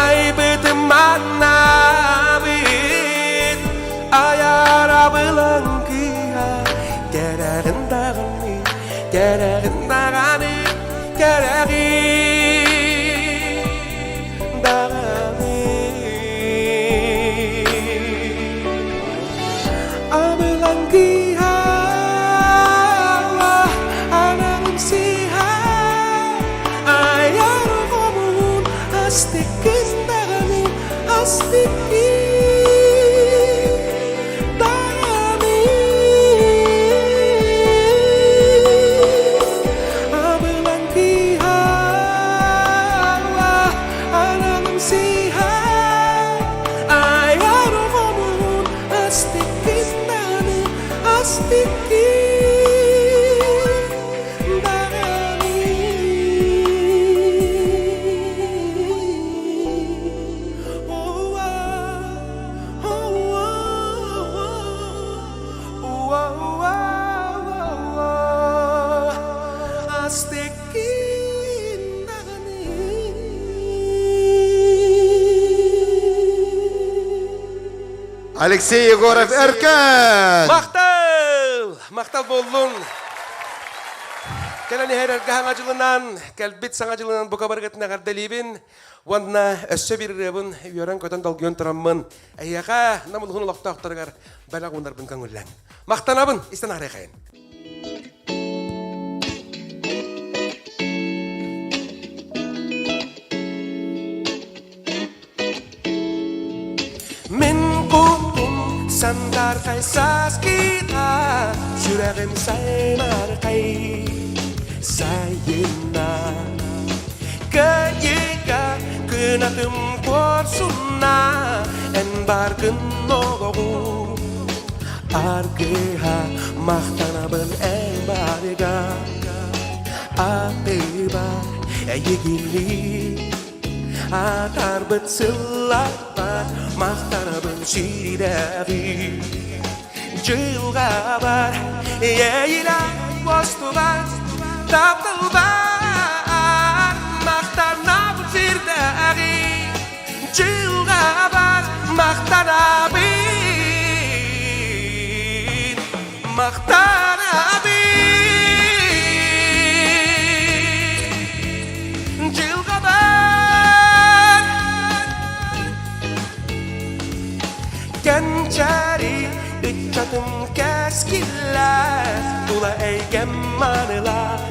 Айбытым маннабыт, айар абылаҥ кыыһа, кэрэҕин даҕаны, кэрэҕин даҕаны, кэрэҕин даҕаны. Абылаҥ кыыһа, ананым сыыһа, айар хомуһун астыккын даҕаны, астыккын даҕаны. Абылаҥ кыыһа, ананым сыыһа, айар хомуһун астыккын даҕаны, астыккын даҕаны. Астыккын даҕаны. Алексей Егоров Өркөн! Махтал! Махтал буоллун! Кэлэн иһэр эргэ саҥа дьылынан, кэлбит саҥа дьылынан бука барыгытын эҕэрдэлиибин уонна өссө биир ырыабын үөрэн-көтөн долгуйан тураммын эһиэхэ Нам улуһун олохтоохторугар бэлэх уунарбын көҥүллэҥ. Махтанабын, истэн аарыахайын. Мин кутум сандархай сааскыта, сүрэҕим саймархай сайына. Кыайыыга кынатым куорсунна, эн баргын олоҕу. Аргыһа махтанабын эн барыга, атыыбар эйигинниин. Атаарбыт сылларбар махтанабын сиридэҕи Дьылҕабар иэйилээх уостубат тапталбар махтанабын сирдээҕи Дьылҕабар махтанабын махтанабын Дьылҕабар Кэнчээри ыччатым кэскиллээх Тула эйгэм маанылаах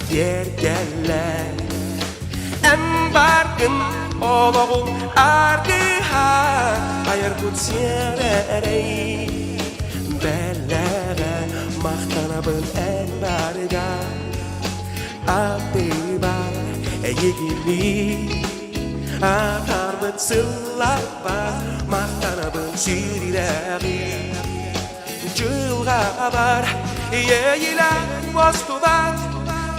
киэргэллээх Эн бааргын олоҕум аргыһа Айаргын сиэрэрэй Бэлэҕэ махтанабын эн барыга Атыыбар эйигинниин Атаарбыт сылларбар махтанабын сирирэҕин Дьылҕабар иэйилээх уостубат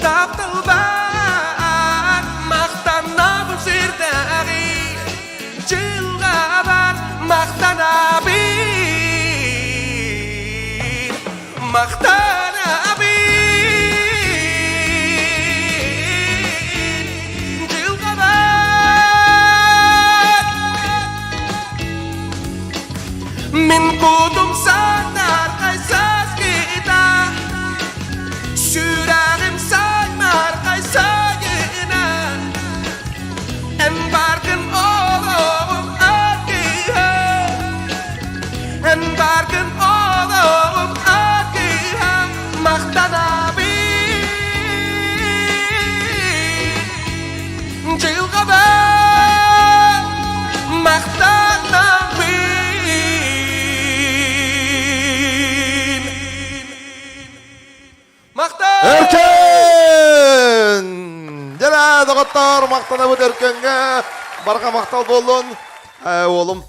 тапталбар махтанабын сирдээҕи Дьылҕабар махтанабын махтанабын Дьылҕабар Мин кутум сатархай саскыта Сүрэҕим саймархай сайына Эн баргын олоҕум аргыһа Эн баргын олоҕум аргыһа Махтанабын Дьылҕабар махтанабын Махтал! Өркөн! Дьэ, доҕоттоор, махтанабыт Өркөҥҥө. Барҕа махтал буоллун. Уолум,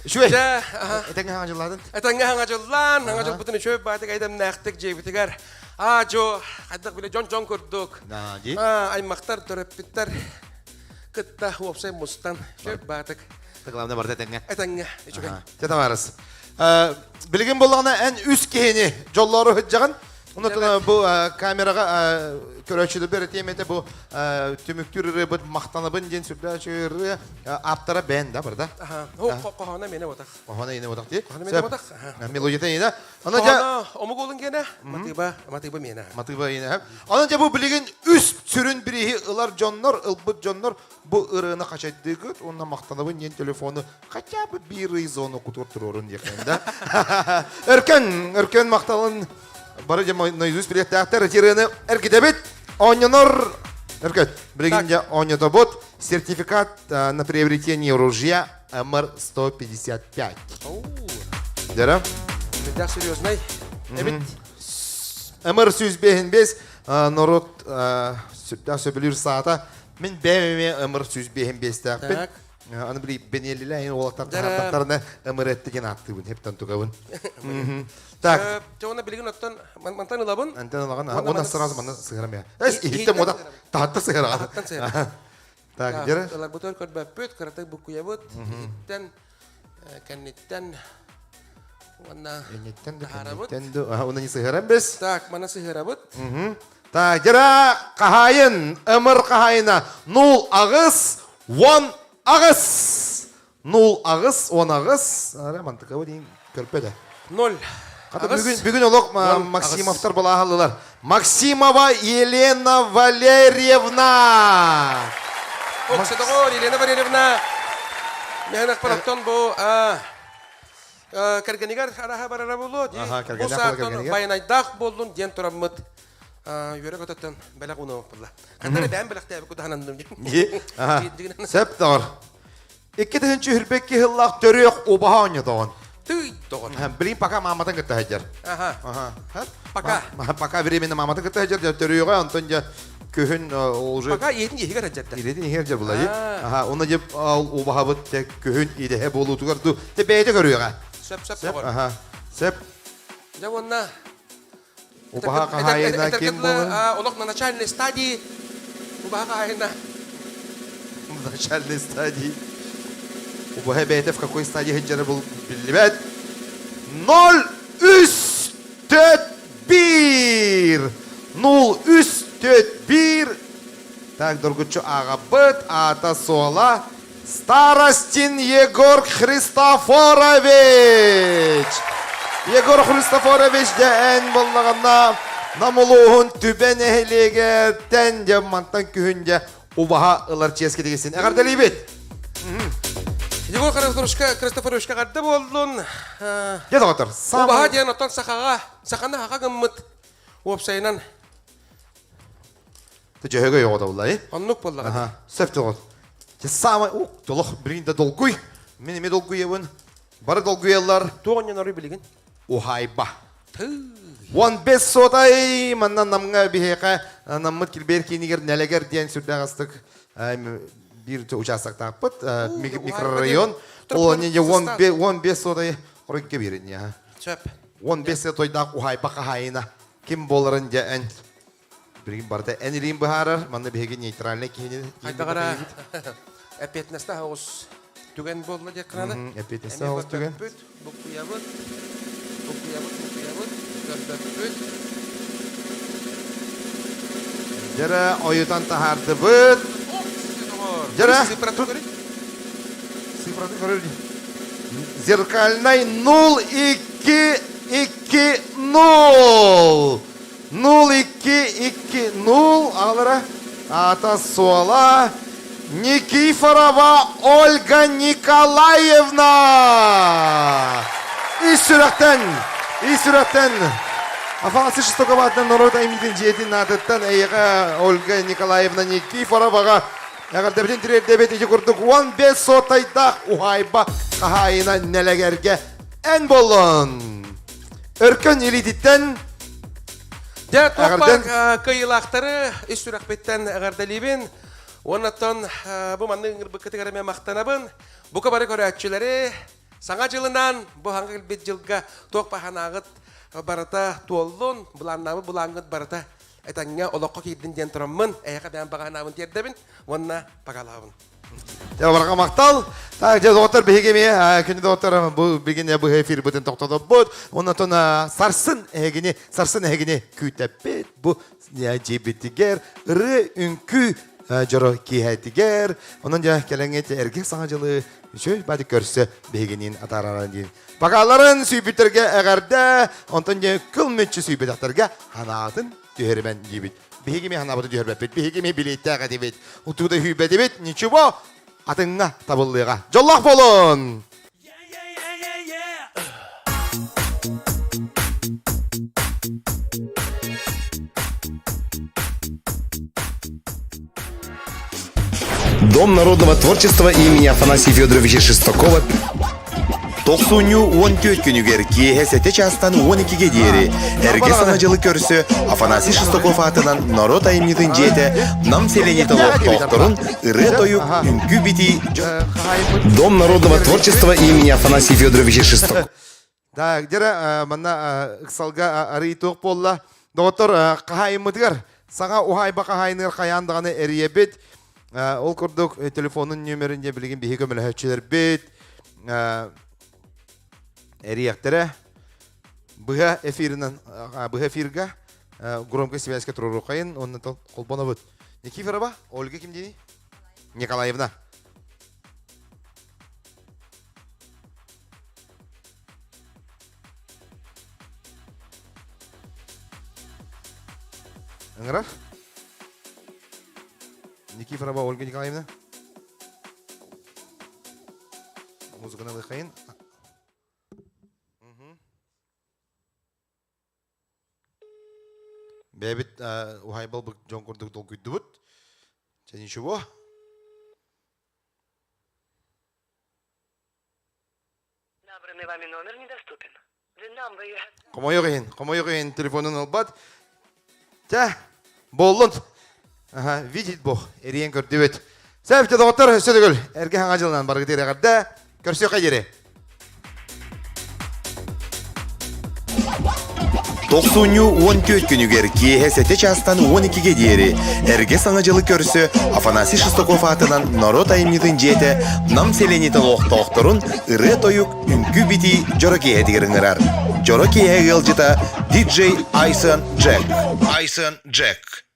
үчүгэй. Дьэ, аха. Этэҥҥэ хаҥа дьыллаатын? Этэҥҥэ хаҥа дьыллаан, хаҥа дьылбытын үчүгэй баатык эйдэмнээхтик дьиэбитигэр аа дьо хайдах биле дьон-дьон курдук аймактар, төрөппүттэр кытта уопсай мустан үчүгэй баатык. Главное барда этэҥҥэ. Этэҥҥэ, үчүгэй. Чэ, тамарыс. Билигин буоллаҕына эн үс киһини дьоллоору сылдьаҕын. Онон бу камераҕа көрөөччүлэрбэр этиэм этэ бу түмүктүүр ырыабыт махтанабын диэн сүрдээх үчүгэй ырыа ааптара бэйэн да барда. Хоһооно миэнэ ботах. Хоһооно иинэ ботах дии. Хоһооно миэнэ ботах. Мелодията иинэ. Аны дьэ омук уолун гиэнэ матыыба матыыба миэнэ. Матыыба иинэ. Аны дьэ бу билигин үс сүрүн бирииһи ылар дьоннор, ылбыт дьоннор бу ырыаны хачайдыыгыт уонна махтанабын диэн телефону хотя бы биир ый зону кутур туруорун диэххин да. Өркөн, өркөн махталын бары дьэ наизусть билиэттээхтэр ити ырыаны эргитэбит. Оонньонор Өркөн, билигин дьэ оонньотобут. Сертификат на приобретение ружья МР-155. Дера? Сүрдээх серьезный. Эбит. МР-155 народ сүрдээх сөбүлүүр саата. Мин бэйэм эмиэ МР 155-тээхпин. Аны били бэниэлилэ уолаттар таһаардахтарына МР деген ааттыыбын, хептан тугабын. Так. Чэ, уонна билигин оттон мантан ылабын. Антан ылаҕын. Уонна сразу манна сыһарам я. Эс иһиттэн мода таһатта сыһараҕын. Таһаттан сыһарам. Так, дьэрэ. Ыларбытыгар көрбөппүт, кыратык буккуйабыт. Иһиттэн, кэнниттэн уонна Энниттэн да таһаарабыт. кэнниттэн да уонна не сыһарам бес. Так, мана сыһарабыт. Так, дьэрэ хаһаайын, ымыр хаһаайына нул аҕыс, уон аҕыс. Нул аҕыс, уон аҕыс. Ара мантыкабы дейін көрпөдө. Ноль. Хата бүгүн, бүгүн олох Максимовтар балаһаллылар. Максимова Елена Валерьевна! Оксидоҕор Елена Валерьевна Мэһэнэхпэр оттон бу кэргэнигэр араха барара буолуо дии. Бу сааттан байанайдаах буоллун диэн тураммыт үөрэ көтөттөн бэлэх уунуоппулла. Ханна эрэ бэйэм бэлэхтээбит кутаһананным диэн. Сөп доҕор. Икки тыһыынча үрбэкки сыллаах төрүөх убаһа оонньотоҕун. Тый доҕор. Блин, пока мааматын кытта сылдьар. Ага. Пока. Пока временно мааматын кытта сылдьар, төрүөҕэ, онтон дьэ күһүн уже... Пока ийэтин иһигэр сылдьар. Ийэтин иһигэр сылдьар була. Аха, уонна дьэ убаһабыт дьэ күһүн идэһэ буолуутугар ду, дьэ бэйэтэ көрүөҕэ. Сөп, сөп доҕор. Аха, сөп. Дьэ уонна Убаһа хаһаайына ким буолар? Олох на начальной стадии убаһа хаһаайына. На начальной стадии. Убаһа бэйэтэ в какой стадии сылдьара был биллибэт. Ноль үс төрт биир. Нул үс төрт биир. Так, доргуччу ааҕабыт, аата суола Старостин Егор Христофорович! Егор Христофорович дьэ эн буоллаҕына Нам улууһун Түбэ нэһилиэгиттэн дьэ мантан күһүн дьэ убаһа ылар чиэскэ тигистин. Эҕэрдэлиибит! Егор Христофоровичка Христофоровичка эҕэрдэ буоллун. Дьэ доҕоттор, Убаһа диэн оттон сахаҕа, саханы хаха гыммыт уопсайынан Дьөһөгөй оҕото буолла, э? Оннук буоллаҕа. Аха, сөп тоҕо. Дьэ самай, ух, толох билигин да долгуй. Мин эмиэ долгуйабын. Бары долгуйаллар. Туох онньонору билигин? Уһайба. Уон бес сотай манна намҥа биһиэхэ наммыт килбиэр киинигэр нэлэгэр диэн сүрдээх астык биир участоктаахпыт микрорайон. Ол не уон бес сотай оройго биэрин Сөп. Уон бес сотойдаах уһайба хаһаайына ким буоларын дьэ эн Билигин барыта эн илиин быһаарар, манна биһиги нейтральнай киһини Хайдаҕара эппиэтинэстээх оҕус түгэн буолла диэххэ наада. Эппиэтинэстээх оҕус түгэн. Буккуйабыт, буккуйабыт, буккуйабыт, көрбөппүт. Дьэрэ ойутан таһаардыбыт. Дьэрэ Цифратын көрүй. Цифратын көрөр. Зеркальный 0 2 2 0. Нул икки икки нул аҕалара аата суола Никифорова Ольга Николаевна! Ис сүрэхтэн, ис сүрэхтэн Афанасий Шестаков аатынан норуот айымньытын дьиэтин аатыттан эйиэхэ Ольга Николаевна Никифороваҕа эҕэрдэбитин тириэрдэбит ити курдук 15 суотайдаах уһаайба хаһаайына нэлэгэргэ эн буоллун! Өркөн илиититтэн Дьэ, туох кыайыылаахтары ис сүрэхпиттэн эҕэрдэлиибин. Уоннаттан бу маннык ыҥырбыккытыгар эмиэ махтанабын. Бука бары көрөөччүлэри Саҥа дьылынан бу хаҥа кэлбит дьылга туох баһанааҕыт барыта туоллун, былааннаабыт былааҥҥыт барыта этэҥҥэ олоххо киирдин диэн тураммын, эһиэхэ бэйэм баҕанаабын тиэрдэбин уонна пагалаабын. Барҕа махтал. Так, дьэ, доҕоттор, биһиги эмиэ күнү доҕоттор бу бүгүн бу эфирбытын тохтотоппут. Оннотон сарсын эһигини, сарсын эһигини күүтэппит. Бу дьиэбитигэр ырыа үҥкүү дьоро киэһэтигэр. Онон дьэ кэлэҥҥит эргэ саҥа дьылы үчүгэй баады көрсө биһигиниин атаараран диин. Бакааларын сүйбүттэргэ эҕэрдэ, онтон дьэ кыл мүччү сүйбэтэхтэргэ ханаатын түһэримэн диибит. Биһиги ми ханаабыты түһэрбэппит, биһиги ми билиэттээх этибит. Утууда үүйбэтибит, ничего, атыҥҥа табыллыаҕа. Дьоллоох буолун! Дом народного творчества имени Афанасия Федоровича Шестакова Тохсунньу 14 күнүгэр киэһэ 7 чаастан 12-ге диэри эргэ саҥа дьылы көрсө Афанасий Шестаков аатынан норуот айымньытын дьиэтэ Нам сэлиэнньэтин олохтоохторун ырыа-тойук, үҥкүү-битии Дом народного творчества имени Афанасия Федоровича Шестакова. Да, где манна ыксалга арый туох буолла. Доҕоттор, хаһаайыммытыгар саҥа уһаайба хаһаайыныгар хайаан даҕаны эрийэбит. Ол курдук телефонун нүөмэрин дьэ билигин биһиги көмөлөһөөччүлэрбит эрийэхтэрэ. Быһа эфиринэн быһа эфирга громкой связька туруорухайын онно холбонобут. Никифорова Ольга ким диний? Николаевна. Ыҥырар? Никифорова Ольга Николаевна. Музыканы ылыхайын. Бэйэбит уһайбал дьон курдук долгуйдубут. Чэ ничего. Набранный вами номер недоступен. The number you have... Хомойуох иһин, хомойуох иһин телефонун ылбат. Чэ, буоллун. Аха, видит Бог, эрийэн көрдүбүт. Сәп, доҕоттор, өссө төгүл эргэ хаҥа дьылынан барыгытыгар эҕэрдэ. Көрсүөххэ диэри. Тохсунньу 14 күнүгэр киэһэ 7 чаастан 12-ге диэри эргэ Саҥа дьылы көрсө Афанасий Шестаков аатынан норуот айымньытын дьиэтэ Нам сэлиэнньэтин олохтоохторун ырыа-тойук, үҥкүү-битии дьоро киэһэтигэр ыҥырар. Дьоро киэһэ ыалдьыта диджей Айсон Джек. Айсон Джек.